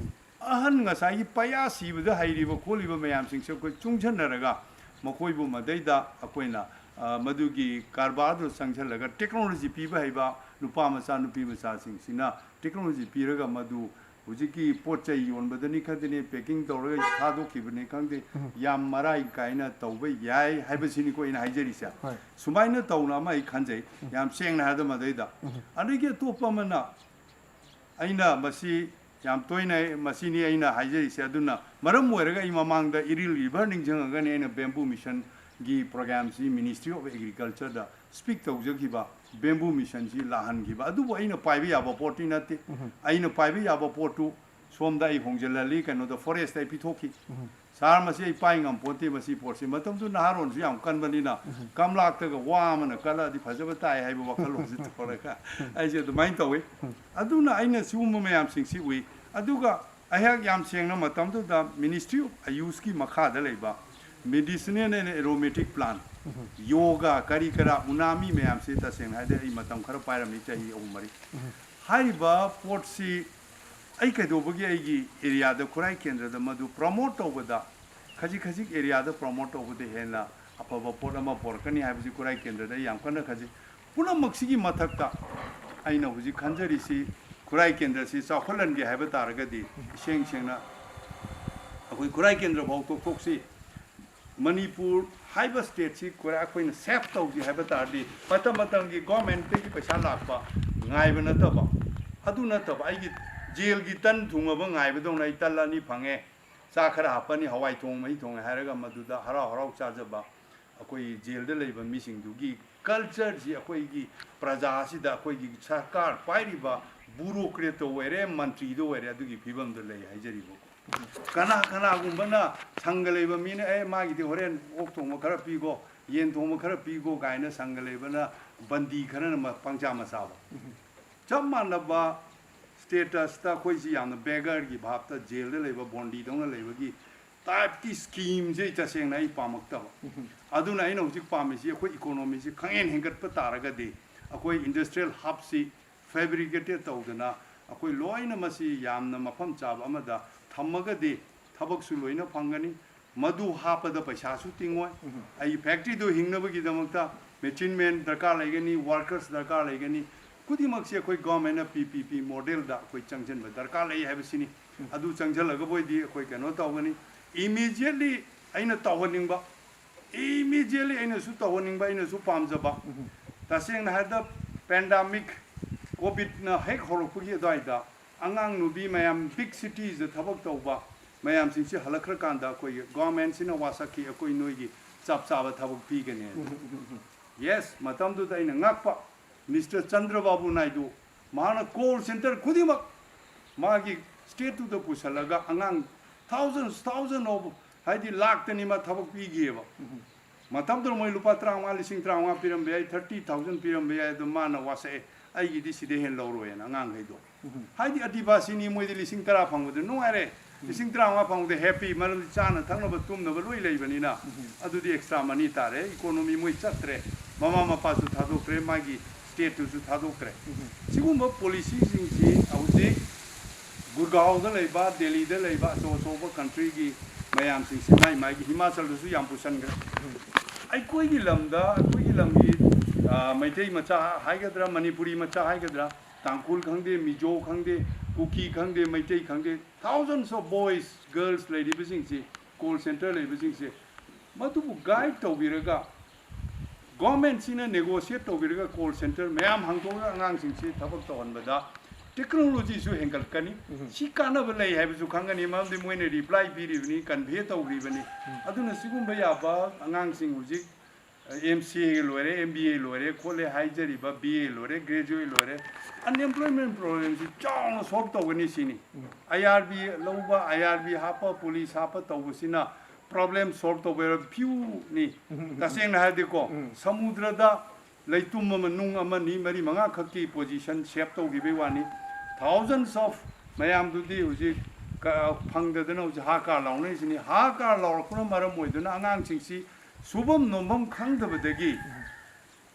ꯑꯍꯟ ꯉꯁꯥꯏꯒꯤ ꯄꯩꯌꯥ ꯁꯤꯕꯗ ꯍꯩꯔꯤꯕ ꯈꯣꯠꯂꯤꯕ ꯃꯌꯥꯝꯁꯤꯡꯁꯦ ꯑꯩꯈꯣꯏ ꯆꯨꯡꯁꯤꯟꯅꯔꯒ ꯃꯈꯣꯏꯕꯨ ꯃꯗꯩꯗ ꯑꯩꯈꯣꯏꯅ, ꯑ, ꯃꯗꯨꯒꯤ ꯀꯔꯕꯥꯔꯗꯨ ꯆꯪꯁꯤꯜꯂꯒ technology ꯄꯤꯕ ꯍꯩꯕ ꯅꯨꯄꯥ ꯃꯆꯥ ꯅꯨꯄꯤ ꯃꯆꯥꯁꯤꯡꯁꯤꯅ technology ꯄꯤꯔꯒ ꯃꯗꯨ ꯍꯧꯖꯤꯛꯀꯤ ꯄꯣꯠ ꯆꯩ ꯌꯣꯟꯕꯗꯅꯤ ꯈꯪꯗꯦꯅꯦ, packing ꯇꯧꯔꯒ ꯊꯥꯗꯣꯛꯈꯤꯕꯅꯤ ꯈꯪꯗꯦ, ꯌꯥꯝ ꯃꯔꯥꯏ ꯀꯥꯏꯅ ꯇꯧꯕ ꯌꯥꯏ ꯍꯥꯏꯕꯁꯤꯅꯤꯀꯣ ꯑꯩꯅ ꯍꯥꯏꯖꯔꯤꯁꯦ꯫ ꯍꯣꯏ꯫ ꯁꯨꯃꯥꯏꯅ ꯇꯧꯅ ꯑꯃ ꯑꯩ ꯈꯟꯖꯩ, ꯌꯥꯝ ꯁꯦꯡꯅ ꯍꯥꯏꯔꯕꯗ ꯃꯗꯩꯗ꯫ ꯑꯗꯒꯤ ꯑꯇꯣꯞꯄ ꯑꯃꯅ ꯑꯩꯅ ꯃꯁꯤ ꯌꯥꯝ ꯇꯣꯏꯅ, ꯃꯁꯤꯅꯤ ꯑꯩꯅ ꯍꯥꯏꯖꯔꯤꯁꯦ꯫ ꯑꯗꯨꯅ ꯃꯔꯝ ꯑꯣꯏꯔꯒ ꯑꯩ ꯃꯃꯥꯡꯗ ꯏꯔꯤꯜ river ꯅꯤꯡꯁꯤꯡꯉꯒꯅꯤ ꯑꯩꯅ bamboo missionꯒꯤ programꯁꯤ Ministry of Agricultureꯗ speak ꯇꯧꯖꯈꯤꯕ, bamboo missionꯁꯤ ꯂꯥꯛꯍꯟꯈꯤꯕ꯫ ꯑꯗꯨꯕꯨ ꯑꯩꯅ ꯄꯥꯏꯕ ꯌꯥꯕ ꯄꯣꯠꯇꯤ ꯅꯠꯇꯦ꯫ ꯑꯩꯅ ꯄꯥꯏꯕ ꯌꯥꯕ ꯄꯣꯠꯇꯨ ꯁꯣꯝꯗ ꯑꯩ ꯍꯣꯡꯖꯤꯜꯍꯜꯂꯤ, ꯀꯩꯅꯣꯗ forestꯇ ꯑꯩ ꯄꯤꯊꯣꯛꯈꯤ꯫ ꯁꯥꯔ, ꯃꯁꯤ ꯑꯩ ꯄꯥꯏ ꯉꯝꯄꯣꯟꯇꯦ ꯃꯁꯤ ꯄꯣꯠꯁꯤ꯫ ꯃꯇꯝꯗꯨ ꯅꯍꯥꯔꯣꯟꯁꯨ ꯌꯥꯝ ꯀꯟꯕꯅꯤꯅ, ꯀꯝꯂꯥꯛꯇꯒ ꯋꯥ ꯑꯃꯅ ꯀꯠꯂꯛꯑꯗꯤ ꯐꯖꯕ ꯇꯥꯏ ꯍꯥꯏꯕ ꯋꯥꯈꯜꯂꯣꯟꯁꯤ ꯇꯧꯔꯒ ꯑꯩꯁꯦ ꯑꯗꯨꯃꯥꯏꯅ ꯇꯧꯋꯤ꯫ ꯑꯗꯨꯅ ꯑꯩꯅ ꯁꯤꯒꯨꯝꯕ ꯃꯌꯥꯝꯁꯤꯡꯁꯤ ꯎꯏ꯫ ꯑꯗꯨꯒ ꯑꯩꯍꯥꯛ ꯌꯥꯝ ꯁꯦꯡꯅ ꯃꯇꯝꯗꯨꯗ Ministry of AYUSꯀꯤ ꯃꯈꯥꯗ ꯂꯩꯕ medicinal and aromatic plant, yoga, ꯀꯔꯤ ꯀꯔꯥ, ꯎꯅꯥꯃꯤ ꯃꯌꯥꯝꯁꯤ ꯇꯁꯦꯡꯅ ꯍꯥꯏꯔꯗꯤ ꯑꯩ ꯃꯇꯝ ꯈꯔ ꯄꯥꯏꯔꯝꯃꯤ, ꯆꯍꯤ ꯑꯍꯨꯝ ꯃꯔꯤ꯫ ꯍꯥꯏꯔꯤꯕ ꯄꯣꯠꯁꯤ ꯑꯩ ꯀꯩꯗꯧꯕꯒꯤ ꯑꯩꯒꯤ areaꯗ, ꯈꯨꯔꯥꯏ ꯀꯦꯟꯗ꯭ꯔꯗ ꯃꯗꯨ promote ꯇꯧꯕꯗ, ꯈꯖꯤꯛ ꯈꯖꯤꯛ areaꯗ promote ꯇꯧꯕꯗ ꯍꯦꯟꯅ ꯑꯐꯕ ꯄꯣꯠ ꯑꯃ ꯄꯨꯔꯛꯀꯅꯤ ꯍꯥꯏꯕꯁꯤ ꯈꯨꯔꯥꯏ ꯀꯦꯟꯗ꯭ꯔꯗ ꯑꯩ ꯌꯥꯝ ꯀꯟꯅ ꯈꯟꯖꯩ꯫ ꯄꯨꯝꯅꯃꯛꯁꯤꯒꯤ ꯃꯊꯛꯇ ꯑꯩꯅ ꯍꯧꯖꯤꯛ ꯈꯟꯖꯔꯤꯁꯤ, ꯈꯨꯔꯥꯏ ꯀꯦꯟꯗ꯭ꯔꯁꯤ ꯆꯥꯎꯈꯠꯍꯟꯒꯦ ꯍꯥꯏꯕ ꯇꯥꯔꯒꯗꯤ, ꯏꯁꯦꯡ ꯁꯦꯡꯅ ꯑꯩꯈꯣꯏ ꯈꯨꯔꯥꯏ ꯀꯦꯟꯗ꯭ꯔ ꯐꯥꯎ ꯇꯣꯛꯊꯣꯛꯁꯤ꯫ ꯃꯅꯤꯄꯨꯔ ꯍꯥꯏꯕ stateꯁꯤ ꯈꯨꯔꯥꯏ, ꯑꯩꯈꯣꯏꯅ save ꯇꯧꯁꯤ ꯍꯥꯏꯕ ꯇꯥꯔꯗꯤ, ꯃꯇꯝ ꯃꯇꯝꯒꯤ governmentꯇꯒꯤ ꯄꯩꯁꯥ ꯂꯥꯛꯄ, ꯉꯥꯏꯕ ꯅꯠꯇꯕ, ꯑꯗꯨ ꯅꯠꯇꯕ ꯑꯩꯒꯤ ꯖꯦꯜꯒꯤ ꯇꯟ ꯊꯨꯡꯉꯕ ꯉꯥꯏꯕꯗꯧꯅ ꯑꯩ ꯇꯟ ꯑꯅꯤ ꯐꯪꯉꯦ, ꯆꯥꯛ ꯈꯔ ꯍꯥꯞꯄꯅꯤ, ꯍꯋꯥꯏ ꯊꯣꯡ ꯃꯍꯤ ꯊꯣꯡꯉꯦ ꯍꯥꯏꯔꯒ ꯃꯗꯨꯗ ꯍꯔꯥꯎ ꯍꯔꯥꯎ ꯆꯥꯖꯕ꯫ ꯑꯩꯈꯣꯏ ꯖꯦꯜꯗ ꯂꯩꯕ ꯃꯤꯁꯤꯡꯗꯨꯒꯤ ꯀꯜꯆꯔꯁꯤ ꯑꯩꯈꯣꯏꯒꯤ ꯄ꯭ꯔꯖꯥ ꯑꯁꯤꯗ ꯑꯩꯈꯣꯏꯒꯤ ꯁꯔꯀꯥꯔ ꯄꯥꯏꯔꯤꯕ ꯕꯨꯔꯣꯀ꯭ꯔꯦꯠꯇ ꯑꯣꯏꯔꯦ, ꯃꯟꯇ꯭ꯔꯤꯗ ꯑꯣꯏꯔꯦ, ꯑꯗꯨꯒꯤ ꯐꯤꯕꯝꯗ ꯂꯩ ꯍꯥꯏꯖꯔꯤꯕꯀꯣ꯫ ꯀꯅꯥ ꯀꯅꯥꯒꯨꯝꯕꯅ ꯁꯪꯒ ꯂꯩꯕ ꯃꯤꯅ "ꯑꯦ, ꯃꯥꯒꯤꯗꯤ ꯍꯣꯔꯦꯟ ꯑꯣꯛ ꯊꯣꯡꯕ ꯈꯔ ꯄꯤꯒꯣ, ꯌꯦꯟ ꯊꯣꯡꯕ ꯈꯔ ꯄꯤꯒꯣ" ꯀꯥꯏꯅ ꯁꯪꯒ ꯂꯩꯕꯅ ꯕꯟꯗꯤ ꯈꯔꯅ ꯃ-, ꯄꯪꯆꯥ ꯃꯆꯥꯕ꯫ ꯆꯞ ꯃꯥꯟꯅꯕ ꯁ꯭ꯇꯦꯇꯁꯇ ꯑꯩꯈꯣꯏꯁꯤ ꯌꯥꯝꯅ ꯕꯦꯒꯔꯒꯤ ꯚꯥꯞꯇ ꯖꯦꯜꯗ ꯂꯩꯕ ꯕꯣꯟꯗꯤꯗꯧꯅ ꯂꯩꯕꯒꯤ ꯇꯥꯏꯞꯀꯤ ꯁ꯭ꯀꯤꯝꯁꯦ ꯑꯩ ꯇꯁꯦꯡꯅ ꯑꯩ ꯄꯥꯝꯃꯛꯇꯕ꯫ ꯑꯗꯨꯅ ꯑꯩꯅ ꯍꯧꯖꯤꯛ ꯄꯥꯝꯃꯤꯁꯤ ꯑꯩꯈꯣꯏ ꯏꯀꯣꯅꯣꯃꯤꯁꯤ ꯈꯪꯍꯦꯟ ꯍꯦꯟꯒꯠꯄ ꯇꯥꯔꯒꯗꯤ ꯑꯩꯈꯣꯏ ꯏꯟꯗꯁꯇ꯭ꯔꯤꯌꯦꯜ ꯍꯕꯁꯤ ꯐꯦꯕ꯭ꯔꯤꯀꯦꯇꯦꯠ ꯇꯧꯗꯅ ꯑꯩꯈꯣꯏ ꯂꯣꯏꯅ ꯃꯁꯤ ꯌꯥꯝꯅ ꯃꯐꯝ ꯆꯥꯕ ꯑꯃꯗ ꯊꯝꯃꯒꯗꯤ ꯊꯕꯛꯁꯨ ꯂꯣꯏꯅ ꯐꯪꯒꯅꯤ꯫ ꯃꯗꯨ ꯍꯥꯞꯄꯗ ꯄꯩꯁꯥꯁꯨ ꯇꯤꯡꯉꯣꯏ꯫ ꯑꯩꯒꯤ ꯐꯦꯛꯇ꯭ꯔꯤꯗꯨ ꯍꯤꯡꯅꯕꯒꯤꯗꯃꯛꯇ ꯃꯦꯆꯤꯟ ꯃꯦꯟ ꯗꯔꯀꯥꯔ ꯂꯩꯒꯅꯤ, ꯋꯥꯔꯀꯔꯁ ꯗꯔꯀꯥꯔ ꯂꯩꯒꯅꯤ꯫ ꯈꯨꯗꯤꯡꯃꯛꯁꯤ ꯑꯩꯈꯣꯏ ꯒꯣꯔꯃꯦꯟꯅ ꯄꯤ ꯄꯤ ꯄꯤ ꯃꯣꯗꯦꯜꯗ ꯑꯩꯈꯣꯏ ꯆꯪꯁꯤꯟꯕ ꯗꯔꯀꯥꯔ ꯂꯩ ꯍꯥꯏꯕꯁꯤꯅꯤ꯫ ꯑꯗꯨ ꯆꯪꯁꯤꯜꯂꯒꯕꯨ ꯑꯣꯏꯗꯤ ꯑꯩꯈꯣꯏ ꯀꯩꯅꯣ ꯇꯧꯒꯅꯤ꯫ ꯏꯃꯤꯗꯤꯌꯦꯠꯂꯤ ꯑꯩꯅ ꯇꯧꯍꯟꯅꯤꯡꯕ, ꯏꯃꯤꯗꯤꯌꯦꯠꯂꯤ ꯑꯩꯅꯁꯨ ꯇꯧꯍꯟꯅꯤꯡꯕ, ꯑꯩꯅꯁꯨ ꯄꯥꯝꯖꯕ, ꯇꯁꯦꯡꯅ ꯍꯥꯏꯔꯕꯗ ꯄꯦꯟꯗꯥꯃꯤꯛ ꯀꯣꯚꯤꯗꯅ ꯍꯦꯛ ꯍꯧꯔꯛꯄꯒꯤ ꯑꯗꯨꯋꯥꯏꯗ ꯑꯉꯥꯡ ꯅꯨꯕꯤ ꯃꯌꯥꯝ ꯕꯤꯛ ꯁꯤꯇꯤꯁꯇ ꯊꯕꯛ ꯇꯧꯕ ꯃꯌꯥꯝꯁꯤꯡꯁꯤ ꯍꯜꯂꯛꯈ꯭ꯔꯀꯥꯟꯗ ꯑꯩꯈꯣꯏꯒꯤ ꯒꯣꯔꯃꯦꯟꯁꯤꯅ ꯋꯥꯁꯛꯈꯤ, "ꯑꯩꯈꯣꯏ ꯅꯣꯏꯒꯤ ꯆꯞ ꯆꯥꯕ ꯊꯕꯛ ꯄꯤꯒꯅꯤ" ꯍꯥꯏꯅ꯫ ꯌꯦꯁ, ꯃꯇꯝꯗꯨꯗ ꯑꯩꯅ ꯉꯛꯄ, ꯃꯤꯁꯇꯔ ꯆꯟꯗ꯭ꯔꯕꯥꯕꯨ ꯅꯥꯏꯗꯨ, ꯃꯍꯥꯛꯅ ꯀꯣꯜ ꯁꯦꯟꯇꯔ ꯈꯨꯗꯤꯡꯃꯛ ꯃꯥꯒꯤ ꯁ꯭ꯇꯦꯠꯇꯨꯗ ꯄꯨꯁꯜꯂꯒ ꯑꯉꯥꯡ ꯊꯥꯎꯖꯟ ꯊꯥꯎꯖꯟ ꯑꯣꯐ, ꯍꯥꯏꯗꯤ ꯂꯥꯛꯇꯅꯤ ꯃꯥ ꯊꯕꯛ ꯄꯤꯈꯤꯑꯕ꯫ ꯃꯇꯝꯗꯨꯗ ꯃꯣꯏ ꯂꯨꯄꯥ ꯇꯔꯥꯃꯉꯥ, ꯂꯤꯁꯤꯡ ꯇꯔꯥꯃꯉꯥ ꯄꯤꯔꯝꯕ ꯌꯥꯏ, ꯊꯥꯔꯇꯤ ꯊꯥꯎꯖꯟ ꯄꯤꯔꯝꯕ ꯌꯥꯏ, ꯑꯗꯨ ꯃꯥꯅ ꯋꯥꯁꯛꯑꯦ, "ꯑꯩꯒꯤꯗꯤ ꯁꯤꯗꯩ ꯍꯦꯟꯅ ꯂꯧꯔꯣꯏꯅ" ꯑꯉꯥꯡꯈꯩꯗꯣ꯫ ꯍꯥꯏꯗꯤ ꯑꯗꯤꯕꯥꯁꯤꯅꯤ, ꯃꯣꯏꯗꯤ ꯂꯤꯁꯤꯡ ꯇꯔꯥ ꯐꯪꯕꯗ ꯅꯨꯡꯉꯥꯏꯔꯦ, ꯂꯤꯁꯤꯡ ꯇꯔꯥꯃꯉꯥ ꯐꯪꯕꯗ ꯍꯦꯄꯤ, ꯃꯔꯝꯗꯤ ꯆꯥꯅ ꯊꯛꯅꯕ ꯇꯨꯝꯅꯕ ꯂꯣꯏ ꯂꯩꯕꯅꯤꯅ꯫ ꯑꯗꯨꯗꯤ ꯑꯦꯛꯁꯇ꯭ꯔꯥ ꯃꯅꯤ ꯇꯥꯔꯦ, ꯏꯀꯣꯅꯣꯃꯤ ꯃꯣꯏ ꯆꯠꯇ꯭ꯔꯦ, ꯃꯃꯥ ꯃꯄꯥꯁꯨ ꯊꯥꯗꯣꯛꯇ꯭ꯔꯦ, ꯃꯥꯒꯤ ꯁ꯭ꯇꯦꯠꯇꯨꯁꯨ ꯊꯥꯗꯣꯛꯇ꯭ꯔꯦ꯫ ꯁꯤꯒꯨꯝꯕ ꯄꯣꯂꯤꯁꯤꯁꯤꯡꯁꯤ ꯍꯧꯖꯤꯛ ꯒꯨꯔꯒꯥꯎꯗ ꯂꯩꯕ, ꯗꯦꯜꯂꯤꯗ ꯂꯩꯕ, ꯑꯆꯧ ꯑꯆꯧꯕ ꯀꯟꯇ꯭ꯔꯤꯒꯤ ꯃꯌꯥꯝꯁꯤꯡꯁꯤ ꯃꯥꯏ ꯃꯥꯏꯒꯤ, ꯍꯤꯃꯥꯆꯜꯗꯁꯨ ꯌꯥꯝ ꯄꯨꯁꯟꯈ꯭ꯔꯦ꯫ ꯑꯩꯈꯣꯏꯒꯤ ꯂꯝꯗ, ꯑꯩꯈꯣꯏꯒꯤ ꯂꯝꯒꯤ, ꯑ, ꯃꯩꯇꯩ ꯃꯆꯥ ꯍꯥꯏꯒꯗ꯭ꯔꯥ, ꯃꯅꯤꯄꯨꯔꯤ ꯃꯆꯥ ꯍꯥꯏꯒꯗ꯭ꯔꯥ, ꯇꯥꯡꯈꯨꯜ ꯈꯪꯗꯦ, ꯃꯤꯖꯣ ꯈꯪꯗꯦ, ꯀꯨꯀꯤ ꯈꯪꯗꯦ, ꯃꯩꯇꯩ ꯈꯪꯗꯦ, thousands of boys, girls ꯂꯩꯔꯤꯕꯁꯤꯡꯁꯤ, ꯀꯣꯜ ꯁꯦꯟꯇꯔ ꯂꯩꯕꯁꯤꯡꯁꯦ, ꯃꯗꯨꯕꯨ ꯒꯥꯏꯗ ꯇꯧꯕꯤꯔꯒ ꯒꯣꯔꯃꯦꯟꯁꯤꯅ ꯅꯦꯒꯣꯁꯤꯌꯦꯠ ꯇꯧꯕꯤꯔꯒ ꯀꯣꯜ ꯁꯦꯟꯇꯔ ꯃꯌꯥꯝ ꯍꯥꯡꯗꯣꯛꯂꯒ ꯑꯉꯥꯡꯁꯤꯡꯁꯤ ꯊꯕꯛ ꯇꯧꯍꯟꯕꯗ ꯇꯦꯛꯅꯣꯂꯣꯖꯤꯁꯨ ꯍꯦꯟꯒꯠꯀꯅꯤ꯫ ꯁꯤ ꯀꯥꯟꯅꯕ ꯂꯩ ꯍꯥꯏꯕꯁꯨ ꯈꯪꯒꯅꯤ, ꯃꯔꯝꯗꯤ ꯃꯣꯏꯅ ꯔꯤꯄ꯭ꯂꯥꯏ ꯄꯤꯔꯤꯕꯅꯤ, ꯀꯟꯚꯦ ꯇꯧꯔꯤꯕꯅꯤ꯫ ꯑꯗꯨꯅ ꯁꯤꯒꯨꯝꯕ ꯌꯥꯕ ꯑꯉꯥꯡꯁꯤꯡ ꯍꯧꯖꯤꯛ ꯑꯦꯝ ꯁꯤ ꯑꯦ ꯂꯣꯏꯔꯦ, ꯑꯦꯝ ꯕꯤ ꯑꯦ ꯂꯣꯏꯔꯦ, ꯈꯣꯠꯂꯦ ꯍꯥꯏꯖꯔꯤꯕ, ꯕꯤ ꯑꯦ ꯂꯣꯏꯔꯦ, ꯒ꯭ꯔꯦꯖꯨꯑꯦꯠ ꯂꯣꯏꯔꯦ, ꯑꯟꯑꯦꯝꯄ꯭ꯂꯣꯏꯃꯦꯟ ꯄ꯭ꯔꯣꯕ꯭ꯂꯦꯝꯁꯤ ꯆꯥꯎꯅ ꯁꯣꯜꯕ ꯇꯧꯒꯅꯤ ꯁꯤꯅꯤ꯫ ꯑꯥꯏ ꯑꯥꯔ ꯕꯤ ꯂꯧꯕ, ꯑꯥꯏ ꯑꯥꯔ ꯕꯤ ꯍꯥꯞꯄ, ꯄꯨꯂꯤꯁ ꯍꯥꯞꯄ ꯇꯧꯕꯁꯤꯅ ꯄ꯭ꯔꯣꯕ꯭ꯂꯦꯝ ꯁꯣꯜꯕ ꯇꯧꯕ ꯌꯥꯕ ꯐ꯭ꯌꯨꯅꯤ꯫ ꯇꯁꯦꯡꯅ ꯍꯥꯏꯔꯗꯤꯀꯣ, ꯁꯃꯨꯗ꯭ꯔꯗ ꯂꯩꯇꯨꯝ ꯑꯃ, ꯅꯨꯡ ꯑꯃꯅꯤ, ꯃꯔꯤ ꯃꯉꯥ ꯈꯛꯀꯤ ꯄꯣꯖꯤꯁꯟ ꯁꯦꯞ ꯇꯧꯈꯤꯕꯩ ꯋꯥꯅꯤ꯫ ꯊꯥꯎꯖꯟꯁ ꯑꯣꯐ ꯃꯌꯥꯝꯗꯨꯗꯤ ꯍꯧꯖꯤꯛ ꯀ-, ꯐꯪꯗꯗꯅ ꯍꯧꯖꯤꯛ ꯍꯥꯀꯥ ꯂꯥꯎꯅꯔꯤꯁꯤꯅꯤ꯫ ꯍꯥꯀꯥ ꯂꯥꯎꯔꯛꯄꯅ ꯃꯔꯝ ꯑꯣꯏꯗꯨꯅ ꯑꯉꯥꯡꯁꯤꯡꯁꯤ ꯁꯨꯐꯝ ꯅꯣꯝꯐꯝ ꯈꯪꯗꯕꯗꯒꯤ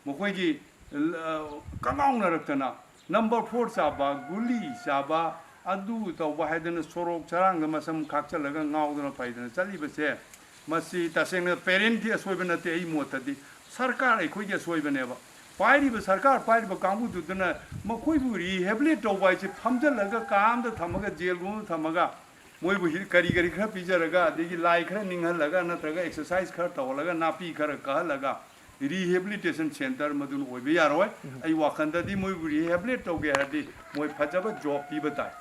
ꯃꯈꯣꯏꯒꯤ, ꯑ, ꯀꯉꯥꯎꯅꯔꯛꯇꯅ ꯅꯝꯕꯔ ꯐꯣꯔ ꯆꯥꯕ, ꯒꯨꯂꯤ ꯆꯥꯕ, ꯑꯗꯨ ꯇꯧꯕ ꯍꯥꯏꯗꯅ ꯁꯣꯔꯣꯛ ꯆꯔꯥꯡꯗ ꯃꯁꯝ ꯈꯥꯛꯆꯜꯂꯒ ꯉꯥꯎꯗꯅ ꯐꯩꯗꯅ ꯆꯠꯂꯤꯕꯁꯦ, ꯃꯁꯤ ꯇꯁꯦꯡꯅ ꯄꯦꯔꯦꯟꯀꯤ ꯑꯁꯣꯏꯕ ꯅꯠꯇꯦ꯫ ꯑꯩ ꯃꯣꯠꯇꯗꯤ ꯁꯔꯀꯥꯔ ꯑꯩꯈꯣꯏꯒꯤ ꯑꯁꯣꯏꯕꯅꯦꯕ꯫ ꯄꯥꯏꯔꯤꯕ ꯁꯔꯀꯥꯔ ꯄꯥꯏꯔꯤꯕ ꯀꯥꯡꯕꯨꯗꯨꯗꯅ ꯃꯈꯣꯏꯕꯨ ꯔꯤꯍꯦꯕꯤꯂꯤꯠ ꯇꯧꯕ ꯍꯥꯏꯁꯦ ꯐꯝꯖꯜꯂꯒ ꯀꯥ ꯑꯃꯗ ꯊꯝꯃꯒ, ꯖꯦꯜꯒꯨꯝꯕꯗ ꯊꯝꯃꯒ, ꯃꯣꯏꯕꯨ ꯍꯤ-, ꯀꯔꯤ ꯀꯔꯤ ꯈꯔ ꯄꯤꯖꯔꯒ, ꯑꯗꯒꯤ ꯂꯥꯏ ꯈꯔ ꯅꯤꯡꯍꯜꯂꯒ, ꯅꯠꯇ꯭ꯔꯒ ꯑꯦꯛꯁꯔꯁꯥꯏꯁ ꯈꯔ ꯇꯧꯍꯜꯂꯒ, ꯅꯥꯄꯤ ꯈꯔ ꯀꯛꯍꯜꯂꯒ, ꯔꯤꯍꯦꯕꯤꯂꯤꯇꯦꯁꯟ ꯁꯦꯟꯇꯔ ꯃꯗꯨꯅ ꯑꯣꯏꯕ ꯌꯥꯔꯣꯏ꯫ ꯑꯩ ꯋꯥꯈꯜꯗꯗꯤ ꯃꯣꯏꯕꯨ ꯔꯤꯍꯦꯕꯤꯂꯤꯠ ꯇꯧꯒꯦ ꯍꯥꯏꯔꯗꯤ ꯃꯣꯏ ꯐꯖꯕ ꯖꯣꯕ ꯄꯤꯕ ꯇꯥꯏ꯫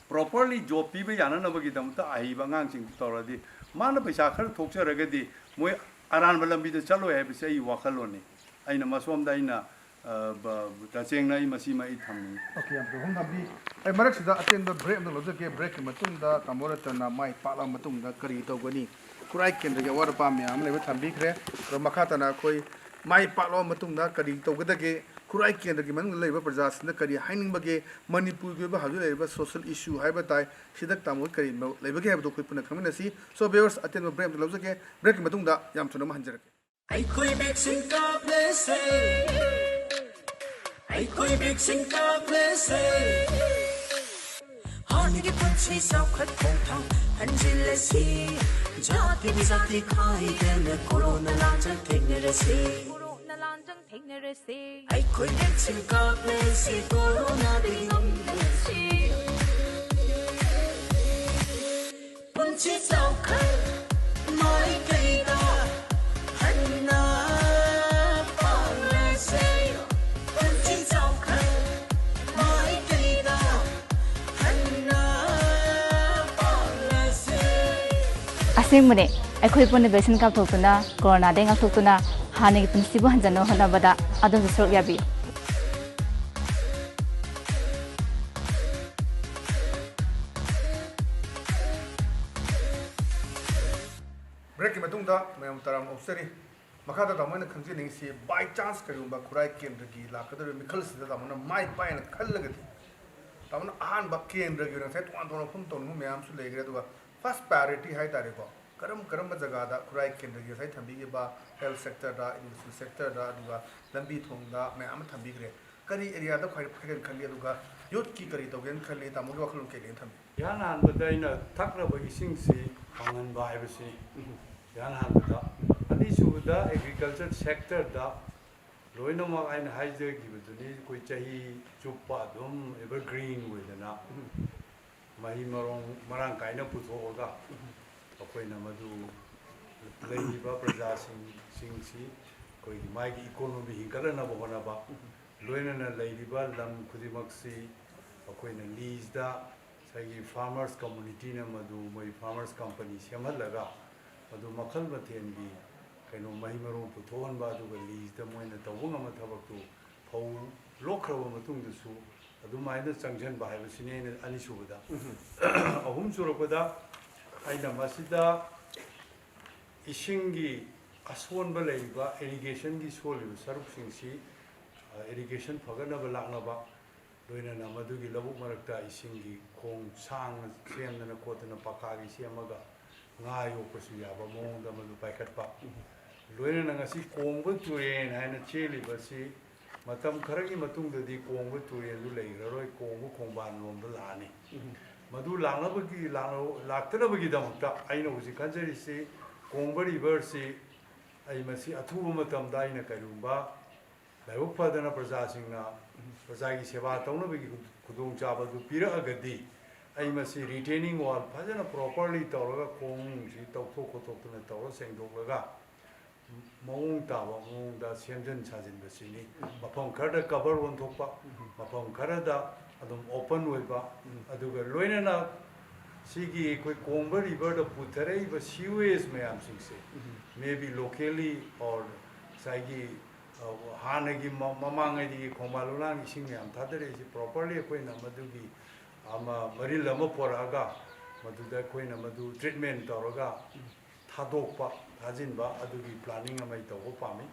ꯄ꯭ꯔꯣꯄꯔꯂꯤ ꯖꯣꯕ ꯄꯤꯕ ꯌꯥꯅꯅꯕꯒꯤꯗꯃꯛꯇ ꯑꯍꯩꯕ ꯑꯉꯥꯡꯁꯤꯡꯗꯨ ꯇꯧꯔꯗꯤ, ꯃꯥꯅ ꯄꯩꯁꯥ ꯈꯔ ꯊꯣꯛꯆꯔꯒꯗꯤ ꯃꯣꯏ ꯑꯔꯥꯟꯕ ꯂꯝꯕꯤꯗ ꯆꯠꯂꯣꯏ ꯍꯥꯏꯕꯁꯤ ꯑꯩ ꯋꯥꯈꯜꯂꯣꯟꯅꯤ꯫ ꯑꯩꯅ ꯃꯁꯣꯝꯗ ꯑꯩꯅ, ꯑ, ꯕ-, ꯇꯁꯦꯡꯅ ꯑꯩ ꯃꯁꯤꯃ ꯑꯩ ꯊꯝꯅꯤꯡꯉꯤ꯫ ꯑꯣꯀꯦ, ꯌꯥꯝ ꯊꯝꯕꯤ꯫ ꯑꯩ ꯃꯔꯛꯁꯤꯗ ꯑꯇꯦꯟꯕ ꯕ꯭ꯔꯦꯛ ꯑꯃ ꯂꯧꯖꯒꯦ꯫ ꯕ꯭ꯔꯦꯛꯀꯤ ꯃꯇꯨꯡꯗ ꯇꯥꯃꯣ ꯔꯇꯟꯅ ꯃꯥꯏ ꯄꯥꯛꯂꯕ ꯃꯇꯨꯡꯗ ꯀꯔꯤ ꯇꯧꯒꯅꯤ? ꯈꯨꯔꯥꯏ ꯀꯦꯟꯗ꯭ꯔꯒꯤ ꯑꯋꯥꯠ ꯑꯄꯥ ꯃꯌꯥꯝ ꯑꯃ ꯂꯩꯕ ꯊꯝꯕꯤꯈ꯭ꯔꯦ꯫ ꯑꯗꯣ ꯃꯈꯥ ꯇꯥꯅ ꯑꯩꯈꯣꯏ ꯃꯥꯏ ꯄꯥꯛꯂꯕ ꯃꯇꯨꯡꯗ ꯀꯔꯤ ꯇꯧꯒꯗꯒꯦ? ꯈꯨꯔꯥꯏ ꯀꯦꯟꯗ꯭ꯔꯒꯤ ꯃꯅꯨꯡꯗ ꯂꯩꯔꯤꯕ ꯄ꯭ꯔꯖꯥꯁꯤꯡꯗ ꯀꯔꯤ ꯍꯥꯏꯅꯤꯡꯕꯒꯦ? ꯃꯅꯤꯄꯨꯔꯒꯤ ꯑꯣꯏꯕ ꯍꯧꯖꯤꯛ ꯂꯩꯔꯤꯕ ꯁꯣꯁꯤꯌꯦꯜ ꯏꯁꯨ ꯍꯥꯏꯕ ꯇꯥꯏ, ꯁꯤꯗ ꯇꯥꯃꯣ ꯀꯔꯤ ꯂꯩꯕꯒꯦ ꯍꯥꯏꯕꯗꯨ ꯑꯩꯈꯣꯏ ꯄꯨꯟꯅ ꯈꯪꯃꯤꯟꯅꯁꯤ꯫ So viewers, ꯑꯇꯦꯟꯕ ꯕ꯭ꯔꯦꯛ ꯑꯃ ꯂꯧꯖꯒꯦ꯫ ꯕ꯭ꯔꯦꯛꯀꯤ ꯃꯇꯨꯡꯗ ꯌꯥꯝ ꯊꯨꯅ ꯑꯃꯨꯛ ꯍꯟꯖꯔꯛꯀꯦ꯫ ꯑꯩꯈꯣꯏ ꯚꯦꯛꯁꯤꯟ ꯀꯥꯞꯂꯁꯦ꯫ ꯑꯩꯈꯣꯏ ꯚꯦꯛꯁꯤꯟ ꯀꯥꯞꯂꯁꯦ꯫ ꯍꯥꯟꯅꯒꯤ ꯄꯨꯟꯁꯤ ꯆꯥꯎꯈꯠ ꯈꯣꯡꯊꯥꯡ ꯍꯟꯖꯤꯜꯂꯁꯤ꯫ ꯖꯥꯇꯤꯕꯨ ꯖꯥꯇꯤ ꯈꯥꯏꯗꯅ ꯀꯣꯔꯣꯅꯥ ꯂꯥꯟꯖꯪ ꯊꯦꯡꯅꯔꯁꯤ꯫ ꯀꯣꯔꯣꯅꯥ ꯂꯥꯟꯖꯪ ꯊꯦꯡꯅꯔꯁꯤ꯫ ꯑꯩꯈꯣꯏ ꯚꯦꯛꯁꯤꯟ ꯀꯥꯞꯂꯁꯤ ꯀꯣꯔꯣꯅꯥꯗꯒꯤ ꯉꯝꯂꯁꯤ꯫ ꯄꯨꯟꯁꯤ ꯆꯥꯎꯈꯠ ꯃꯥꯏꯀꯩꯗ ꯍꯟꯅ ꯑꯁꯦꯡꯕꯅꯦ, ꯑꯩꯈꯣꯏ ꯄꯨꯟꯅ vaccine ꯀꯥꯞꯊꯣꯛꯇꯨꯅ, ꯀꯣꯔꯣꯅꯥꯗꯒꯤ ꯉꯥꯛꯊꯣꯛꯇꯨꯅ, ꯍꯥꯟꯅꯒꯤ ꯄꯨꯟꯁꯤꯕꯨ ꯍꯟꯖꯟꯅꯕ ꯍꯣꯠꯅꯕꯗ ꯑꯗꯣꯝꯁꯨ ꯁꯔꯨꯛ ꯌꯥꯕꯤꯌꯨ꯫ Breakꯀꯤ ꯃꯇꯨꯡꯗ ꯃꯌꯥꯝ ꯇꯔꯥꯝꯅ ꯑꯣꯛꯆꯔꯤ꯫ ꯃꯈꯥꯗ ꯇꯥꯃꯣꯅ ꯈꯪꯖꯅꯤꯡꯉꯤꯁꯤ, by chance ꯀꯔꯤꯒꯨꯝꯕ ꯈꯨꯔꯥꯏ ꯀꯦꯟꯗ꯭ꯔꯒꯤ ꯂꯥꯛꯀꯗꯧꯔꯤꯕ ꯃꯤꯈꯜꯁꯤꯗ ꯇꯥꯃꯣꯅ ꯃꯥꯏ ꯄꯥꯛꯑꯦꯅ ꯈꯜꯂꯒꯗꯤ, ꯇꯥꯃꯣꯅ ꯑꯍꯥꯟꯕ ꯀꯦꯟꯗ꯭ꯔꯒꯤ ꯑꯣꯏꯅ ꯉꯁꯥꯏ ꯇꯣꯉꯥꯟ ꯇꯣꯉꯥꯟꯕ ꯃꯐꯝ ꯇꯧꯅꯤꯡꯕ ꯃꯌꯥꯝꯁꯨ ꯂꯩꯈ꯭ꯔꯦ, ꯑꯗꯨꯒ first priority ꯍꯥꯏꯇꯥꯔꯦꯀꯣ, ꯀꯔꯝ ꯀꯔꯝꯕ ꯖꯒꯥꯗ ꯈꯨꯔꯥꯏ ꯀꯦꯟꯗ꯭ꯔꯒꯤ ꯉꯁꯥꯏ ꯊꯝꯕꯤꯈꯤꯕ health sectorꯗ, education sectorꯗ, ꯑꯗꯨꯒ ꯂꯝꯕꯤ ꯊꯣꯡꯗ ꯃꯌꯥꯝ ꯑꯃ ꯊꯝꯕꯤꯈ꯭ꯔꯦ, ꯀꯔꯤ areaꯗ ꯈ꯭ꯋꯥꯏ ꯐꯒꯦꯅ ꯈꯜꯂꯤ, ꯑꯗꯨꯒ youthꯀꯤ ꯀꯔꯤ ꯇꯧꯒꯦꯅ ꯈꯜꯂꯤ, ꯇꯥꯃꯣꯒꯤ ꯋꯥꯈꯜꯂꯣꯟ ꯀꯔꯤ ꯂꯩꯅ ꯊꯝꯕꯤ? ꯏꯍꯥꯟ ꯍꯥꯟꯕꯗ ꯑꯩꯅ ꯊꯛꯅꯕ ꯏꯁꯤꯡꯁꯤ ꯐꯪꯍꯟꯕ ꯍꯥꯏꯕꯁꯤꯅꯤ꯫ ꯏꯍꯥꯟ ꯍꯥꯟꯕꯗ꯫ ꯑꯅꯤꯁꯨꯕꯗ agriculture sectorꯗ ꯂꯣꯏꯅꯃꯛ ꯑꯩꯅ ꯍꯥꯏꯖꯈꯤꯕꯗꯨꯅꯤ, ꯑꯩꯈꯣꯏ ꯆꯍꯤ ꯆꯨꯞꯄ ꯑꯗꯨꯝ evergreen ꯑꯣꯏꯗꯅ ꯃꯍꯩ ꯃꯔꯣꯡ ꯃꯔꯥꯡ ꯀꯥꯏꯅ ꯄꯨꯊꯣꯛꯑꯒ ꯑꯩꯈꯣꯏꯅ ꯃꯗꯨ ꯂꯩꯔꯤꯕ ꯄ꯭ꯔꯖꯥꯁꯤꯡꯁꯤꯡꯁꯤ ꯑꯩꯈꯣꯏꯒꯤ ꯃꯥꯒꯤ economy ꯍꯤꯡꯒꯠꯅꯅꯕ ꯍꯣꯠꯅꯕ, ꯂꯣꯏꯅꯅ ꯂꯩꯔꯤꯕ ꯂꯝ ꯈꯨꯗꯤꯡꯃꯛꯁꯤ ꯑꯩꯈꯣꯏꯅ leaseꯗ ꯉꯁꯥꯏꯒꯤ farmers communityꯅ ꯃꯗꯨ ꯃꯣꯏ farmers company ꯁꯦꯝꯍꯜꯂꯒ ꯃꯗꯨ ꯃꯈꯜ ꯃꯊꯦꯜꯒꯤ ꯀꯩꯅꯣ ꯃꯍꯩ ꯃꯔꯣꯡ ꯄꯨꯊꯣꯛꯍꯟꯕ, ꯑꯗꯨꯒ leaseꯗ ꯃꯣꯏꯅ ꯇꯧꯕ ꯉꯝꯕ ꯊꯕꯛꯇꯨ ꯐꯧ ꯂꯣꯛꯈ꯭ꯔꯕ ꯃꯇꯨꯡꯗꯁꯨ ꯑꯗꯨꯃꯥꯏꯅ ꯆꯪꯁꯤꯟꯕ ꯍꯥꯏꯕꯁꯤꯅꯤ ꯑꯩꯅ ꯑꯅꯤꯁꯨꯕꯗ꯫ ꯑꯍꯨꯝ ꯁꯨꯔꯛꯄꯗ ꯑꯩꯅ ꯃꯁꯤꯗ ꯏꯁꯤꯡꯒꯤ ꯑꯁꯣꯟꯕ ꯂꯩꯔꯤꯕ irrigationꯒꯤ ꯁꯣꯜꯂꯤꯕ ꯁꯔꯨꯛꯁꯤꯡꯁꯤ irrigation ꯐꯒꯠꯅꯕ ꯂꯥꯛꯅꯕ, ꯂꯣꯏꯅꯅ ꯃꯗꯨꯒꯤ ꯂꯧꯕꯨꯛ ꯃꯔꯛꯇ ꯏꯁꯤꯡꯒꯤ ꯈꯣꯡ ꯁꯥꯡꯅ ꯁꯦꯝꯗꯅ ꯈꯣꯠꯇꯅ ꯄꯀꯥꯒꯤ ꯁꯦꯝꯃꯒ ꯉꯥ ꯌꯣꯛꯄꯁꯨ ꯌꯥꯕ ꯃꯑꯣꯡꯗ ꯃꯗꯨ ꯄꯥꯏꯈꯠꯄ꯫ ꯂꯣꯏꯅꯅ ꯉꯁꯤ ꯀꯣꯡꯕ ꯇꯨꯔꯦꯟ ꯍꯥꯏꯅ ꯆꯦꯜꯂꯤꯕꯁꯤ ꯃꯇꯝ ꯈꯔꯒꯤ ꯃꯇꯨꯡꯗꯗꯤ ꯀꯣꯡꯕ ꯇꯨꯔꯦꯟꯗꯨ ꯂꯩꯈ꯭ꯔꯔꯣꯏ, ꯀꯣꯡꯕ ꯈꯣꯡꯕꯥꯟ ꯂꯣꯝꯗ ꯂꯥꯛꯑꯅꯤ꯫ ꯃꯗꯨ ꯂꯥꯛꯅꯕꯒꯤ, ꯂꯥꯛꯅ-, ꯂꯥꯛꯇꯅꯕꯒꯤꯗꯃꯛꯇ ꯑꯩꯅ ꯍꯧꯖꯤꯛ ꯈꯟꯖꯔꯤꯁꯤ, ꯀꯣꯡꯕ riverꯁꯤ ꯑꯩ ꯃꯁꯤ ꯑꯊꯨꯕ ꯃꯇꯝꯗ ꯑꯩꯅ ꯀꯔꯤꯒꯨꯝꯕ ꯂꯥꯏꯕꯛ ꯐꯗꯅ ꯄ꯭ꯔꯖꯥꯁꯤꯡꯅ ꯄ꯭ꯔꯖꯥꯒꯤ ꯁꯦꯕꯥ ꯇꯧꯅꯕꯒꯤ ꯈꯨꯗꯣꯡꯆꯥꯕ ꯑꯗꯨ ꯄꯤꯔꯛꯑꯒꯗꯤ, ꯑꯩ ꯃꯁꯤ retaining wall ꯐꯖꯅ properly ꯇꯧꯔꯒ ꯈꯣꯡꯁꯤ ꯇꯧꯊꯣꯛ ꯈꯣꯠꯇꯣꯛꯇꯅ ꯇꯧꯔ ꯁꯦꯡꯗꯣꯛꯂꯒ ꯃꯑꯣꯡ ꯇꯥꯕ ꯃꯑꯣꯡꯗ ꯁꯦꯝꯖꯤꯟ ꯁꯥꯖꯤꯟꯕꯁꯤꯅꯤ꯫ ꯃꯐꯝ ꯈꯔꯗ cover ꯑꯣꯟꯊꯣꯛꯄ, ꯃꯐꯝ ꯈꯔꯗ ꯑꯗꯨꯝ open ꯑꯣꯏꯕ, ꯑꯗꯨꯒ ꯂꯣꯏꯅꯅ ꯁꯤꯒꯤ ꯑꯩꯈꯣꯏ ꯀꯣꯡꯕ ꯔꯤꯚꯔꯗ ꯄꯨꯊꯔꯛꯏꯕ ꯁꯤꯋꯦꯖ ꯃꯌꯥꯝꯁꯤꯡꯁꯦ, maybe locally or ꯉꯁꯥꯏꯒꯤ, ꯑ, ꯍꯥꯟꯅꯒꯤ ꯃ-, ꯃꯃꯥꯡꯉꯩꯗꯒꯤ ꯈꯣꯡꯕꯥꯟ ꯂꯣꯂꯥꯡ ꯏꯁꯤꯡ ꯃꯌꯥꯝ ꯊꯥꯗꯔꯛꯏꯁꯤ, properly ꯑꯩꯈꯣꯏꯅ ꯃꯗꯨꯒꯤ ꯑꯃ ꯃꯔꯤꯜ ꯑꯃ ꯄꯨꯔꯛꯑꯒ ꯃꯗꯨꯗ ꯑꯩꯈꯣꯏꯅ ꯃꯗꯨ treatment ꯇꯧꯔꯒ ꯊꯥꯗꯣꯛꯄ, ꯊꯥꯖꯤꯟꯕ, ꯑꯗꯨꯒꯤ planning ꯑꯃ ꯑꯩ ꯇꯧꯕ ꯄꯥꯝꯃꯤ꯫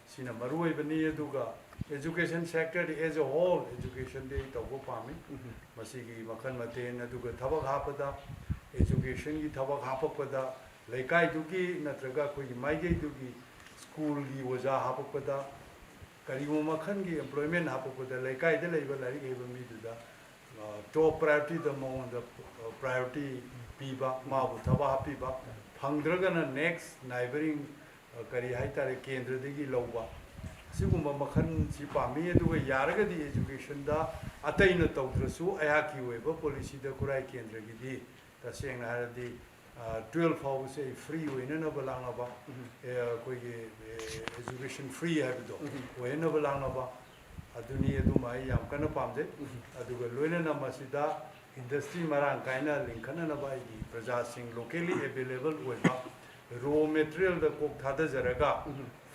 ꯁꯤꯅ ꯃꯔꯨ ꯑꯣꯏꯕꯅꯤ꯫ ꯑꯗꯨꯒ education sector as a whole, educationꯗꯤ ꯑꯩ ꯇꯧꯕ ꯄꯥꯝꯃꯤ꯫ ꯃꯁꯤꯒꯤ ꯃꯈꯜ ꯃꯊꯦꯜ, ꯑꯗꯨꯒ ꯊꯕꯛ ꯍꯥꯞꯄꯗ, educationꯒꯤ ꯊꯕꯛ ꯍꯥꯞꯄꯛꯄꯗ, ꯂꯩꯀꯥꯏꯗꯨꯒꯤ ꯅꯠꯇ꯭ꯔꯒ ꯑꯩꯈꯣꯏꯒꯤ ꯃꯥꯏꯀꯩꯗꯨꯒꯤ schoolꯒꯤ ꯑꯣꯖꯥ ꯍꯥꯞꯄꯛꯄꯗ, ꯀꯔꯤꯒꯨꯝꯕ ꯃꯈꯜꯒꯤ employment ꯍꯥꯞꯄꯛꯄꯗ, ꯂꯩꯀꯥꯏꯗ ꯂꯩꯕ ꯂꯥꯏꯔꯤꯛ ꯍꯩꯕ ꯃꯤꯗꯨꯗ, ꯑ, top priorityꯗ ꯃꯉꯣꯟꯗ, ꯑ, priority ꯄꯤꯕ, ꯃꯥꯕꯨ ꯊꯕꯛ ꯍꯥꯞꯄꯤꯕ, ꯐꯪꯗ꯭ꯔꯒꯅ next neighboring, ꯑ, ꯀꯔꯤ ꯍꯥꯏꯇꯥꯔꯦ, ꯀꯦꯟꯗ꯭ꯔꯗꯒꯤ ꯂꯧꯕ, ꯁꯤꯒꯨꯝꯕ ꯃꯈꯜꯁꯤ ꯄꯥꯝꯃꯤ꯫ ꯑꯗꯨꯒ ꯌꯥꯔꯒꯗꯤ educationꯗ ꯑꯇꯩꯅ ꯇꯧꯗ꯭ꯔꯁꯨ ꯑꯩꯍꯥꯛꯀꯤ ꯑꯣꯏꯕ policyꯗ ꯈꯨꯔꯥꯏ ꯀꯦꯟꯗ꯭ꯔꯒꯤꯗꯤ ꯇꯁꯦꯡꯅ ꯍꯥꯏꯔꯗꯤ, ꯑ, twelve ꯐꯥꯎꯕꯁꯦ ꯑꯩ free ꯑꯣꯏꯅꯅꯕ ꯂꯥꯛꯅꯕ, ꯑꯦ, ꯑꯩꯈꯣꯏꯒꯤ, ꯑꯦ, education free ꯍꯥꯏꯕꯗꯣ ꯑꯣꯏꯅꯅꯕ ꯂꯥꯛꯅꯕ, ꯑꯗꯨꯅꯤ꯫ ꯑꯗꯨꯃ ꯑꯩ ꯌꯥꯝ ꯀꯟꯅ ꯄꯥꯝꯖꯩ꯫ ꯑꯗꯨꯒ ꯂꯣꯏꯅꯅ ꯃꯁꯤꯗ industry ꯃꯔꯥꯡ ꯀꯥꯏꯅ ꯂꯤꯡꯈꯠꯅꯅꯕ ꯑꯩꯒꯤ ꯄ꯭ꯔꯖꯥꯁꯤꯡ locally available ꯑꯣꯏꯕ raw materialꯗ ꯀꯣꯛ ꯊꯥꯗꯖꯔꯒ,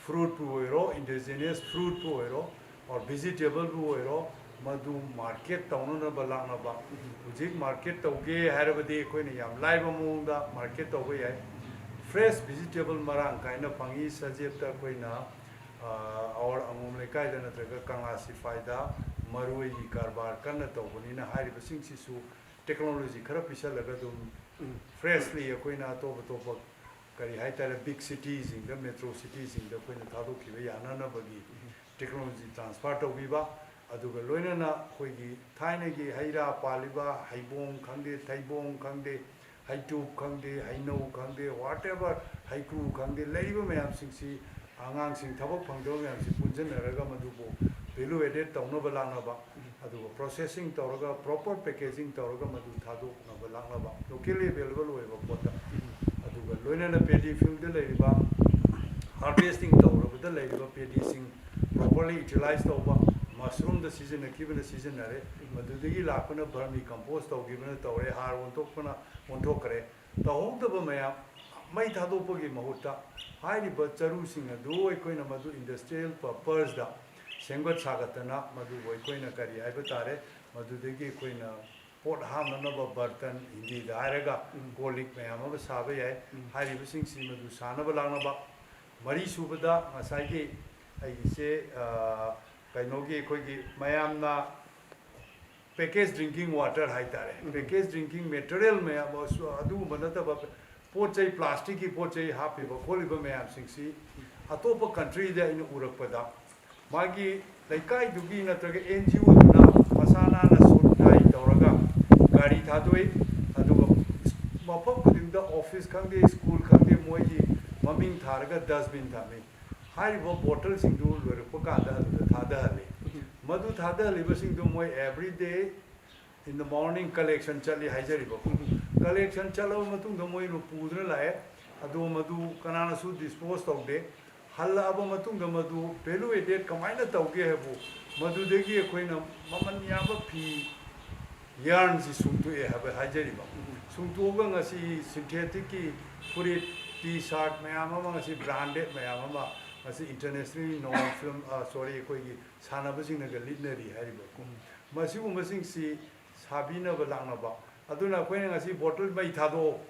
fruitꯄꯨ ꯑꯣꯏꯔꯣ, indigenous fruitꯄꯨ ꯑꯣꯏꯔꯣ, or vegetableꯕꯨ ꯑꯣꯏꯔꯣ, ꯃꯗꯨ market ꯇꯧꯅꯅꯕ ꯂꯥꯛꯅꯕ꯫ ꯍꯧꯖꯤꯛ market ꯇꯧꯒꯦ ꯍꯥꯏꯔꯕꯗꯤ ꯑꯩꯈꯣꯏꯅ ꯌꯥꯝ ꯂꯥꯏꯕ ꯃꯑꯣꯡꯗ market ꯇꯧꯕ ꯌꯥꯏ꯫ Fresh vegetable ꯃꯔꯥꯡ ꯀꯥꯏꯅ ꯐꯪꯉꯤ꯫ ꯁꯖꯦꯞꯇ ꯑꯩꯈꯣꯏꯅ, ꯑ, our ꯑꯉꯣꯝ ꯂꯩꯀꯥꯏꯗ ꯅꯠꯇ꯭ꯔꯒ ꯀꯪꯂꯥ ꯁꯤꯐꯥꯏꯗ ꯃꯔꯣꯏꯒꯤ ꯀꯔꯕꯥꯔ ꯀꯟꯅ ꯇꯧꯕꯅꯤꯅ, ꯍꯥꯏꯔꯤꯕꯁꯤꯡꯁꯤꯁꯨ technology ꯈꯔ ꯄꯤꯁꯜꯂꯒ ꯑꯗꯨꯝ freshly ꯑꯩꯈꯣꯏꯅ ꯑꯇꯣꯞ ꯑꯇꯣꯞꯄ, ꯀꯔꯤ ꯍꯥꯏꯇꯥꯔꯦ, big cityꯁꯤꯡꯗ, metro cityꯁꯤꯡꯗ ꯑꯩꯈꯣꯏꯅ ꯊꯥꯗꯣꯛꯈꯤꯕ ꯌꯥꯅꯅꯕꯒꯤ technology transfer ꯇꯧꯕꯤꯕ, ꯑꯗꯨꯒ ꯂꯣꯏꯅꯅ ꯑꯩꯈꯣꯏꯒꯤ ꯊꯥꯏꯅꯒꯤ ꯍꯩ ꯔꯥ ꯄꯥꯜꯂꯤꯕ ꯍꯩꯕꯣꯡ ꯈꯪꯗꯦ, ꯊꯩꯕꯣꯡ ꯈꯪꯗꯦ, ꯍꯩꯇꯨꯞ ꯈꯪꯗꯦ, ꯍꯩꯅꯧ ꯈꯪꯗꯦ, whatever, ꯍꯩꯀ꯭ꯔꯨ ꯈꯪꯗꯦ, ꯂꯩꯔꯤꯕ ꯃꯌꯥꯝꯁꯤꯡꯁꯤ, ꯑꯉꯥꯡꯁꯤꯡ ꯊꯕꯛ ꯐꯪꯗꯕ ꯃꯌꯥꯝꯁꯤ ꯄꯨꯟꯁꯤꯟꯅꯔꯒ ꯃꯗꯨꯕꯨ value added ꯇꯧꯅꯕ ꯂꯥꯛꯅꯕ, ꯑꯗꯨꯒ processing ꯇꯧꯔꯒ proper packaging ꯇꯧꯔꯒ ꯃꯗꯨ ꯊꯥꯗꯣꯛꯅꯕ ꯂꯥꯛꯅꯕ, locally available ꯑꯣꯏꯕ ꯄꯣꯠꯇ꯫ ꯑꯗꯨꯒ ꯂꯣꯏꯅꯅ paddy fieldꯗ ꯂꯩꯔꯤꯕ, harvesting ꯇꯧꯔꯕꯗ ꯂꯩꯔꯤꯕ paddyꯁꯤꯡ properly utilize ꯇꯧꯕ, ꯃꯁꯔꯨꯝꯗ ꯁꯤꯖꯤꯟꯅꯈꯤꯕꯅ ꯁꯤꯖꯤꯟꯅꯔꯦ, ꯃꯗꯨꯗꯒꯤ ꯂꯥꯛꯄꯅ ꯚꯔꯃꯤ ꯀꯝꯄꯣꯁ ꯇꯧꯈꯤꯕꯅ ꯇꯧꯔꯦ, ꯍꯥꯔ ꯑꯣꯟꯊꯣꯛꯄꯅ ꯑꯣꯟꯊꯣꯛꯈ꯭ꯔꯦ꯫ ꯇꯧꯍꯧꯗꯕ ꯃꯌꯥꯝ ꯃꯩ ꯊꯥꯗꯣꯛꯄꯒꯤ ꯃꯍꯨꯠꯇ ꯍꯥꯏꯔꯤꯕ ꯆꯔꯨꯁꯤꯡ ꯑꯗꯨ ꯑꯩꯈꯣꯏꯅ ꯃꯗꯨ ꯏꯟꯗꯁꯇ꯭ꯔꯤꯌꯦꯜ ꯄꯔꯄꯁꯇ ꯁꯦꯝꯒꯠ ꯁꯥꯒꯠꯇꯅ ꯃꯗꯨꯕꯨ ꯑꯩꯈꯣꯏꯅ ꯀꯔꯤ ꯍꯥꯏꯕ ꯇꯥꯔꯦ, ꯃꯗꯨꯗꯒꯤ ꯑꯩꯈꯣꯏꯅ ꯄꯣꯠ ꯍꯥꯞꯅꯅꯕ ꯕꯔꯇꯟ, ꯍꯤꯟꯗꯤꯗ ꯍꯥꯏꯔꯒ ꯎꯝ꯫ ꯀꯣꯜ ꯂꯤꯛ ꯃꯌꯥꯝ ꯑꯃ ꯁꯥꯕ ꯌꯥꯏ꯫ ꯎꯝ꯫ ꯍꯥꯏꯔꯤꯕꯁꯤꯡꯁꯤ ꯃꯗꯨ ꯁꯥꯅꯕ ꯂꯥꯛꯅꯕ꯫ ꯃꯔꯤ ꯁꯨꯕꯗ ꯉꯁꯥꯏꯒꯤ ꯑꯩꯒꯤꯁꯦ, ꯑ, ꯀꯩꯅꯣꯒꯤ ꯑꯩꯈꯣꯏꯒꯤ ꯃꯌꯥꯝꯅ ꯄꯦꯀꯦꯖ ꯗ꯭ꯔꯤꯡꯀꯤꯡ ꯋꯥꯇꯔ ꯍꯥꯏꯇꯥꯔꯦ, ꯎꯝ꯫ ꯄꯦꯀꯦꯖ ꯗ꯭ꯔꯤꯡꯀꯤꯡ ꯃꯦꯇꯔꯤꯌꯦꯜ ꯃꯌꯥꯝ ꯑꯁꯨ-, ꯑꯗꯨꯒꯨꯝꯕ ꯅꯠꯇꯕ ꯄꯣꯠ ꯆꯩ, ꯄ꯭ꯂꯥꯁꯇꯤꯛꯀꯤ ꯄꯣꯠ ꯆꯩ ꯍꯥꯞꯄꯤꯕ ꯈꯣꯠꯂꯤꯕ ꯃꯌꯥꯝꯁꯤꯡꯁꯤ ꯑꯇꯣꯞꯄ ꯀꯟꯇ꯭ꯔꯤꯗ ꯑꯩꯅ ꯎꯔꯛꯄꯗ ꯃꯥꯒꯤ ꯂꯩꯀꯥꯏꯗꯨꯒꯤ ꯅꯠꯇ꯭ꯔꯒ ꯑꯦꯟ ꯖꯤ ꯑꯣꯗꯨꯅ ꯃꯁꯥ ꯅꯥꯟꯅ ꯁꯨꯠ ꯇꯥꯏ ꯇꯧꯔꯒ ꯒꯥꯔꯤ ꯊꯥꯗꯣꯛꯏ, ꯑꯗꯨꯒ ꯃꯐꯝ ꯈꯨꯗꯤꯡꯗ ꯑꯣꯐꯤꯁ ꯈꯪꯗꯦ, ꯁ꯭ꯀꯨꯜ ꯈꯪꯗꯦ, ꯃꯣꯏꯒꯤ ꯃꯃꯤꯡ ꯊꯥꯔꯒ ꯗꯁꯕꯤꯟ ꯊꯝꯃꯤ꯫ ꯍꯥꯏꯔꯤꯕ ꯕꯣꯇꯜꯁꯤꯡꯗꯨ ꯂꯣꯏꯔꯛꯄ ꯀꯥꯟꯗ ꯑꯗꯨꯗ ꯊꯥꯗꯍꯜꯂꯤ꯫ ꯃꯗꯨ ꯊꯥꯗꯍꯜꯂꯤꯕꯁꯤꯡꯗꯨ ꯃꯣꯏ every day in the morning collection ꯆꯠꯂꯤ ꯍꯥꯏꯖꯔꯤꯕ꯫ Collection ꯆꯠꯂꯕ ꯃꯇꯨꯡꯗ ꯃꯣꯏꯅ ꯄꯨꯗꯨꯅ ꯂꯥꯛꯑꯦ꯫ ꯑꯗꯣ ꯃꯗꯨ ꯀꯅꯥꯅꯁꯨ ꯗꯤꯁꯄꯣꯖ ꯇꯧꯗꯦ꯫ ꯍꯜꯂꯛꯑꯕ ꯃꯇꯨꯡꯗ ꯃꯗꯨ ꯚꯦꯂꯨ ꯑꯦꯗꯦꯠ ꯀꯃꯥꯏꯅ ꯇꯧꯒꯦ ꯍꯥꯏꯕꯨ, ꯃꯗꯨꯗꯒꯤ ꯑꯩꯈꯣꯏꯅ ꯃꯃꯜ ꯌꯥꯝꯕ ꯐꯤ, ꯌꯥꯔꯟꯁꯤ ꯁꯨꯡꯇꯣꯛꯑꯦ ꯍꯥꯏꯕ ꯍꯥꯏꯖꯔꯤꯕ꯫ ꯁꯨꯡꯇꯣꯛꯑꯒ ꯉꯁꯤ ꯁꯤꯟꯊꯦꯇꯤꯛꯀꯤ ꯐꯨꯔꯤꯠ, ꯇꯤ ꯁꯥꯔꯠ ꯃꯌꯥꯝ ꯑꯃ, ꯉꯁꯤ ꯕ꯭ꯔꯥꯟꯗꯦꯗ ꯃꯌꯥꯝ ꯑꯃ ꯉꯁꯤ ꯏꯟꯇꯔꯅꯦꯁꯅꯦꯜ ꯅꯣꯟ ꯐꯤꯜꯝ, ꯑ, ꯁꯣꯔꯤ, ꯑꯩꯈꯣꯏꯒꯤ ꯁꯥꯟꯅꯕꯁꯤꯡꯅꯒ ꯂꯤꯠꯅꯔꯤ ꯍꯥꯏꯔꯤꯕ꯫ ꯃꯁꯤꯒꯨꯝꯕꯁꯤꯡꯁꯤ ꯁꯥꯕꯤꯅꯕ ꯂꯥꯛꯅꯕ꯫ ꯑꯗꯨꯅ ꯑꯩꯈꯣꯏꯅ ꯉꯁꯤ ꯕꯣꯇꯜ ꯃꯩ ꯊꯥꯗꯣꯛꯑꯣ,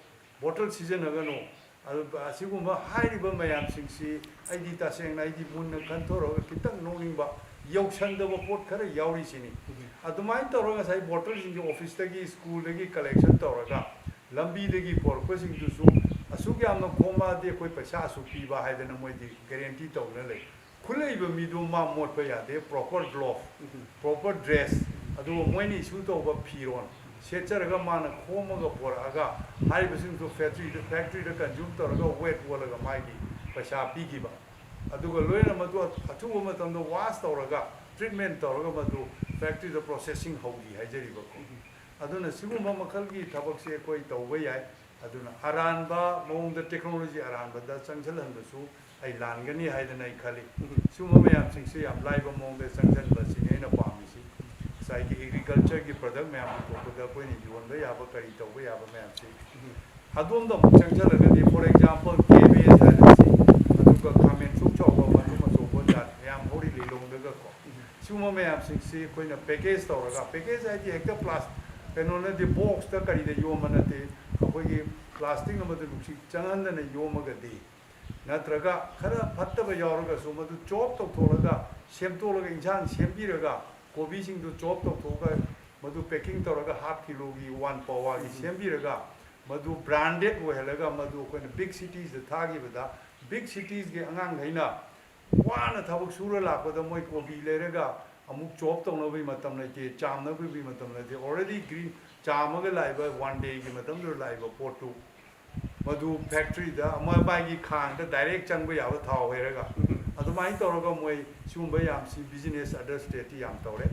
ꯕꯣꯇꯜ ꯁꯤꯖꯤꯟꯅꯒꯅꯨ, ꯑꯗꯨ ꯑꯁꯤꯒꯨꯝꯕ ꯍꯥꯏꯔꯤꯕ ꯃꯌꯥꯝꯁꯤꯡꯁꯤ ꯑꯩꯗꯤ ꯇꯁꯦꯡꯅ ꯑꯩꯗꯤ ꯃꯨꯟꯅ ꯈꯟꯊꯣꯔꯒ ꯈꯤꯇꯪ ꯅꯣꯛꯅꯤꯡꯕ, ꯌꯧꯁꯟꯗꯕ ꯄꯣꯠ ꯈꯔ ꯌꯥꯎꯔꯤꯁꯤꯅꯤ꯫ ꯑꯗꯨꯃꯥꯏꯅ ꯇꯧꯔꯒ ꯉꯁꯥꯏ ꯕꯣꯇꯜꯁꯤꯡꯁꯦ ꯑꯣꯐꯤꯁꯇꯒꯤ, ꯁ꯭ꯀꯨꯜꯗꯒꯤ ꯀꯂꯦꯛꯁꯟ ꯇꯧꯔꯒ ꯂꯝꯕꯤꯗꯒꯤ ꯄꯣꯔꯛꯄꯁꯤꯡꯗꯨꯁꯨ ꯑꯁꯨꯛ ꯌꯥꯝꯅ ꯈꯣꯝꯃꯛꯑꯗꯤ ꯑꯩꯈꯣꯏ ꯄꯩꯁꯥ ꯑꯁꯨꯛ ꯄꯤꯕ ꯍꯥꯏꯗꯅ ꯃꯣꯏꯗꯤ ꯒꯦꯔꯦꯟꯇꯤ ꯇꯧꯗꯨꯅ ꯂꯩ꯫ ꯈꯨꯠꯂꯩꯕ ꯃꯤꯗꯨ ꯃꯥ ꯃꯣꯠꯄ ꯌꯥꯗꯦ, ꯄ꯭ꯔꯣꯄꯔ ꯒ꯭ꯂꯣꯚ, ꯄ꯭ꯔꯣꯄꯔ ꯗ꯭ꯔꯦꯁ, ꯑꯗꯨꯒ ꯃꯣꯏꯅ ꯏꯁꯨ ꯇꯧꯕ ꯐꯤꯔꯣꯜ ꯁꯦꯠꯆꯔꯒ ꯃꯥꯅ ꯈꯣꯝꯃꯒ ꯄꯣꯔꯛꯑꯒ ꯍꯥꯏꯔꯤꯕꯁꯤꯡꯗꯨ ꯐꯦꯛꯇ꯭ꯔꯤꯗ, ꯐꯦꯛꯇ꯭ꯔꯤꯗ ꯀꯟꯖꯨꯝ ꯇꯧꯔꯒ ꯋꯦꯠ ꯑꯣꯜꯂꯒ ꯃꯥꯒꯤ ꯄꯩꯁꯥ ꯄꯤꯈꯤꯕ꯫ ꯑꯗꯨꯒ ꯂꯣꯏꯅ ꯃꯗꯨ ꯑꯊꯨꯕ ꯃꯇꯝꯗ ꯋꯥꯁ ꯇꯧꯔꯒ ꯇ꯭ꯔꯤꯠꯃꯦꯟ ꯇꯧꯔꯒ ꯃꯗꯨ ꯐꯦꯛꯇ꯭ꯔꯤꯗ ꯄ꯭ꯔꯣꯁꯦꯁꯤꯡ ꯍꯧꯈꯤ ꯍꯥꯏꯖꯔꯤꯕꯀꯣ꯫ ꯑꯗꯨꯅ ꯁꯤꯒꯨꯝꯕ ꯃꯈꯜꯒꯤ ꯊꯕꯛꯁꯦ ꯑꯩꯈꯣꯏ ꯇꯧꯕ ꯌꯥꯏ꯫ ꯑꯗꯨꯅ ꯑꯔꯥꯟꯕ ꯃꯑꯣꯡꯗ ꯇꯦꯛꯅꯣꯂꯣꯖꯤ ꯑꯔꯥꯟꯕꯗ ꯆꯪꯁꯤꯜꯍꯟꯕꯁꯨ ꯑꯩ ꯂꯥꯟꯒꯅꯤ ꯍꯥꯏꯗꯅ ꯑꯩ ꯈꯜꯂꯤ꯫ ꯎꯝ꯫ ꯁꯤꯒꯨꯝꯕ ꯃꯌꯥꯝꯁꯤꯡꯁꯦ ꯌꯥꯝ ꯂꯥꯏꯕ ꯃꯑꯣꯡꯗ ꯆꯪꯁꯤꯟꯕ ꯑꯁꯤꯅꯤ ꯉꯁꯥꯏꯒꯤ ꯑꯦꯒ꯭ꯔꯤꯀꯜꯆꯔꯒꯤ ꯄ꯭ꯔꯗꯛ ꯃꯌꯥꯝ ꯄꯨꯊꯣꯛꯄꯗ ꯑꯩꯈꯣꯏꯅ ꯌꯣꯟꯕ ꯌꯥꯕ, ꯀꯔꯤ ꯇꯧꯕ ꯌꯥꯕ ꯃꯌꯥꯝꯁꯤ, ꯑꯗꯣꯝꯗ ꯑꯃꯨꯛ ꯆꯪꯁꯤꯜꯂꯒꯗꯤ, for example, cabbage ꯍꯥꯏꯔꯁꯤ, ꯑꯗꯨꯒ ꯈꯥꯃꯦꯟ ꯁꯨꯛ ꯆꯥꯎꯕ, ꯃꯇꯨꯝ ꯑꯆꯧꯕ ꯖꯥꯠ ꯃꯌꯥꯝ ꯍꯧꯔꯤ ꯂꯤꯂꯣꯡꯗꯒ ꯀꯣ꯫ ꯁꯤꯒꯨꯝꯕ ꯃꯌꯥꯝꯁꯤꯡꯁꯤ ꯑꯩꯈꯣꯏꯅ ꯄꯦꯀꯦꯖ ꯇꯧꯔꯒ, ꯄꯦꯀꯦꯖ ꯍꯥꯏꯗꯤ ꯍꯦꯛꯇ ꯄ꯭ꯂꯥꯁ ꯀꯩꯅꯣꯅꯗꯤ, ꯕꯣꯛꯁꯇ ꯀꯔꯤꯗ ꯌꯣꯟꯕ ꯅꯠꯇꯦ, ꯑꯩꯈꯣꯏꯒꯤ ꯄ꯭ꯂꯥꯁꯇꯤꯛ ꯑꯃꯗ ꯅꯨꯡꯁꯤꯠ ꯆꯪꯍꯟꯗꯅ ꯌꯣꯝꯃꯒꯗꯤ, ꯅꯠꯇ꯭ꯔꯒ ꯈꯔ ꯐꯠꯇꯕ ꯌꯥꯎꯔꯒꯁꯨ ꯃꯗꯨ ꯆꯣꯞ ꯇꯧꯊꯣꯛꯂꯒ, ꯁꯦꯝꯗꯣꯛꯂꯒ, ꯏꯟꯁꯥꯡ ꯁꯦꯝꯕꯤꯔꯒ, ꯀꯣꯕꯤꯁꯤꯡꯗꯨ ꯆꯣꯞ ꯇꯧꯊꯣꯛꯑꯒ, ꯃꯗꯨ ꯄꯦꯀꯤꯡ ꯇꯧꯔꯒ ꯍꯥꯐ ꯀꯤꯂꯣꯒꯤ, ꯋꯥꯟ ꯄꯋꯥꯒꯤ ꯎꯝ꯫ ꯁꯦꯝꯕꯤꯔꯒ, ꯃꯗꯨ ꯕ꯭ꯔꯥꯟꯗꯦꯗ ꯑꯣꯏꯍꯜꯂꯒ, ꯃꯗꯨ ꯑꯩꯈꯣꯏꯅ ꯕꯤꯛ ꯁꯤꯇꯤꯁꯇ ꯊꯥꯈꯤꯕꯗ, ꯕꯤꯛ ꯁꯤꯇꯤꯁꯀꯤ ꯑꯉꯥꯡꯈꯩꯅ ꯋꯥꯅ ꯊꯕꯛ ꯁꯨꯔ ꯂꯥꯛꯄꯗ, ꯃꯣꯏ ꯀꯣꯕꯤ ꯂꯩꯔꯒ ꯑꯃꯨꯛ ꯆꯣꯞ ꯇꯧꯅꯕꯒꯤ ꯃꯇꯝ ꯂꯩꯇꯦ, ꯆꯥꯝꯅꯕꯒꯤ ꯃꯇꯝ ꯂꯩꯇꯦ꯫ ꯑꯣꯜꯔꯦꯗꯤ ꯒ꯭ꯔꯤꯟ ꯆꯥꯝꯃꯒ ꯂꯥꯛꯏꯕ, ꯋꯥꯟ ꯗꯦꯒꯤ ꯃꯇꯝꯗꯨꯗ ꯂꯥꯛꯏꯕ ꯄꯣꯠꯇꯨ, ꯃꯗꯨ ꯐꯦꯛꯇ꯭ꯔꯤꯗ ꯃꯣꯏ ꯃꯥꯒꯤ ꯈꯥꯡꯗ ꯗꯥꯏꯔꯦꯛ ꯆꯪꯕ ꯌꯥꯕ, ꯊꯥꯎ ꯍꯩꯔꯒ꯫ ꯑꯗꯨꯃꯥꯏꯅ ꯇꯧꯔꯒ ꯃꯣꯏ ꯁꯤꯒꯨꯝꯕ ꯌꯥꯝ ꯁꯤ ꯕꯤꯖꯤꯅꯦꯁ ꯑꯗꯔ ꯁ꯭ꯇꯦꯠꯇꯤ ꯌꯥꯝ ꯇꯧꯔꯦ꯫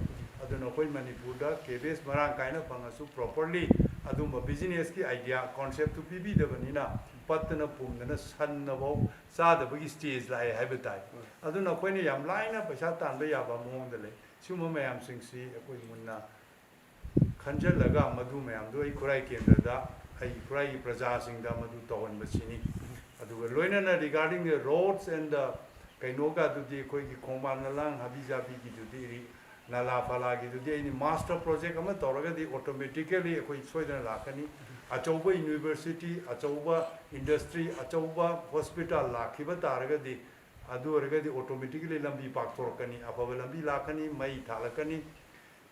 ꯑꯗꯨꯅ ꯑꯩꯈꯣꯏ ꯃꯅꯤꯄꯨꯔꯗ ꯀꯦꯕꯦꯖ ꯃꯔꯥꯡ ꯀꯥꯏꯅ ꯐꯪꯉꯁꯨ, ꯄ꯭ꯔꯣꯄꯔꯂꯤ ꯑꯗꯨꯝꯕ ꯕꯤꯖꯤꯅꯦꯁꯀꯤ ꯑꯥꯏꯗꯤꯌꯥ, ꯀꯣꯟꯁꯦꯞꯇꯨ ꯄꯤꯕꯤꯗꯕꯅꯤꯅ, ꯄꯠꯇꯅ ꯄꯨꯝꯗꯅ ꯁꯟꯅꯐꯧ ꯆꯥꯗꯕꯒꯤ ꯁ꯭ꯇꯦꯖ ꯂꯥꯛꯑꯦ ꯍꯥꯏꯕ ꯇꯥꯏ꯫ ꯑꯗꯨꯅ ꯑꯩꯈꯣꯏꯅ ꯌꯥꯝ ꯂꯥꯏꯅ ꯄꯩꯁꯥ ꯇꯥꯟꯕ ꯌꯥꯕ ꯃꯑꯣꯡꯗ ꯂꯩ꯫ ꯁꯤꯒꯨꯝꯕ ꯃꯌꯥꯝꯁꯤꯡꯁꯤ ꯑꯩꯈꯣꯏ ꯃꯨꯟꯅ ꯈꯟꯖꯤꯜꯂꯒ, ꯃꯗꯨ ꯃꯌꯥꯝꯗꯨ ꯑꯩ ꯈꯨꯔꯥꯏ ꯀꯦꯟꯗ꯭ꯔꯗ, ꯑꯩ ꯈꯨꯔꯥꯏꯒꯤ ꯄ꯭ꯔꯖꯥꯁꯤꯡꯗ ꯃꯗꯨ ꯇꯧꯍꯟꯕꯁꯤꯅꯤ꯫ ꯑꯗꯨꯒ ꯂꯣꯏꯅꯅ regarding the roads and the ꯀꯩꯅꯣꯒ, ꯑꯗꯨꯗꯤ ꯑꯩꯈꯣꯏꯒꯤ ꯈꯣꯡꯕꯥꯟ ꯅꯂꯥꯡ ꯍꯥꯕꯤ ꯖꯥꯕꯤꯒꯤꯗꯨꯗꯤ, ꯅꯂꯥ ꯐꯂꯥꯒꯤꯗꯨꯗꯤ ꯑꯩꯅ ꯃꯥꯁꯇꯔ ꯄ꯭ꯔꯣꯖꯦꯛ ꯑꯃ ꯇꯧꯔꯒꯗꯤ ꯑꯣꯇꯣꯃꯦꯇꯤꯀꯦꯂꯤ ꯑꯩꯈꯣꯏ ꯁꯣꯏꯗꯅ ꯂꯥꯛꯀꯅꯤ꯫ ꯑꯆꯧꯕ ꯌꯨꯅꯤꯚꯔꯁꯤꯇꯤ, ꯑꯆꯧꯕ ꯏꯟꯗꯁꯇ꯭ꯔꯤ, ꯑꯆꯧꯕ ꯍꯣꯁꯄꯤꯇꯥꯜ ꯂꯥꯛꯈꯤꯕ ꯇꯥꯔꯒꯗꯤ, ꯑꯗꯨ ꯑꯣꯏꯔꯒꯗꯤ ꯑꯣꯇꯣꯃꯦꯇꯤꯀꯦꯂꯤ ꯂꯝꯕꯤ ꯄꯥꯛꯊꯣꯔꯛꯀꯅꯤ, ꯑꯐꯕ ꯂꯝꯕꯤ ꯂꯥꯛꯀꯅꯤ, ꯃꯩ ꯊꯥꯜꯂꯛꯀꯅꯤ,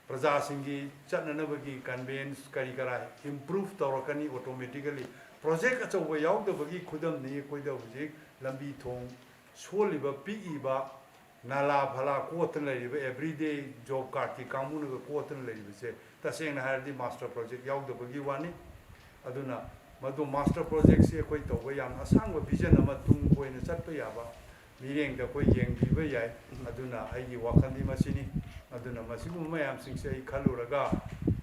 ꯄ꯭ꯔꯖꯥꯁꯤꯡꯒꯤ ꯆꯠꯅꯅꯕꯒꯤ ꯀꯟꯚꯦꯟꯁ ꯀꯔꯤ ꯀꯔꯥ ꯏꯝꯄ꯭ꯔꯨꯚ ꯇꯧꯔꯛꯀꯅꯤ ꯑꯣꯇꯣꯃꯦꯇꯤꯀꯦꯂꯤ꯫ ꯄ꯭ꯔꯣꯖꯦꯛ ꯑꯆꯧꯕ ꯌꯥꯎꯗꯕꯒꯤ ꯈꯨꯗꯝꯅꯤ ꯑꯩꯈꯣꯏꯗ ꯍꯧꯖꯤꯛ ꯂꯝꯕꯤ ꯊꯣꯡ ꯁꯣꯜꯂꯤꯕ, ꯄꯤꯛꯏꯕ, ꯅꯥꯂꯥ ꯐꯂꯥ ꯀꯣꯠꯇꯅ ꯂꯩꯔꯤꯕ, ꯑꯦꯕ꯭ꯔꯤꯗꯦ ꯖꯣꯕ ꯀꯥꯔꯗꯀꯤ ꯀꯥꯡꯕꯨꯅꯒ ꯀꯣꯠꯇꯅ ꯂꯩꯔꯤꯕꯁꯦ, ꯇꯁꯦꯡꯅ ꯍꯥꯏꯔꯗꯤ ꯃꯥꯁꯇꯔ ꯄ꯭ꯔꯣꯖꯦꯛ ꯌꯥꯎꯗꯕꯒꯤ ꯋꯥꯅꯤ꯫ ꯑꯗꯨꯅ ꯃꯗꯨ ꯃꯥꯁꯇꯔ ꯄ꯭ꯔꯣꯖꯦꯛꯁꯤ ꯑꯩꯈꯣꯏ ꯇꯧꯕ ꯌꯥꯝ ꯑꯁꯥꯡꯕ ꯚꯤꯖꯟ ꯑꯃ, ꯇꯨꯡ ꯀꯣꯏꯅ ꯆꯠꯄ ꯌꯥꯕ, ꯃꯤꯔꯦꯡꯗ ꯑꯩꯈꯣꯏ ꯌꯦꯡꯕꯤꯕ ꯌꯥꯏ꯫ ꯑꯗꯨꯅ ꯑꯩꯒꯤ ꯋꯥꯈꯜꯗꯤ ꯃꯁꯤꯅꯤ꯫ ꯑꯗꯨꯅ ꯃꯁꯤꯒꯨꯝꯕ ꯃꯌꯥꯝꯁꯤꯡꯁꯦ ꯑꯩ ꯈꯜꯂꯨꯔꯒ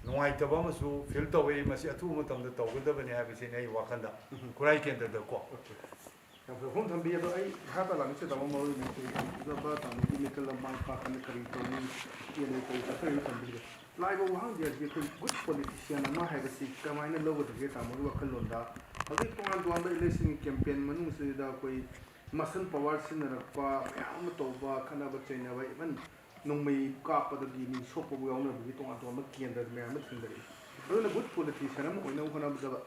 ꯅꯨꯡꯉꯥꯏꯇꯕ ꯑꯃꯁꯨ ꯐꯤꯜ ꯇꯧꯋꯦ꯫ ꯃꯁꯤ ꯑꯊꯨꯕ ꯃꯇꯝꯗ ꯇꯧꯒꯗꯕꯅꯤ ꯍꯥꯏꯕꯁꯤꯅꯤ ꯑꯩ ꯋꯥꯈꯜꯗ, ꯎꯝ꯫ ꯈꯨꯔꯥꯏ ꯀꯦꯟꯗ꯭ꯔꯗꯀꯣ꯫ ꯋꯥꯐꯝ ꯊꯝꯕꯤ꯫ ꯑꯗꯣ ꯑꯩ ꯃꯈꯥ ꯇꯥꯅ ꯂꯥꯛꯅꯤꯡꯁꯦ ꯇꯥꯃꯣ, ꯃꯔꯨ ꯑꯣꯏꯅ ꯑꯩꯈꯣꯏ ꯇꯥꯃꯣꯒꯤ ꯃꯤꯀꯜ ꯂꯝꯕꯥꯡ ꯐꯥꯠꯇꯅ ꯀꯔꯤ ꯇꯧꯅꯤ, ꯄꯤ ꯑꯦꯜ ꯑꯦ ꯀꯔꯤ ꯆꯠꯊꯔꯤꯕ ꯊꯝꯕꯤꯔꯦ꯫ ꯂꯥꯛꯏꯕ ꯋꯥꯍꯪꯗꯤ ꯍꯧꯖꯤꯛ ꯑꯩꯈꯣꯏ good politician ꯑꯃ ꯍꯥꯏꯕꯁꯤ ꯀꯃꯥꯏꯅ ꯂꯧꯒꯗꯒꯦ ꯇꯥꯃꯣꯒꯤ ꯋꯥꯈꯜꯂꯣꯟꯗ? ꯍꯧꯖꯤꯛ ꯇꯣꯉꯥꯟ ꯇꯣꯉꯥꯟꯕ election campaign ꯃꯅꯨꯡꯁꯤꯗ ꯑꯩꯈꯣꯏ muscle power ꯁꯤꯖꯤꯟꯅꯔꯛꯄ ꯃꯌꯥꯝ ꯑꯃ ꯇꯧꯕ, ꯈꯠꯅꯕ ꯆꯩꯅꯕ, even ꯅꯣꯡꯃꯩ ꯀꯥꯞꯄꯗꯒꯤ ꯃꯤ ꯁꯣꯛꯄꯕꯨ ꯌꯥꯎꯅꯕꯒꯤ ꯇꯣꯉꯥꯟ ꯇꯣꯉꯥꯟꯕ ꯀꯦꯟꯗ꯭ꯔ ꯃꯌꯥꯝ ꯑꯃ ꯊꯦꯡꯅꯔꯛꯏ꯫ ꯑꯗꯨꯅ good politician ꯑꯃ ꯑꯣꯏꯅꯕ ꯍꯣꯠꯅꯕꯗ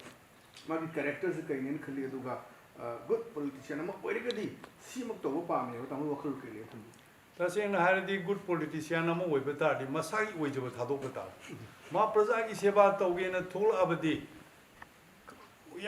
ꯃꯥꯒꯤ character ꯁꯦ ꯀꯩꯅꯦꯅ ꯈꯜꯂꯤ? ꯑꯗꯨꯒ, ꯑ, good politician ꯑꯃ ꯑꯣꯏꯔꯒꯗꯤ ꯁꯤꯃꯛ ꯇꯧꯕ ꯄꯥꯝꯃꯦꯕ꯫ ꯇꯥꯃꯣ ꯋꯥꯈꯜ ꯀꯩ ꯂꯩ ꯊꯝꯕꯤꯌꯨ꯫ ꯇꯁꯦꯡꯅ ꯍꯥꯏꯔꯗꯤ good politician ꯑꯃ ꯑꯣꯏꯕ ꯇꯥꯔꯗꯤ ꯃꯁꯥꯒꯤ ꯑꯣꯏꯖꯕ ꯊꯥꯗꯣꯛꯄ ꯇꯥꯕ꯫ ꯃꯥ ꯄ꯭ꯔꯖꯥꯒꯤ ꯁꯦꯕꯥ ꯇꯧꯒꯦꯅ ꯊꯣꯛꯂꯛꯑꯕꯗꯤ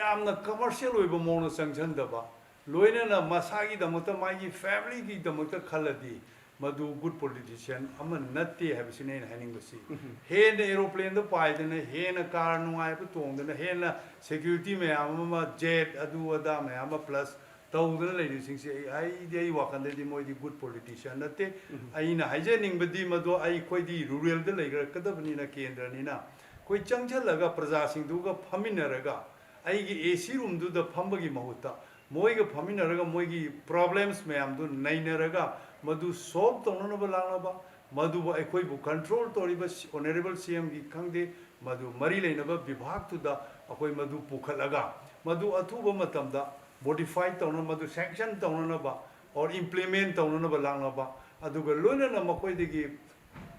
ꯌꯥꯝꯅ commercial ꯑꯣꯏꯕ ꯃꯑꯣꯡꯗ ꯆꯪꯁꯤꯟꯗꯕ, ꯂꯣꯏꯅꯅ ꯃꯁꯥꯒꯤꯗꯃꯛꯇ, ꯃꯥꯒꯤ family ꯒꯤꯗꯃꯛꯇ ꯈꯜꯂꯗꯤ ꯃꯗꯨ good politician ꯑꯃ ꯅꯠꯇꯦ ꯍꯥꯏꯕꯁꯤꯅꯤ ꯑꯩꯅ ꯍꯥꯏꯅꯤꯡꯕꯁꯤ꯫ ꯎꯝ꯫ ꯍꯦꯟꯅ aeroplane ꯗ ꯄꯥꯏꯗꯅ, ꯍꯦꯟꯅ car ꯅꯨꯡꯉꯥꯏꯕ ꯇꯣꯡꯗꯅ, ꯍꯦꯟꯅ security ꯃꯌꯥꯝ ꯑꯃ, jet ꯑꯗꯨ ꯑꯗꯥ ꯃꯌꯥꯝ ꯑꯃ plus ꯇꯧꯗꯅ ꯂꯩꯔꯤꯕꯁꯤꯡꯁꯦ ꯑꯩ, ꯑꯩꯗꯤ, ꯑꯩ ꯋꯥꯈꯜꯗꯗꯤ ꯃꯣꯏꯗꯤ good politician ꯅꯠꯇꯦ꯫ ꯎꯝ꯫ ꯑꯩꯅ ꯍꯥꯏꯖꯅꯤꯡꯕꯗꯤ ꯃꯗꯨ ꯑꯩꯈꯣꯏꯗꯤ rural ꯗ ꯂꯩꯔꯛꯀꯗꯕꯅꯤꯅ, ꯀꯦꯟꯗ꯭ꯔꯅꯤꯅ, ꯑꯩꯈꯣꯏ ꯆꯪꯁꯤꯜꯂꯒ ꯄ꯭ꯔꯖꯥꯁꯤꯡꯗꯨꯒ ꯐꯝꯃꯤꯟꯅꯔꯒ ꯑꯩꯒꯤ A C room ꯗꯨꯗ ꯐꯝꯕꯒꯤ ꯃꯍꯨꯠꯇ ꯃꯣꯏꯒ ꯐꯝꯃꯤꯟꯅꯔꯒ ꯃꯣꯏꯒꯤ problems ꯃꯌꯥꯝꯗꯨ ꯅꯩꯅꯔꯒ ꯃꯗꯨ solve ꯇꯧꯅꯅꯕ ꯂꯥꯛꯅꯕ, ꯃꯗꯨꯕꯨ ꯑꯩꯈꯣꯏꯕꯨ control ꯇꯧꯔꯤꯕ ꯁꯤ-, honourable C M ꯒꯤ ꯈꯪꯗꯦ, ꯃꯗꯨ ꯃꯔꯤ ꯂꯩꯅꯕ ꯕꯤꯚꯥꯒꯇꯨꯗ ꯑꯩꯈꯣꯏ ꯃꯗꯨ ꯄꯨꯈꯠꯂꯒ ꯃꯗꯨ ꯑꯊꯨꯕ ꯃꯇꯝꯗ modify ꯇꯧꯅ-, ꯃꯗꯨ sanction ꯇꯧꯅꯅꯕ or implement ꯇꯧꯅꯅꯕ ꯂꯥꯛꯅꯕ, ꯑꯗꯨꯒ ꯂꯣꯏꯅꯅ ꯃꯈꯣꯏꯗꯒꯤ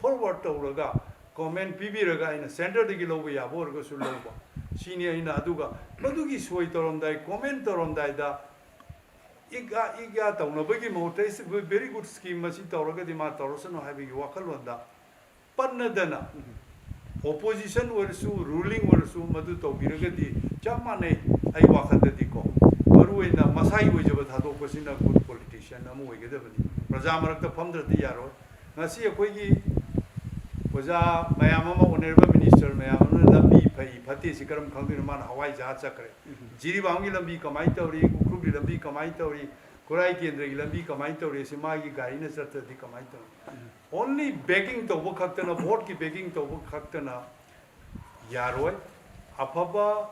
forward ꯇꯧꯔꯒ comment ꯄꯤꯕꯤꯔꯒ ꯑꯩꯅ centre ꯗꯒꯤ ꯂꯧꯕ ꯌꯥꯕ ꯑꯣꯏꯔꯒꯁꯨ ꯂꯧꯕ, ꯁꯤꯅꯤ ꯑꯩꯅ꯫ ꯑꯗꯨꯒ ꯃꯗꯨꯒꯤ ꯁꯣꯏ ꯇꯧꯔꯝꯗꯥꯏ, comment ꯇꯧꯔꯝꯗꯥꯏꯗ ꯏꯛ ꯑꯥ, ꯏꯛ ꯑꯥ ꯇꯧꯅꯕꯒꯤ ꯃꯍꯨꯠꯇ, "It's a very good scheme, ꯃꯁꯤ ꯇꯧꯔꯒꯗꯤ ꯃꯥ ꯇꯧꯔꯁꯅꯨ" ꯍꯥꯏꯕꯒꯤ ꯋꯥꯈꯜꯂꯣꯟꯗ ꯄꯟꯅꯗꯅ, opposition ꯑꯣꯏꯔꯁꯨ, ruling ꯑꯣꯏꯔꯁꯨ, ꯃꯗꯨ ꯇꯧꯕꯤꯔꯒꯗꯤ ꯆꯞ ꯃꯥꯟꯅꯩ꯫ ꯑꯩ ꯋꯥꯈꯜꯗꯗꯤꯀꯣ, ꯃꯔꯨꯑꯣꯏꯅ ꯃꯁꯥꯒꯤ ꯑꯣꯏꯖꯕ ꯊꯥꯗꯣꯛꯄꯁꯤꯅ good politician ꯑꯃ ꯑꯣꯏꯒꯗꯕꯅꯤ꯫ ꯄ꯭ꯔꯖꯥ ꯃꯔꯛꯇ ꯐꯝꯗ꯭ꯔꯗꯤ ꯌꯥꯔꯣꯏ꯫ ꯉꯁꯤ ꯑꯩꯈꯣꯏꯒꯤ ꯑꯣꯖꯥ ꯃꯌꯥꯝ ꯑꯃ, honourable minister ꯃꯌꯥꯝ ꯑꯃꯅ ꯂꯝꯕꯤ ꯐꯩ ꯐꯠꯇꯦ ꯁꯤ ꯀꯔꯝ ꯈꯪꯗꯣꯏꯅꯣ? ꯃꯥꯅ ꯍꯋꯥꯏ ꯖꯍꯥꯖ ꯆꯠꯈ꯭ꯔꯦ꯫ ꯎꯝ꯫ ꯖꯤꯔꯤꯕꯥꯝꯒꯤ ꯂꯝꯕꯤ ꯀꯃꯥꯏꯅ ꯇꯧꯔꯤ, ꯎꯈ꯭ꯔꯨꯜꯒꯤ ꯂꯝꯕꯤ ꯀꯃꯥꯏꯅ ꯇꯧꯔꯤ, ꯈꯨꯔꯥꯏ ꯀꯦꯟꯗ꯭ꯔꯒꯤ ꯂꯝꯕꯤ ꯀꯃꯥꯏꯅ ꯇꯧꯔꯤ, ꯁꯤ ꯃꯥꯒꯤ ꯒꯥꯔꯤꯅ ꯆꯠꯇ꯭ꯔꯗꯤ ꯀꯃꯥꯏꯅ ꯇꯧꯅꯤ? ꯎꯝ꯫ Only begging ꯇꯧꯕ ꯈꯛꯇꯅ, vote ꯀꯤ begging ꯇꯧꯕ ꯈꯛꯇꯅ ꯌꯥꯔꯣꯏ꯫ ꯑꯐꯕ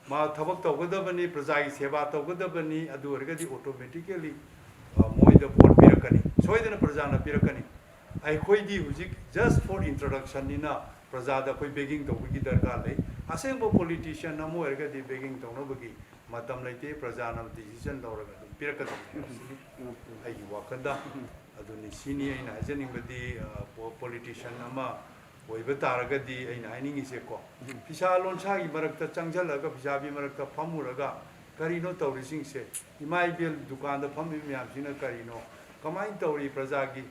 ꯃꯥ ꯊꯕꯛ ꯇꯧꯒꯗꯕꯅꯤ, ꯄ꯭ꯔꯖꯥꯒꯤ ꯁꯦꯕꯥ ꯇꯧꯒꯗꯕꯅꯤ, ꯑꯗꯨ ꯑꯣꯏꯔꯒꯗꯤ automatically, ꯑ, ꯃꯣꯏꯗ vote ꯄꯤꯔꯛꯀꯅꯤ, ꯁꯣꯏꯗꯅ ꯄ꯭ꯔꯖꯥꯅ ꯄꯤꯔꯛꯀꯅꯤ꯫ ꯑꯩꯈꯣꯏꯗꯤ ꯍꯧꯖꯤꯛ, just for introduction ꯅꯤꯅ, ꯄ꯭ꯔꯖꯥꯗ ꯑꯩꯈꯣꯏ begging ꯇꯧꯕꯒꯤ ꯗꯔꯀꯥꯔ ꯂꯩ꯫ ꯑꯁꯦꯡꯕ politician ꯑꯃ ꯑꯣꯏꯔꯒꯗꯤ begging ꯇꯧꯅꯕꯒꯤ ꯃꯇꯝ ꯂꯩꯇꯦ, ꯄ꯭ꯔꯖꯥꯅ decision ꯂꯧꯔꯒ ꯑꯗꯨꯝ ꯄꯤꯔꯛꯀꯗꯕꯅꯤ ꯍꯥꯏꯕꯁꯤꯅꯤ ꯑꯩꯒꯤ ꯋꯥꯈꯜꯗ꯫ ꯑꯗꯨꯅꯤ, ꯁꯤꯅꯤ ꯑꯩꯅ ꯍꯥꯏꯖꯅꯤꯡꯕꯗꯤ, ꯑ, ꯄꯣ-, politician ꯑꯃ ꯑꯣꯏꯕ ꯇꯥꯔꯒꯗꯤ ꯑꯩꯅ ꯍꯥꯏꯅꯤꯡꯉꯤꯁꯦꯀꯣ, ꯐꯤꯁꯥ ꯂꯣꯟꯁꯥꯒꯤ ꯃꯔꯛꯇ ꯆꯪꯁꯤꯜꯂꯒ, ꯐꯤꯁꯥꯕꯤ ꯃꯔꯛꯇ ꯐꯝꯃꯨꯔꯒ, "ꯀꯔꯤꯅꯣ ꯇꯧꯔꯤꯁꯤꯡꯁꯦ? ꯏꯃꯥ ꯏꯕꯦꯜ ꯗꯨꯀꯥꯟꯗ ꯐꯝꯃꯤꯕ ꯃꯌꯥꯝꯁꯤꯅ ꯀꯔꯤꯅꯣ? ꯀꯃꯥꯏꯅ ꯇꯧꯔꯤ ꯄ꯭ꯔꯖꯥꯒꯤ?"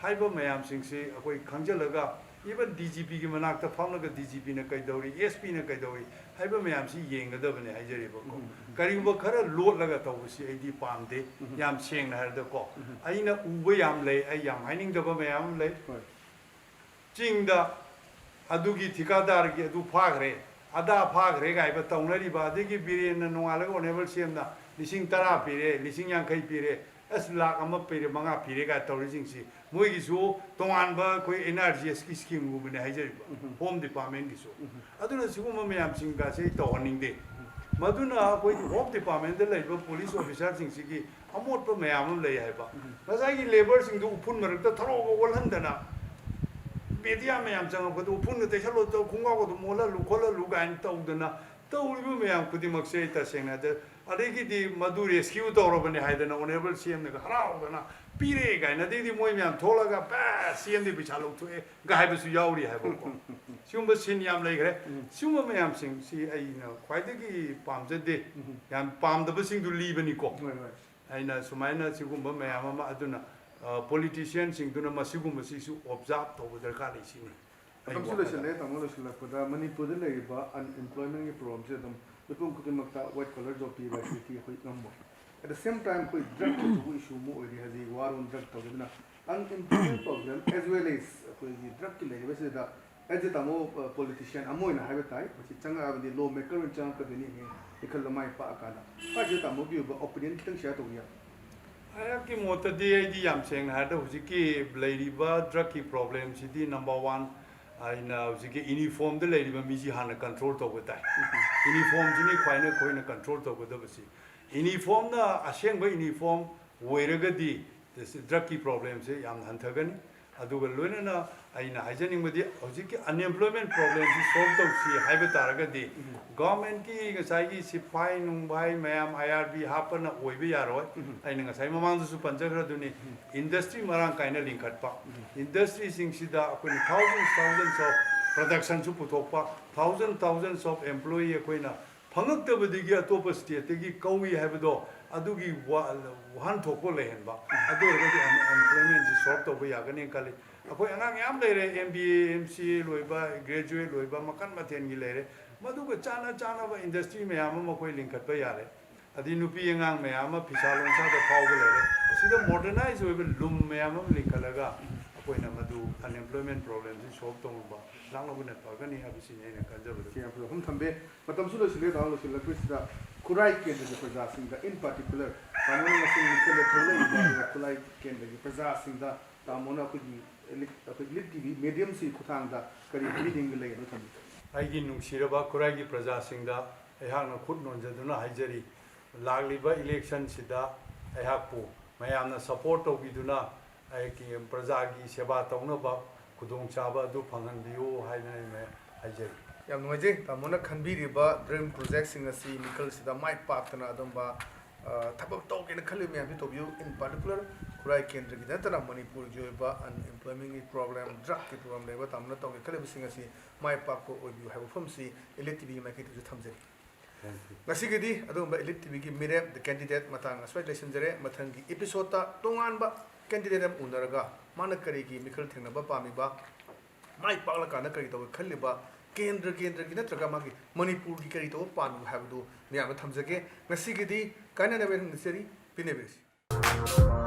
ꯍꯥꯏꯕ ꯃꯌꯥꯝꯁꯤꯡꯁꯤ ꯑꯩꯈꯣꯏ ꯈꯪꯖꯤꯜꯂꯒ, even D G P ꯒꯤ ꯃꯅꯥꯛꯇ ꯐꯝꯂꯒ D G P ꯅ ꯀꯩꯗꯧꯔꯤ, S P ꯅ ꯀꯩꯗꯧꯔꯤ ꯍꯥꯏꯕ ꯃꯌꯥꯝꯁꯤ ꯌꯦꯡꯒꯗꯕꯅꯦ ꯍꯥꯏꯖꯔꯤꯕꯀꯣ꯫ ꯎꯝ, ꯎꯝ꯫ ꯀꯔꯤꯒꯨꯝꯕ ꯈꯔ ꯂꯣꯠꯂꯒ ꯇꯧꯕꯁꯤ ꯑꯩꯗꯤ ꯄꯥꯝꯗꯦ, ꯎꯝ꯫ ꯌꯥꯝ ꯁꯦꯡꯅ ꯍꯥꯏꯔꯗꯀꯣ꯫ ꯎꯝ꯫ ꯑꯩꯅ ꯎꯕ ꯌꯥꯝ ꯂꯩ, ꯑꯩ ꯌꯥꯝ ꯍꯥꯏꯅꯤꯡꯗꯕ ꯃꯌꯥꯝ ꯑꯃ ꯂꯩ꯫ ꯍꯣꯏ꯫ ꯆꯤꯡꯗ ꯑꯗꯨꯒꯤ ꯊꯤꯀꯥꯗꯥꯔꯒꯤ ꯑꯗꯨ ꯐꯥꯈ꯭ꯔꯦ, ꯑꯗꯥ ꯐꯥꯈ꯭ꯔꯦ ꯀꯥꯏꯕ ꯇꯧꯅꯔꯤꯕ, ꯑꯗꯒꯤ ꯕꯤꯔꯦꯟꯅ ꯅꯣꯡꯉꯥꯜꯂꯒ Honourable C M ꯅ ꯂꯤꯁꯤꯡ ꯇꯔꯥ ꯄꯤꯔꯦ, ꯂꯤꯁꯤꯡ ꯌꯥꯡꯈꯩ ꯄꯤꯔꯦ, ꯑꯁ, ꯂꯥꯛ ꯑꯃ ꯄꯤꯔꯦ, ꯃꯉꯥ ꯄꯤꯔꯦ ꯀꯥꯏ ꯇꯧꯔꯤꯁꯤꯡꯁꯤ, ꯃꯣꯏꯒꯤꯁꯨ ꯇꯣꯉꯥꯟꯕ ꯑꯩꯈꯣꯏ N R G S ꯀꯤ scheme ꯒꯨꯝꯕꯅꯦ ꯍꯥꯏꯖꯔꯤꯕ, ꯎꯝ꯫ Home Department ꯒꯤꯁꯨ꯫ ꯎꯝ꯫ ꯑꯗꯨꯅ ꯁꯤꯒꯨꯝꯕ ꯃꯌꯥꯝꯁꯤꯡꯒꯁꯦ ꯑꯩ ꯇꯧꯍꯟꯅꯤꯡꯗꯦ꯫ ꯎꯝ꯫ ꯃꯗꯨꯅ ꯑꯩꯈꯣꯏꯒꯤ Home Department ꯗ ꯂꯩꯔꯤꯕ police officer ꯁꯤꯡꯁꯤꯒꯤ ꯑꯃꯣꯠꯄ ꯃꯌꯥꯝ ꯑꯃ ꯂꯩ ꯍꯥꯏꯕ꯫ ꯎꯝ꯫ ꯉꯁꯥꯏꯒꯤ labour ꯁꯤꯡꯗꯨ ꯎꯐꯨꯟ ꯃꯔꯛꯇ ꯊꯔꯣꯒ ꯑꯣꯜꯍꯟꯗꯅ, media ꯃꯌꯥꯝ ꯆꯪꯉꯛꯄꯗ ꯎꯐꯨꯟꯒ ꯇꯩꯁꯜꯂꯣ, ꯇꯧ-, ꯈꯣꯡꯒ꯭ꯔꯥꯎꯒꯗꯣ ꯃꯣꯠꯍꯜꯂꯨ, ꯈꯣꯠꯍꯜꯂꯨ ꯀꯥꯏꯅ ꯇꯧꯗꯅ ꯇꯧꯔꯤꯕ ꯃꯌꯥꯝ ꯈꯨꯗꯤꯡꯃꯛꯁꯦ ꯑꯩ ꯇꯁꯦꯡꯅ ꯍꯥꯏꯖ-, ꯑꯗꯒꯤꯗꯤ ꯃꯗꯨ rescue ꯇꯧꯔꯕꯅꯦ ꯍꯥꯏꯗꯅ Honourable C M ꯅꯒ ꯍꯔꯥꯎꯗꯅ ꯄꯤꯔꯦ ꯀꯥꯏꯅ, ꯑꯗꯩꯗꯤ ꯃꯣꯏ ꯃꯌꯥꯝ ꯊꯣꯛꯂꯒ ꯕꯁ C M ꯗꯤ ꯄꯩꯁꯥ ꯂꯧꯊꯣꯛꯑꯦ ꯒ ꯍꯥꯏꯕꯁꯨ ꯌꯥꯎꯔꯤ ꯍꯥꯏꯕꯀꯣ꯫ ꯁꯤꯒꯨꯝꯕ scene ꯌꯥꯝ ꯂꯩꯈ꯭ꯔꯦ꯫ ꯎꯝ꯫ ꯁꯤꯒꯨꯝꯕ ꯃꯌꯥꯝꯁꯤꯡꯁꯤ ꯑꯩꯅ ꯈ꯭ꯋꯥꯏꯗꯒꯤ ꯄꯥꯝꯖꯗꯦ꯫ ꯎꯝ꯫ ꯌꯥꯝ ꯄꯥꯝꯗꯕꯁꯤꯡꯗꯨ ꯂꯤꯕꯅꯤꯀꯣ꯫ ꯍꯣꯏ, ꯍꯣꯏ꯫ ꯑꯩꯅ ꯁꯨꯃꯥꯏꯅ ꯁꯤꯒꯨꯝꯕ ꯃꯌꯥꯝ ꯑꯃ, ꯑꯗꯨꯅ, ꯑ, politician ꯁꯤꯡꯗꯨꯅ ꯃꯁꯤꯒꯨꯝꯕꯁꯤꯁꯨ observe ꯇꯧꯕ ꯗꯔꯀꯥꯔ ꯂꯩ ꯁꯤꯅꯤ꯫ ꯑꯩ ꯃꯇꯝꯁꯨ ꯋꯥꯈꯜꯗ꯫ ꯂꯣꯏꯁꯤꯜꯂꯛꯑꯦ, ꯇꯥꯃꯣ, ꯂꯣꯏꯁꯤꯜꯂꯛꯄꯗ ꯃꯅꯤꯄꯨꯔꯗ ꯂꯩꯔꯤꯕ unemployment ꯒꯤ problem ꯁꯦ ꯑꯗꯨꯝ ꯃꯤꯄꯨꯝ ꯈꯨꯗꯤꯡꯃꯛꯇ white collar job ꯄꯤꯕ ꯍꯥꯏꯁꯤꯗꯤ ꯑꯩꯈꯣꯏ ꯉꯝꯃꯣꯏ꯫ At the same time, ꯑꯩꯈꯣꯏ drug ꯁꯤꯁꯨ issue ꯑꯃ ꯑꯣꯏꯔꯤ ꯍꯧꯖꯤꯛ war on drug ꯇꯧꯔꯤꯕꯅ꯫ Unemployment problem as well as ꯑꯩꯈꯣꯏꯒꯤ drug ꯀꯤ ꯂꯩꯔꯤꯕꯁꯤꯗ, as a ꯇꯥꯃꯣ, ꯑ, politician ꯑꯃ ꯑꯣꯏꯅ ꯍꯥꯏꯕ ꯇꯥꯏ, ꯃꯁꯤ ꯆꯪꯉꯛꯑꯕꯗꯤ law maker ꯑꯣꯏꯅ ꯆꯪꯉꯛꯀꯗꯣꯏꯅꯤ ꯍꯌꯦꯡ ꯏꯟꯈꯠꯂ ꯃꯥꯏ ꯄꯥꯛꯑꯀꯥꯟꯗ꯫ ꯁ꯭ꯋꯥꯏꯁꯤꯗ ꯇꯥꯃꯣꯒꯤ ꯑꯣꯏꯕ opinion ꯈꯤꯇꯪ share ꯇꯧꯕꯤꯌꯨ꯫ ꯑꯩꯍꯥꯛꯀꯤ ꯃꯣꯠꯇꯗꯤ, ꯑꯩꯗꯤ ꯌꯥꯝ ꯁꯦꯡꯅ ꯍꯥꯏꯔꯕꯗ ꯍꯧꯖꯤꯛꯀꯤ ꯂꯩꯔꯤꯕ drug ꯀꯤ problem ꯁꯤꯗꯤ number one, ꯑꯩꯅ ꯍꯧꯖꯤꯛꯀꯤ ꯏꯅꯤꯐꯣꯝꯗ ꯂꯩꯔꯤꯕ ꯃꯤꯁꯤ ꯍꯥꯟꯅ ꯀꯟꯇ꯭ꯔꯣꯜ ꯇꯧꯕ ꯇꯥꯏ꯫ ꯏꯅꯤꯐꯣꯝꯁꯤꯅꯤ ꯈ꯭ꯋꯥꯏꯅ ꯑꯩꯈꯣꯏꯅ ꯀꯟꯇ꯭ꯔꯣꯜ ꯇꯧꯒꯗꯕꯁꯤ꯫ ꯏꯅꯤꯐꯣꯝꯅ ꯑꯁꯦꯡꯕ ꯏꯅꯤꯐꯣꯝ ꯑꯣꯏꯔꯒꯗꯤ ꯗ꯭ꯔꯛꯀꯤ ꯄ꯭ꯔꯣꯕ꯭ꯂꯦꯝꯁꯦ ꯌꯥꯝꯅ ꯍꯟꯊꯒꯅꯤ꯫ ꯑꯗꯨꯒ ꯂꯣꯏꯅꯅ ꯑꯩꯅ ꯍꯥꯏꯖꯅꯤꯡꯕꯗꯤ ꯍꯧꯖꯤꯛꯀꯤ ꯑꯟꯑꯦꯝꯄ꯭ꯂꯣꯏꯃꯦꯟ ꯄ꯭ꯔꯣꯕ꯭ꯂꯦꯝꯁꯤ ꯁꯣꯜꯕ ꯇꯧꯁꯤ ꯍꯥꯏꯕ ꯇꯥꯔꯒꯗꯤ ꯒꯚꯔꯟꯃꯦꯟꯠꯀꯤ ꯉꯁꯥꯏꯒꯤ ꯁꯤꯐꯥꯏ ꯅꯨꯡꯐꯥꯏ ꯃꯌꯥꯝ ꯑꯥꯏ ꯑꯥꯔ ꯕꯤ ꯍꯥꯞꯄꯅ ꯑꯣꯏꯕ ꯌꯥꯔꯣꯏ꯫ ꯑꯩꯅ ꯉꯁꯥꯏ ꯃꯃꯥꯡꯗꯁꯨ ꯄꯟꯖꯈ꯭ꯔꯗꯨꯅꯤ, ꯏꯟꯗꯁꯇ꯭ꯔꯤ ꯃꯔꯥꯡ ꯀꯥꯏꯅ ꯂꯤꯡꯈꯠꯄ꯫ ꯏꯟꯗꯁꯇ꯭ꯔꯤꯁꯤꯡꯁꯤꯗ ꯑꯩꯈꯣꯏꯅ ꯊꯥꯎꯖꯟ ꯊꯥꯎꯖꯟꯁ ꯑꯣꯐ ꯄ꯭ꯔꯗꯛꯁꯟꯁꯨ ꯄꯨꯊꯣꯛꯄ, ꯊꯥꯎꯖꯟ ꯊꯥꯎꯖꯟꯁ ꯑꯣꯐ ꯑꯦꯝꯄ꯭ꯂꯣꯌꯤ ꯑꯩꯈꯣꯏꯅ ꯐꯪꯉꯛꯇꯕꯗꯒꯤ ꯑꯇꯣꯞꯄ ꯁ꯭ꯇꯦꯠꯇꯒꯤ ꯀꯧꯏ ꯍꯥꯏꯕꯗꯣ ꯑꯗꯨꯒꯤ ꯋꯥ-, ꯋꯥꯍꯟꯊꯣꯛꯄ ꯂꯩꯍꯟꯕ꯫ ꯑꯗꯨ ꯑꯣꯏꯔꯒꯗꯤ ꯑꯟ-, ꯑꯟꯑꯦꯝꯄ꯭ꯂꯣꯏꯃꯦꯟꯁꯤ ꯁꯣꯜꯕ ꯇꯧꯕ ꯌꯥꯒꯅꯤ ꯈꯜꯂꯤ꯫ ꯑꯩꯈꯣꯏ ꯑꯉꯥꯡ ꯌꯥꯝ ꯂꯩꯔꯦ, M B A, M C ꯑꯦ ꯂꯣꯏꯕ, ꯒ꯭ꯔꯦꯖꯨꯑꯦꯠ ꯂꯣꯏꯕ, ꯃꯈꯜ ꯃꯊꯦꯜꯒꯤ ꯂꯩꯔꯦ꯫ ꯃꯗꯨꯒ ꯆꯥꯟꯅ ꯆꯥꯟꯅꯕ ꯏꯟꯗꯁꯇ꯭ꯔꯤ ꯃꯌꯥꯝ ꯑꯃ ꯑꯩꯈꯣꯏ ꯂꯤꯡꯈꯠꯄ ꯌꯥꯔꯦ꯫ ꯑꯗꯩ ꯅꯨꯄꯤ ꯑꯉꯥꯡ ꯃꯌꯥꯝ ꯑꯃ ꯐꯤꯁꯥ ꯂꯣꯟꯁꯥꯗ ꯐꯥꯎꯕ ꯂꯩꯔꯦ꯫ ꯁꯤꯗ ꯃꯣꯗꯔꯅꯥꯏꯖ ꯑꯣꯏꯕ ꯂꯨꯝ ꯃꯌꯥꯝ ꯑꯃ ꯂꯤꯡꯈꯠꯂꯒ ꯑꯩꯈꯣꯏꯅ ꯃꯗꯨ ꯑꯟꯑꯦꯝꯄ꯭ꯂꯣꯏꯃꯦꯟ ꯄ꯭ꯔꯣꯕ꯭ꯂꯦꯝꯁꯤ ꯁꯣꯜꯕ ꯇꯧꯅꯕ ꯂꯥꯛꯅꯕꯅ ꯐꯒꯅꯤ ꯍꯥꯏꯕꯁꯤꯅꯤ ꯑꯩꯅ ꯈꯟꯖꯕꯗ꯫ ꯁꯤ ꯌꯥꯝ ꯐꯖꯕ ꯋꯥꯐꯝ ꯊꯝꯕꯤ꯫ ꯃꯇꯝꯁꯨ ꯂꯣꯏꯁꯤꯜꯂꯦ, ꯇꯥꯍꯧ ꯂꯣꯏꯁꯤꯜꯂꯛꯄꯁꯤꯗ ꯈꯨꯔꯥꯏ ꯀꯦꯟꯗ꯭ꯔꯒꯤ ꯄ꯭ꯔꯖꯥꯁꯤꯡꯗ, in particular, ꯇꯥꯃꯣꯅ ꯉꯁꯤ ꯃꯤꯈꯜꯗ ꯊꯣꯛꯂꯛꯏꯕ ꯑꯗꯨꯒ ꯈꯨꯔꯥꯏ ꯀꯦꯟꯗ꯭ꯔꯒꯤ ꯄ꯭ꯔꯖꯥꯁꯤꯡꯗ ꯇꯥꯃꯣꯅ ꯑꯩꯈꯣꯏꯒꯤ ꯏꯂꯤꯠ, ꯑꯩꯈꯣꯏ ꯏꯂꯤꯠ ꯇꯤ ꯚꯤ ꯃꯦꯗꯤꯌꯝꯁꯤ ꯈꯨꯠꯊꯥꯡꯗ ꯀꯔꯤ ꯍꯥꯏꯕꯤꯅꯤꯡꯕ ꯂꯩ ꯑꯗꯨ ꯊꯝꯕꯤꯌꯨ꯫ ꯑꯩꯒꯤ ꯅꯨꯡꯁꯤꯔꯕ ꯈꯨꯔꯥꯏꯒꯤ ꯄ꯭ꯔꯖꯥꯁꯤꯡꯗ ꯑꯩꯍꯥꯛꯅ ꯈꯨꯠ ꯅꯣꯟꯖꯗꯨꯅ ꯍꯥꯏꯖꯔꯤ, ꯂꯥꯛꯂꯤꯕ ꯏꯂꯦꯛꯁꯟꯁꯤꯗ ꯑꯩꯍꯥꯛꯄꯨ ꯃꯌꯥꯝꯅ ꯁꯄꯣꯔꯠ ꯇꯧꯕꯤꯗꯨꯅ ꯑꯩꯒꯤ ꯄ꯭ꯔꯖꯥꯒꯤ ꯁꯦꯕꯥ ꯇꯧꯅꯕ ꯈꯨꯗꯣꯡꯆꯥꯕ ꯑꯗꯨ ꯐꯪꯍꯟꯕꯤꯌꯨ ꯍꯥꯏꯗꯨꯅ ꯑꯩꯅ ꯍꯥꯏꯖꯔꯤ꯫ ꯌꯥꯝ ꯅꯨꯡꯉꯥꯏꯖꯩ ꯇꯥꯃꯣꯅ ꯈꯟꯕꯤꯔꯤꯕ ꯗ꯭ꯔꯤꯝ ꯄ꯭ꯔꯣꯖꯦꯛꯁꯤꯡ ꯑꯁꯤ ꯃꯤꯈꯜꯁꯤꯗ ꯃꯥꯏ ꯄꯥꯛꯇꯅ ꯑꯗꯨꯝꯕ, ꯑ, ꯊꯕꯛ ꯇꯧꯒꯦꯅ ꯈꯜꯂꯤꯕ ꯃꯌꯥꯝꯁꯤ ꯇꯧꯕꯤꯌꯨ꯫ In particular, ꯈꯨꯔꯥꯏ ꯀꯦꯟꯗ꯭ꯔꯒꯤꯗ ꯅꯠꯇꯅ ꯃꯅꯤꯄꯨꯔꯒꯤ ꯑꯣꯏꯕ ꯑꯟꯑꯦꯝꯄ꯭ꯂꯣꯏꯃꯦꯟꯒꯤ ꯄ꯭ꯔꯣꯕ꯭ꯂꯦꯝ, ꯗ꯭ꯔꯒꯀꯤ ꯄ꯭ꯔꯣꯕ꯭ꯂꯦꯝ ꯂꯩꯕ ꯇꯥꯃꯣꯅ ꯇꯧꯒꯦ ꯈꯜꯂꯤꯕꯁꯤꯡ ꯑꯁꯤ ꯃꯥꯏ ꯄꯥꯛꯄ ꯑꯣꯏꯕꯤꯌꯨ ꯍꯥꯏꯕ ꯋꯥꯐꯝꯁꯤ ꯏꯂꯤꯠ ꯇꯤ ꯚꯤꯒꯤ ꯃꯥꯏꯀꯩꯗꯁꯨ ꯊꯝꯖꯔꯤ꯫ Thank you. ꯉꯁꯤꯒꯤꯗꯤ ꯑꯗꯨꯒꯨꯝꯕ ꯏꯂꯤꯠ ꯇꯤ ꯚꯤꯒꯤ ꯃꯤꯔꯦꯞ, The Candidate, ꯃꯇꯥꯡ ꯑꯁ꯭ꯋꯥꯏꯗ ꯂꯣꯏꯁꯤꯟꯖꯔꯦ꯫ ꯃꯊꯪꯒꯤ ꯏꯄꯤꯁꯣꯗꯇ ꯇꯣꯉꯥꯟꯕ ꯀꯦꯟꯗꯤꯗꯦꯠ ꯑꯃ ꯎꯅꯔꯒ ꯃꯥꯅ ꯀꯔꯤꯒꯤ ꯃꯤꯈꯜ ꯊꯦꯡꯅꯕ ꯄꯥꯝꯃꯤꯕ, ꯃꯥꯏ ꯄꯥꯛꯂꯀꯥꯟꯗ ꯀꯔꯤ ꯇꯧꯒꯦ ꯈꯜꯂꯤꯕ, ꯀꯦꯟꯗ꯭ꯔ ꯀꯦꯟꯗ꯭ꯔꯒꯤ ꯅꯠꯇ꯭ꯔꯒ ꯃꯥꯒꯤ ꯃꯅꯤꯄꯨꯔꯒꯤ ꯀꯔꯤ ꯇꯧꯕ ꯄꯥꯝꯃꯤꯕ ꯍꯥꯏꯕꯗꯨ ꯃꯌꯥꯝꯗ ꯊꯝꯖꯒꯦ꯫ ꯉꯁꯤꯒꯤꯗꯤ ꯀꯥꯏꯅꯅꯕ ꯌꯥꯏꯐꯅ ꯅꯤꯖꯔꯤ꯫ ꯄꯤꯅꯕꯤꯔꯁꯤ꯫